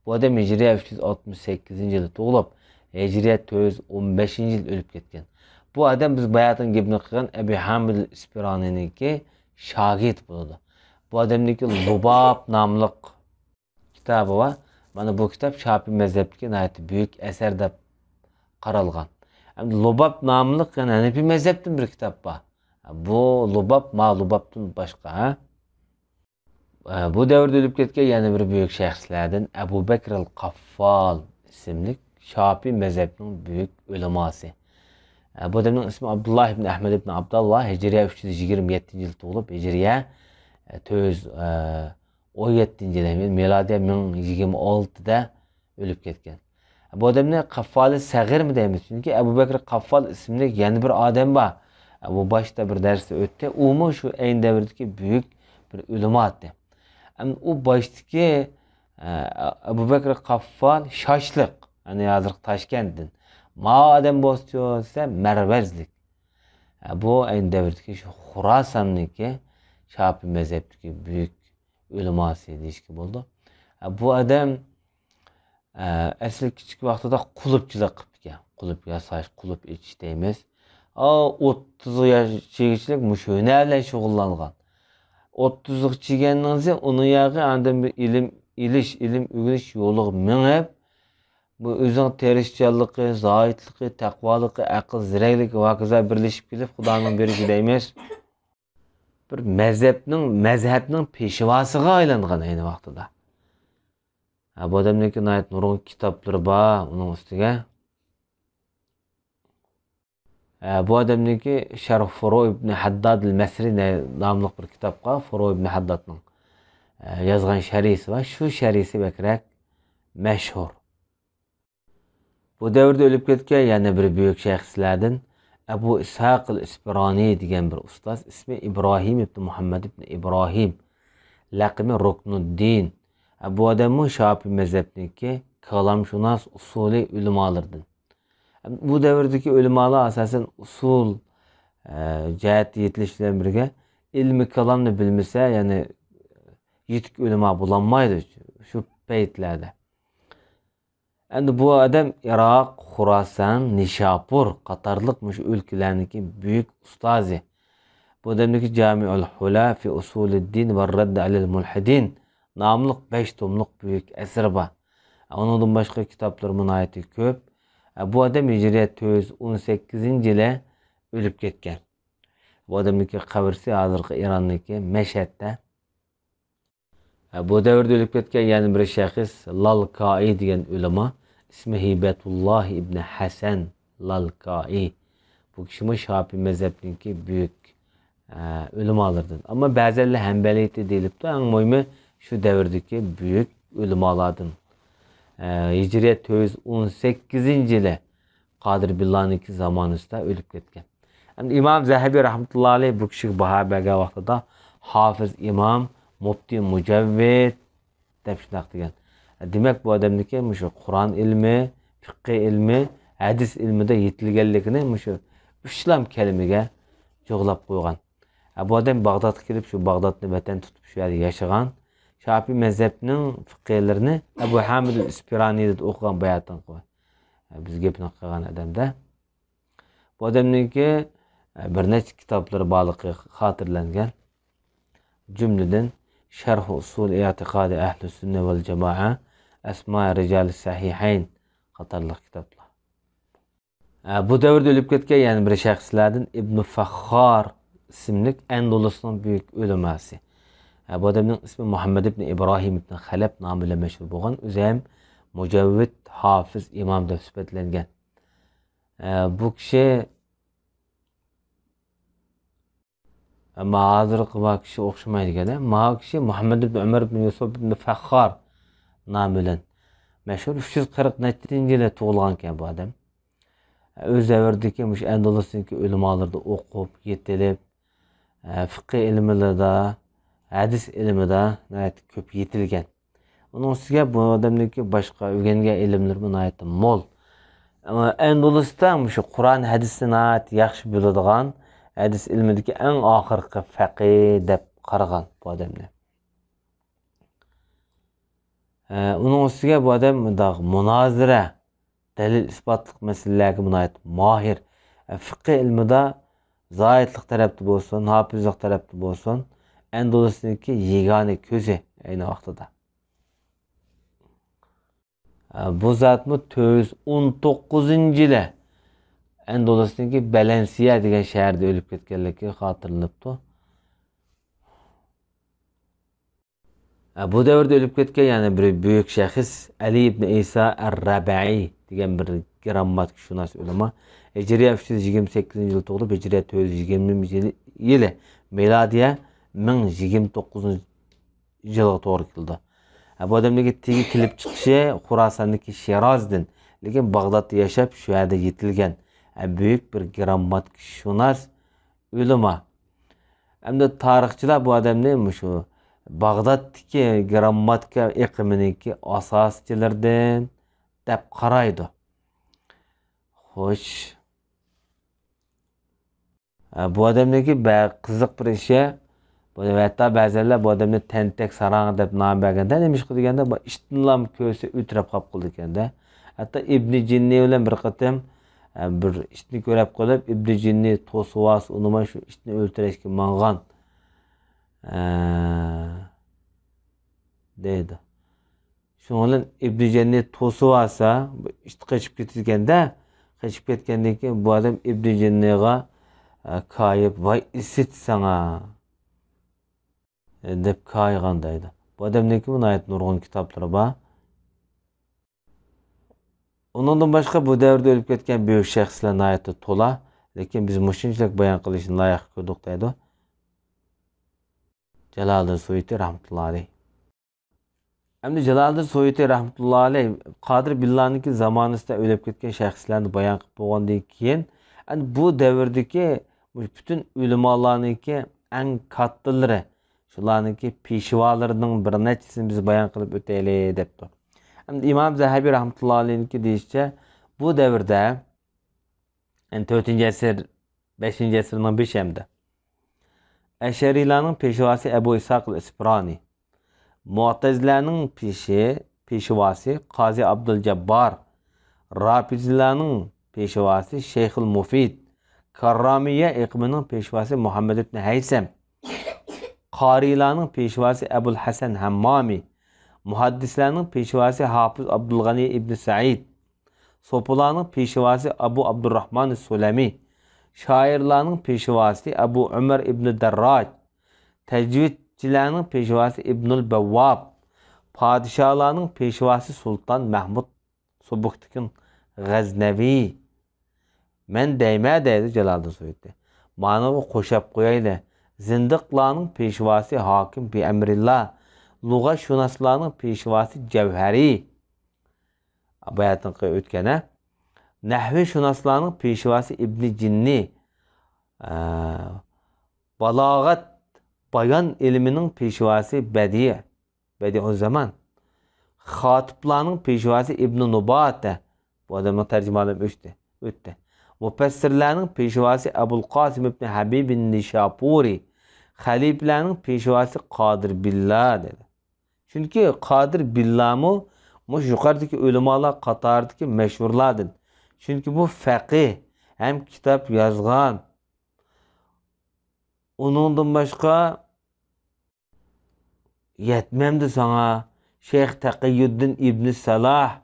بۇ ئادەم ھىجرىيە ئۈچ يۈز ئاتمىش سەككىزىنچى يىلى تۇغۇلۇپ، ھىجرىيە تۆت يۈز ئون بەشىنچى يىلى ئۆلۈپ كەتكەن. بۇ ئادەم بىز باياتىن گېپىنى قىلغان ئەبى ھامىد ئىسپىرانىنىڭكى شاگىرتى بولىدۇ. بۇ ئادەمنىڭكى لۇباب ناملىق كىتابى بار. مانا بۇ كىتاب شاپىي مەزھەپتىكى ناھايىتى بۈيۈك ئەسەر دەپ قارالغان. ئەمدى لۇباب ناملىق يەنە ھەنىپىي مەزھەپتىن بىر كىتاب بار. بۇ لۇباب، ما لۇبابتىن باشقا، ھە؟ ئە، بۇ دەۋردە ئۆلۈپ كەتكەن يەنە بىر بۈيۈك شەخسلەردىن ئەبۇ بەكرىل قاففال ئىسىملىك شاپىي مەزھەپنىڭ بۈيۈك ئۆلىماسى. ئە، بۇ ئادەمنىڭ ئىسمى ئابدۇللا ئىبن ئەھمەد ئىبن ئابداللا، ھىجرىيە ئۈچ يۈز يىگىرمە يەتتىنچى يىل تۇغۇلۇپ، ھىجرىيە، ئە، تۆت يۈز، ئە، ئون يەتتىنچى يىل، يەنى مىلادىيە مىڭ يىگىرمە ئالتىدا ئۆلۈپ كەتكەن. بۇ ئادەمنى قاففالى سەغىرمۇ دەيمىز؟ چۈنكى ئەبۇ بەكرى قاففال ئىسىملىك يەنە بىر ئادەم بار. بۇ باشتا بىر دەرستە ئۆتتى. ئۇمۇ شۇ ئەينى دەۋردىكى بۈيۈك بىر ئۆلىما ئىدى. ئەمدى ئۇ باشتىكى، ئە، ئەبۇ بەكرى قاففال شاشلىق، يەنى ھازىرقى تاشكەنتتىن. ما ئادەم بولسىچۇ دېسە، مەرۋەزلىك. ئە، بۇ ئەينى دەۋردىكى شۇ خۇراساننىڭكى شاپىي مەزھەپتىكى بۈيۈك ئۆلىماسى دېيىشكە بولىدۇ. ئە، بۇ ئادەم، ئە، ئەسلى كىچىك ۋاقتىدا قۇلۇپچىلىق قىپتىكەن. قۇلۇپ ياساش، قۇلۇپ ئېچىش دەيمىز. ئا، ئوتتۇزغا ياش-، يېتىشكىچىلىك مۇشۇ ھۈنەر بىلەن شۇغۇللانغان. ئوتتۇزغا يېتىشكەندىن كېيىن ئۇنىڭ ياغى ئاندىن بىر ئىلىم ئېلىش، ئىلىم ئۆگىنىش يولىغا مېڭىپ، بۇ ئۆزىنىڭ تىرىشچانلىقى، زاھىدلىقى، تەقۋالىقى، ئەقىل زېرەكلىكى ۋە ھاكازا بىرلىشىپ كېلىپ، خۇدانىڭ بېرىشى دەيمىز. بىر مەزھەپنىڭ، مەزھەپنىڭ پېشۋاسىغا ئايلانغان ئەينى ۋاقتىدا. ھە، بۇ ئادەمنىڭكى ناھايىتى نۇرغۇن كىتابلىرى بار ئۇنىڭ ئۈستىگە. ھە، بۇ ئادەمنىڭكى شەرھ فۇرۇ ئىبن ھەدداد ئەل مەسرى ناملىق بىر كىتابقا، فۇرۇ ئىبن ھەددادنىڭ، ھە، يازغان شەرھىسى بار. شۇ شەرھىسى بەكرەك مەشھۇر. بۇ دەۋردە ئۆلۈپ كەتكەن يەنە بىر بۈيۈك شەخسلەردىن ئەبۇ ئىسھاق ئەل ئىسپىرانى دېگەن بىر ئۇستاز، ئىسمى ئىبراھىم ئىبن مۇھەممەد ئىبن ئىبراھىم، لەقىمى رۇكنۇددىن. بۇ ئادەممۇ شاپىي مەزھەپنىڭكى كالامشۇناس، ئۇسۇلىي ئۆلىمالىرىدىن. بۇ دەۋردىكى ئۆلىمالار ئاساسەن ئۇسۇل، ئە، جەھەتتە يېتىلىش بىلەن بىرگە ئىلمىي كالامنى بىلمىسە، يەنى يېتىك ئۆلىما بولالمايدۇ شۇ پەيتلەردە. ئەمدى بۇ ئادەم ئىراق، خۇراسان، نىشاپۇر قاتارلىق مۇشۇ ئۆلكىلەرنىڭكى بۈيۈك ئۇستازى. بۇ ئادەمنىڭكى جامىئۇل ھۇلا فى ئۇسۇلىددىن ۋە رەدد ئەلەل مۇلھىدىن ناملىق بەش توملۇق بۈيۈك ئەسىرى بار. ئۇنىڭدىن باشقا كىتابلىرىمۇ ناھايىتى كۆپ. بۇ ئادەم ھىجرىيە تۆت يۈز ئون سەككىزىنچى يىلى ئۆلۈپ كەتكەن. بۇ ئادەمنىڭكى قەبرىسى ھازىرقى ئىراننىڭكى مەشھەدتە. بۇ دەۋردە ئۆلۈپ كەتكەن يەنە بىر شەخس لالكائى دېگەن ئۆلىما، ئىسمى ھىبەتۇللا ئىبنى ھەسەن لالكائى. بۇ كىشىمۇ شاپىي مەزھەپنىڭكى بۈيۈك، ئە، ئۆلىمالىرىدىن. ئەمما بەزەنلەر ھەمبەلىيتى دېيىلىپتۇ، ئەڭ مۇھىمى شۇ دەۋردىكى بۈيۈك ئۆلىمالاردىن. ئە، ھىجرىيە تۆت يۈز ئون سەككىزىنچى يىلى قادىر بىللانىڭكى زامانىسىدا ئۆلۈپ كەتكەن. ئەمدى ئىمام زەھەبى رەھمەتۇللا ئەلەيھ بۇ كىشىگە باھا بەرگەن ۋاقتىدا ھافىز ئىمام، مۇپتى مۇجەۋۋىد دەپ شۇنداق دېگەن. دېمەك، بۇ ئادەمنىڭكى مۇشۇ قۇرئان ئىلمى، فىقھى ئىلمى، ھەدىس ئىلمىدا يېتىلگەنلىكىنى مۇشۇ ئۈچلام كەلىمىگە جۇغلاپ قويغان. بۇ ئادەم باغدادقا كېلىپ، شۇ باغدادنى ۋەتەن تۇتۇپ، شۇ يەردە ياشىغان. شاپىي مەزھەپنىڭ فىقھىلىرىنى ئەبۇ ھامىد ئىسپىرانىدا ئوقۇغان بۇ يەردىن. بىز گېپىنى قىلغان ئادەمدە. بۇ ئادەمنىڭكى، ئە، بىر نەچچە كىتابلىرى بارلىقى خاتىرىلەنگەن. جۈملىدىن شەرھۇ ئۇسۇل ئېتىقادى ئەھلى سۈننە ۋەل جامائە، ئەسما رىجالى سەھىھەين قاتارلىق كىتابلار. ئە، بۇ دەۋردە ئۆلۈپ كەتكەن يەنە بىر شەخسلەردىن ئىبنى فەخخار ئىسىملىك ئەندۇلۇسنىڭ بۈيۈك ئۆلىماسى. ئە، بۇ ئادەمنىڭ ئىسمى مۇھەممەد ئىبنى ئىبراھىم ئىبنى خەلەپ نامى بىلەن مەشھۇر بولغان، ئۆزى ھەم مۇجەۋۋىد، ھافىز، ئىمام دەپ سۈپەتلەنگەن. ئە، بۇ كىشى، ئەمما ھازىرقى ما كىشى ئوخشىمايدىكەن. ما كىشى مۇھەممەد ئىبن ئۆمەر ئىبن يۈسۈف ئىبن فەخخار نامى بىلەن مەشھۇر. ئۈچ يۈز قىرىق نەچچىنچى يىلى تۇغۇلغانكەن بۇ ئادەم. ئۆز دەۋرىدىكى مۇشۇ ئەندۇلۇسنىڭكى ئۆلىمالىرىدا ئوقۇپ، يېتىلىپ، ئە، فىقھى ئىلمىدا، ھەدىس ئىلمىدا ناھايىتى كۆپ يېتىلگەن. ئۇنىڭ ئۈستىگە بۇ ئادەمنىڭكى باشقا ئۆگەنگەن ئىلىملىرىمۇ ناھايىتى مول. ئەندۇلۇستا مۇشۇ قۇرئان ھەدىسنى ناھايىتى ياخشى بىلىدىغان، ھەدىس ئىلمىدىكى ئەڭ ئاخىرقى فەقىھ دەپ قارىغان بۇ ئادەمنى. ئۇنىڭ ئۈستىگە بۇ ئادەم مۇنداق مۇنازىرە، دەلىل-ئىسپاتلىق مەسىلىلەرگە ناھايىتى ماھىر. فىقھى ئىلمىدا زاھىدلىق تەرەپتە بولسۇن، ھاپىزلىق تەرەپتە بولسۇن، ئەندۇلۇسنىڭكى يېگانە كۆزى ئەينى ۋاقتىدا. بۇ زاتمۇ تۆت يۈز ئون توققۇزىنچى يىلى ئەندۇلۇسنىڭكى بەلەنسىيە دېگەن شەھەردە ئۆلۈپ كەتكەنلىكى خاتىرىلىنىپتۇ. ئە، بۇ دەۋردە ئۆلۈپ كەتكەن يەنە بىر بۈيۈك شەخس ئەلى ئىبن ئىسا ئەر-رەبەئى دېگەن بىر گىرامماتىكىشۇناس ئۆلىما. ھىجرىيە ئۈچ يۈز يىگىرمە سەككىزىنچى يىل تۇغۇلۇپ، ھىجرىيە تۆت يۈز يىگىرمە يىلى، مىلادىيە مىڭ يىگىرمە توققۇزىنچى يىلغا توغرا كېلىدۇ. ھە، بۇ ئادەمنىڭكى تېگى كېلىپ چىقىشى خۇراساندىكى شىرازدىن، لېكىن باغدادتا ياشاپ، شۇ يەردە يېتىلگەن. ھە، بۈيۈك بىر گىرامماتىكشۇناس ئۆلىما. ئەمدى تارىخچىلار بۇ ئادەمنى مۇشۇ باغدادتىكى گىرامماتىكا ئېقىمىنىڭكى ئاساسچىلىرىدىن دەپ قارايدۇ. خوش. ئە، بۇ ئادەمنىڭكى بە-، قىزىق بىر ئىشى، بۇ، ھەتتا بەزەنلەر بۇ ئادەمنى تەنتەك ساراڭ دەپ نام بەرگەندە، نېمىشقا دېگەندە، بۇ ئىتنىلا كۆرسە ئۆتۈرەپ قاپ قالىدىكەندە. ھەتتا ئىبنى جىننى بىلەن بىر قېتىم، ئە، بىر ئىتنى كۆرۈپ قېلىپ، ئىبنى جىننى توسۇۋالسا، ئۇنىماي شۇ ئىتنى ئۆلتۈرۈشكە ماڭغان. ئە، دەيدۇ. شۇنىڭ بىلەن ئىبنى جەننى توسۇۋالسا، بۇ ئىت قېچىپ كېتىدىكەندە، قېچىپ كەتكەندىن كېيىن بۇ ئادەم ئىبنى جەننىغا، ئە، كايىپ، «ۋاي ئىسىت ساڭا!» دەپ كايىغان دەيدۇ. بۇ ئادەمنىڭكى ناھايىتى نۇرغۇن كىتابلىرى بار. ئۇنىڭدىن باشقا بۇ دەۋردە ئۆلۈپ كەتكەن بۈيۈك شەخسلەر ناھايىتى تولا، لېكىن بىز مۇشۇنچىلىك بايان قىلىشنى لايىق كۆردۇق دەيدۇ جالالىدىن سۇيۇتى رەھمەتۇللا ئەلەيھ. ئەمدى جالالىدىن سۇيۇتى رەھمەتۇللا ئەلەيھ قادىر بىللانىڭكى زامانىسىدا ئۆلۈپ كەتكەن شەخسلەرنى بايان قىلىپ بولغاندىن كېيىن، ئەمدى بۇ دەۋردىكى مۇشۇ پۈتۈن ئۆلىمالارنىڭكى ئەڭ كاتتىلىرى، شۇلارنىڭكى پېشۋالىرىنىڭ بىر نەچچىسىنى بىز بايان قىلىپ ئۆتەيلى دەپتۇ. ئەمدى ئىمام زەھەبى رەھمەتۇللا ئەلەيھنىڭكى دېيىشىچە، بۇ دەۋردە، يەنى تۆتىنچى ئەسىر، بەشىنچى ئەسىرنىڭ بېشى ئەمدى، ئەشەرىيلارنىڭ پېشۋاسى ئەبۇ ئىسھاق ئىسپىرانى، مۇئتەزىلەنىڭ پېشى، پېشۋاسى قازى ئابدۇل جاببار، رافىزىلەرنىڭ پېشۋاسى شەيخۇل مۇفىد، كاررامىيە ئېقىمىنىڭ پېشۋاسى مۇھەممەد ئىبن ھەيسەم، قارىيلارنىڭ پېشۋاسى ئەبۇل ھەسەن ھەممامى، مۇھەددىسلەرنىڭ پېشۋاسى ھاپىز ئابدۇلغەنى ئىبن سەئىد، سوپىلارنىڭ پېشۋاسى ئەبۇ ئابدۇرراھمان سۇلەمى، شائىرلارنىڭ پېشۋاسى ئەبۇ ئۆمەر ئىبن دەرراج، تەجۋىدچىلەرنىڭ پېشۋاسى ئىبنۇل بەۋۋاب، پادىشاھلارنىڭ پېشۋاسى سۇلتان مەھمۇد سۇبۇكتىكىن غەزنەۋى. مەن دەيمەن دەيدۇ جالالىدىن سۇيۇتى. مانىغا قوشاپ قويايلى. زىندىقلارنىڭ پېشۋاسى ھاكىم بىئەمرىللا، لۇغەتشۇناسلارنىڭ پېشۋاسى جەۋھەرى. باياتىنقى ئۆتكەن، ھە؟ نەھۋىشۇناسلارنىڭ پېشۋاسى ئىبنى جىننى. ئە، بالاغەت، بايان ئىلمىنىڭ پېشۋاسى بەدىئ، بەدىئۇززامان. خاتىپلارنىڭ پېشۋاسى ئىبنى نۇباتە. بۇ ئادەمنىڭ تەرجىمىھالى ئۆتتى، ئۆتتى. مۇپەسسىرلەرنىڭ پېشۋاسى ئەبۇل قاسىم ئىبنى ھەبىبىن نىشاپۇرى. خەلىپىلەرنىڭ پېشۋاسى قادىر بىللا دېدى. چۈنكى قادىر بىللامۇ مۇشۇ يۇقىرىدىكى ئۆلىمالار قاتارىدىكى مەشھۇرلاردىن. چۈنكى بۇ فەقىھ ھەم كىتاب يازغان. ئۇنىڭدىن باشقا يەتمەمدۇ ساڭا شەيخ تەقىيۇددىن ئىبنى سالاھ؟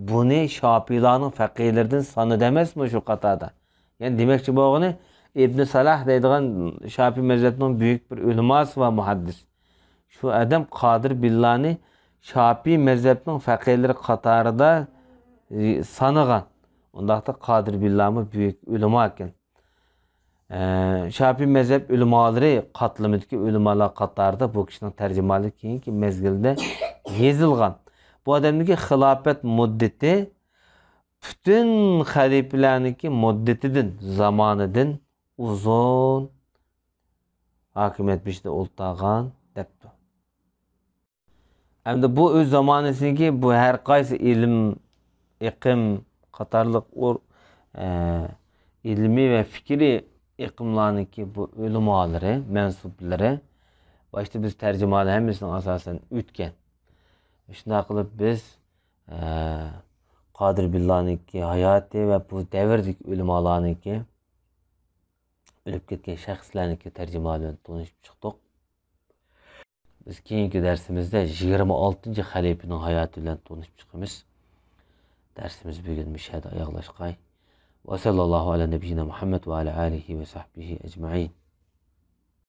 بۇنى شاپىيلارنىڭ فەقىھلىرىدىن سانىدى ئەمەسمۇ شۇ قاتاردا؟ يەنى دېمەكچى بولغىنى، ئىبنى سالاھ دەيدىغان شاپىي مەزھەپنىڭ بۈيۈك بىر ئۆلىماسى بار، مۇھەددىس. شۇ ئادەم قادىر بىللانى شاپىي مەزھەپنىڭ فەقىھلىرى قاتارىدا، ئى، سانىغان. ئۇنداقتا قادىر بىللامۇ بۈيۈك ئۆلىما ئىكەن. ئە، شاپىي مەزھەپ ئۆلىمالىرى قاتلىمىدىكى ئۆلىمالار قاتارىدا بۇ كىشىنىڭ تەرجىمىھالى كېيىنكى مەزگىلدە يېزىلغان. بۇ ئادەمنىڭكى خىلاپەت مۇددىتى پۈتۈن خەلىپىلەرنىڭكى مۇددىتىدىن، زامانىدىن ئۇزۇن ھاكىمىيەت بېشىدا ئولتۇرغان دەپتۇ. ئەمدى بۇ ئۆز زامانىسىدىكى بۇ ھەر قايسى ئىلىم، ئېقىم قاتارلىق ئۇر-، ئە، ئىلمىي ۋە پىكرىي ئېقىملارنىڭكى بۇ ئۆلىمالىرى، مەنسۇپلىرى، باشتا بىز تەرجىمىھالى ھەممىسىنىڭ ئاساسەن ئۆتكەن. شۇنداق قىلىپ بىز، ئە، قادىر بىللانىڭكى ھاياتى ۋە بۇ دەۋردىكى ئۆلىمالارنىڭكى ئۆلۈپ كەتكەن شەخسلەرنىڭكى تەرجىمىھالى بىلەن تونۇشۇپ چىقتۇق. بىز كېيىنكى دەرسىمىزدە يىگىرمە ئالتىنچى خەلىپىنىڭ ھاياتى بىلەن تونۇشۇپ چىقىمىز. دەرسىمىز بۈگۈن مۇشۇ يەردە ئاياغلاشقاي. وصلى الله على نبينا محمد وعلى آله وصحبه أجمعين.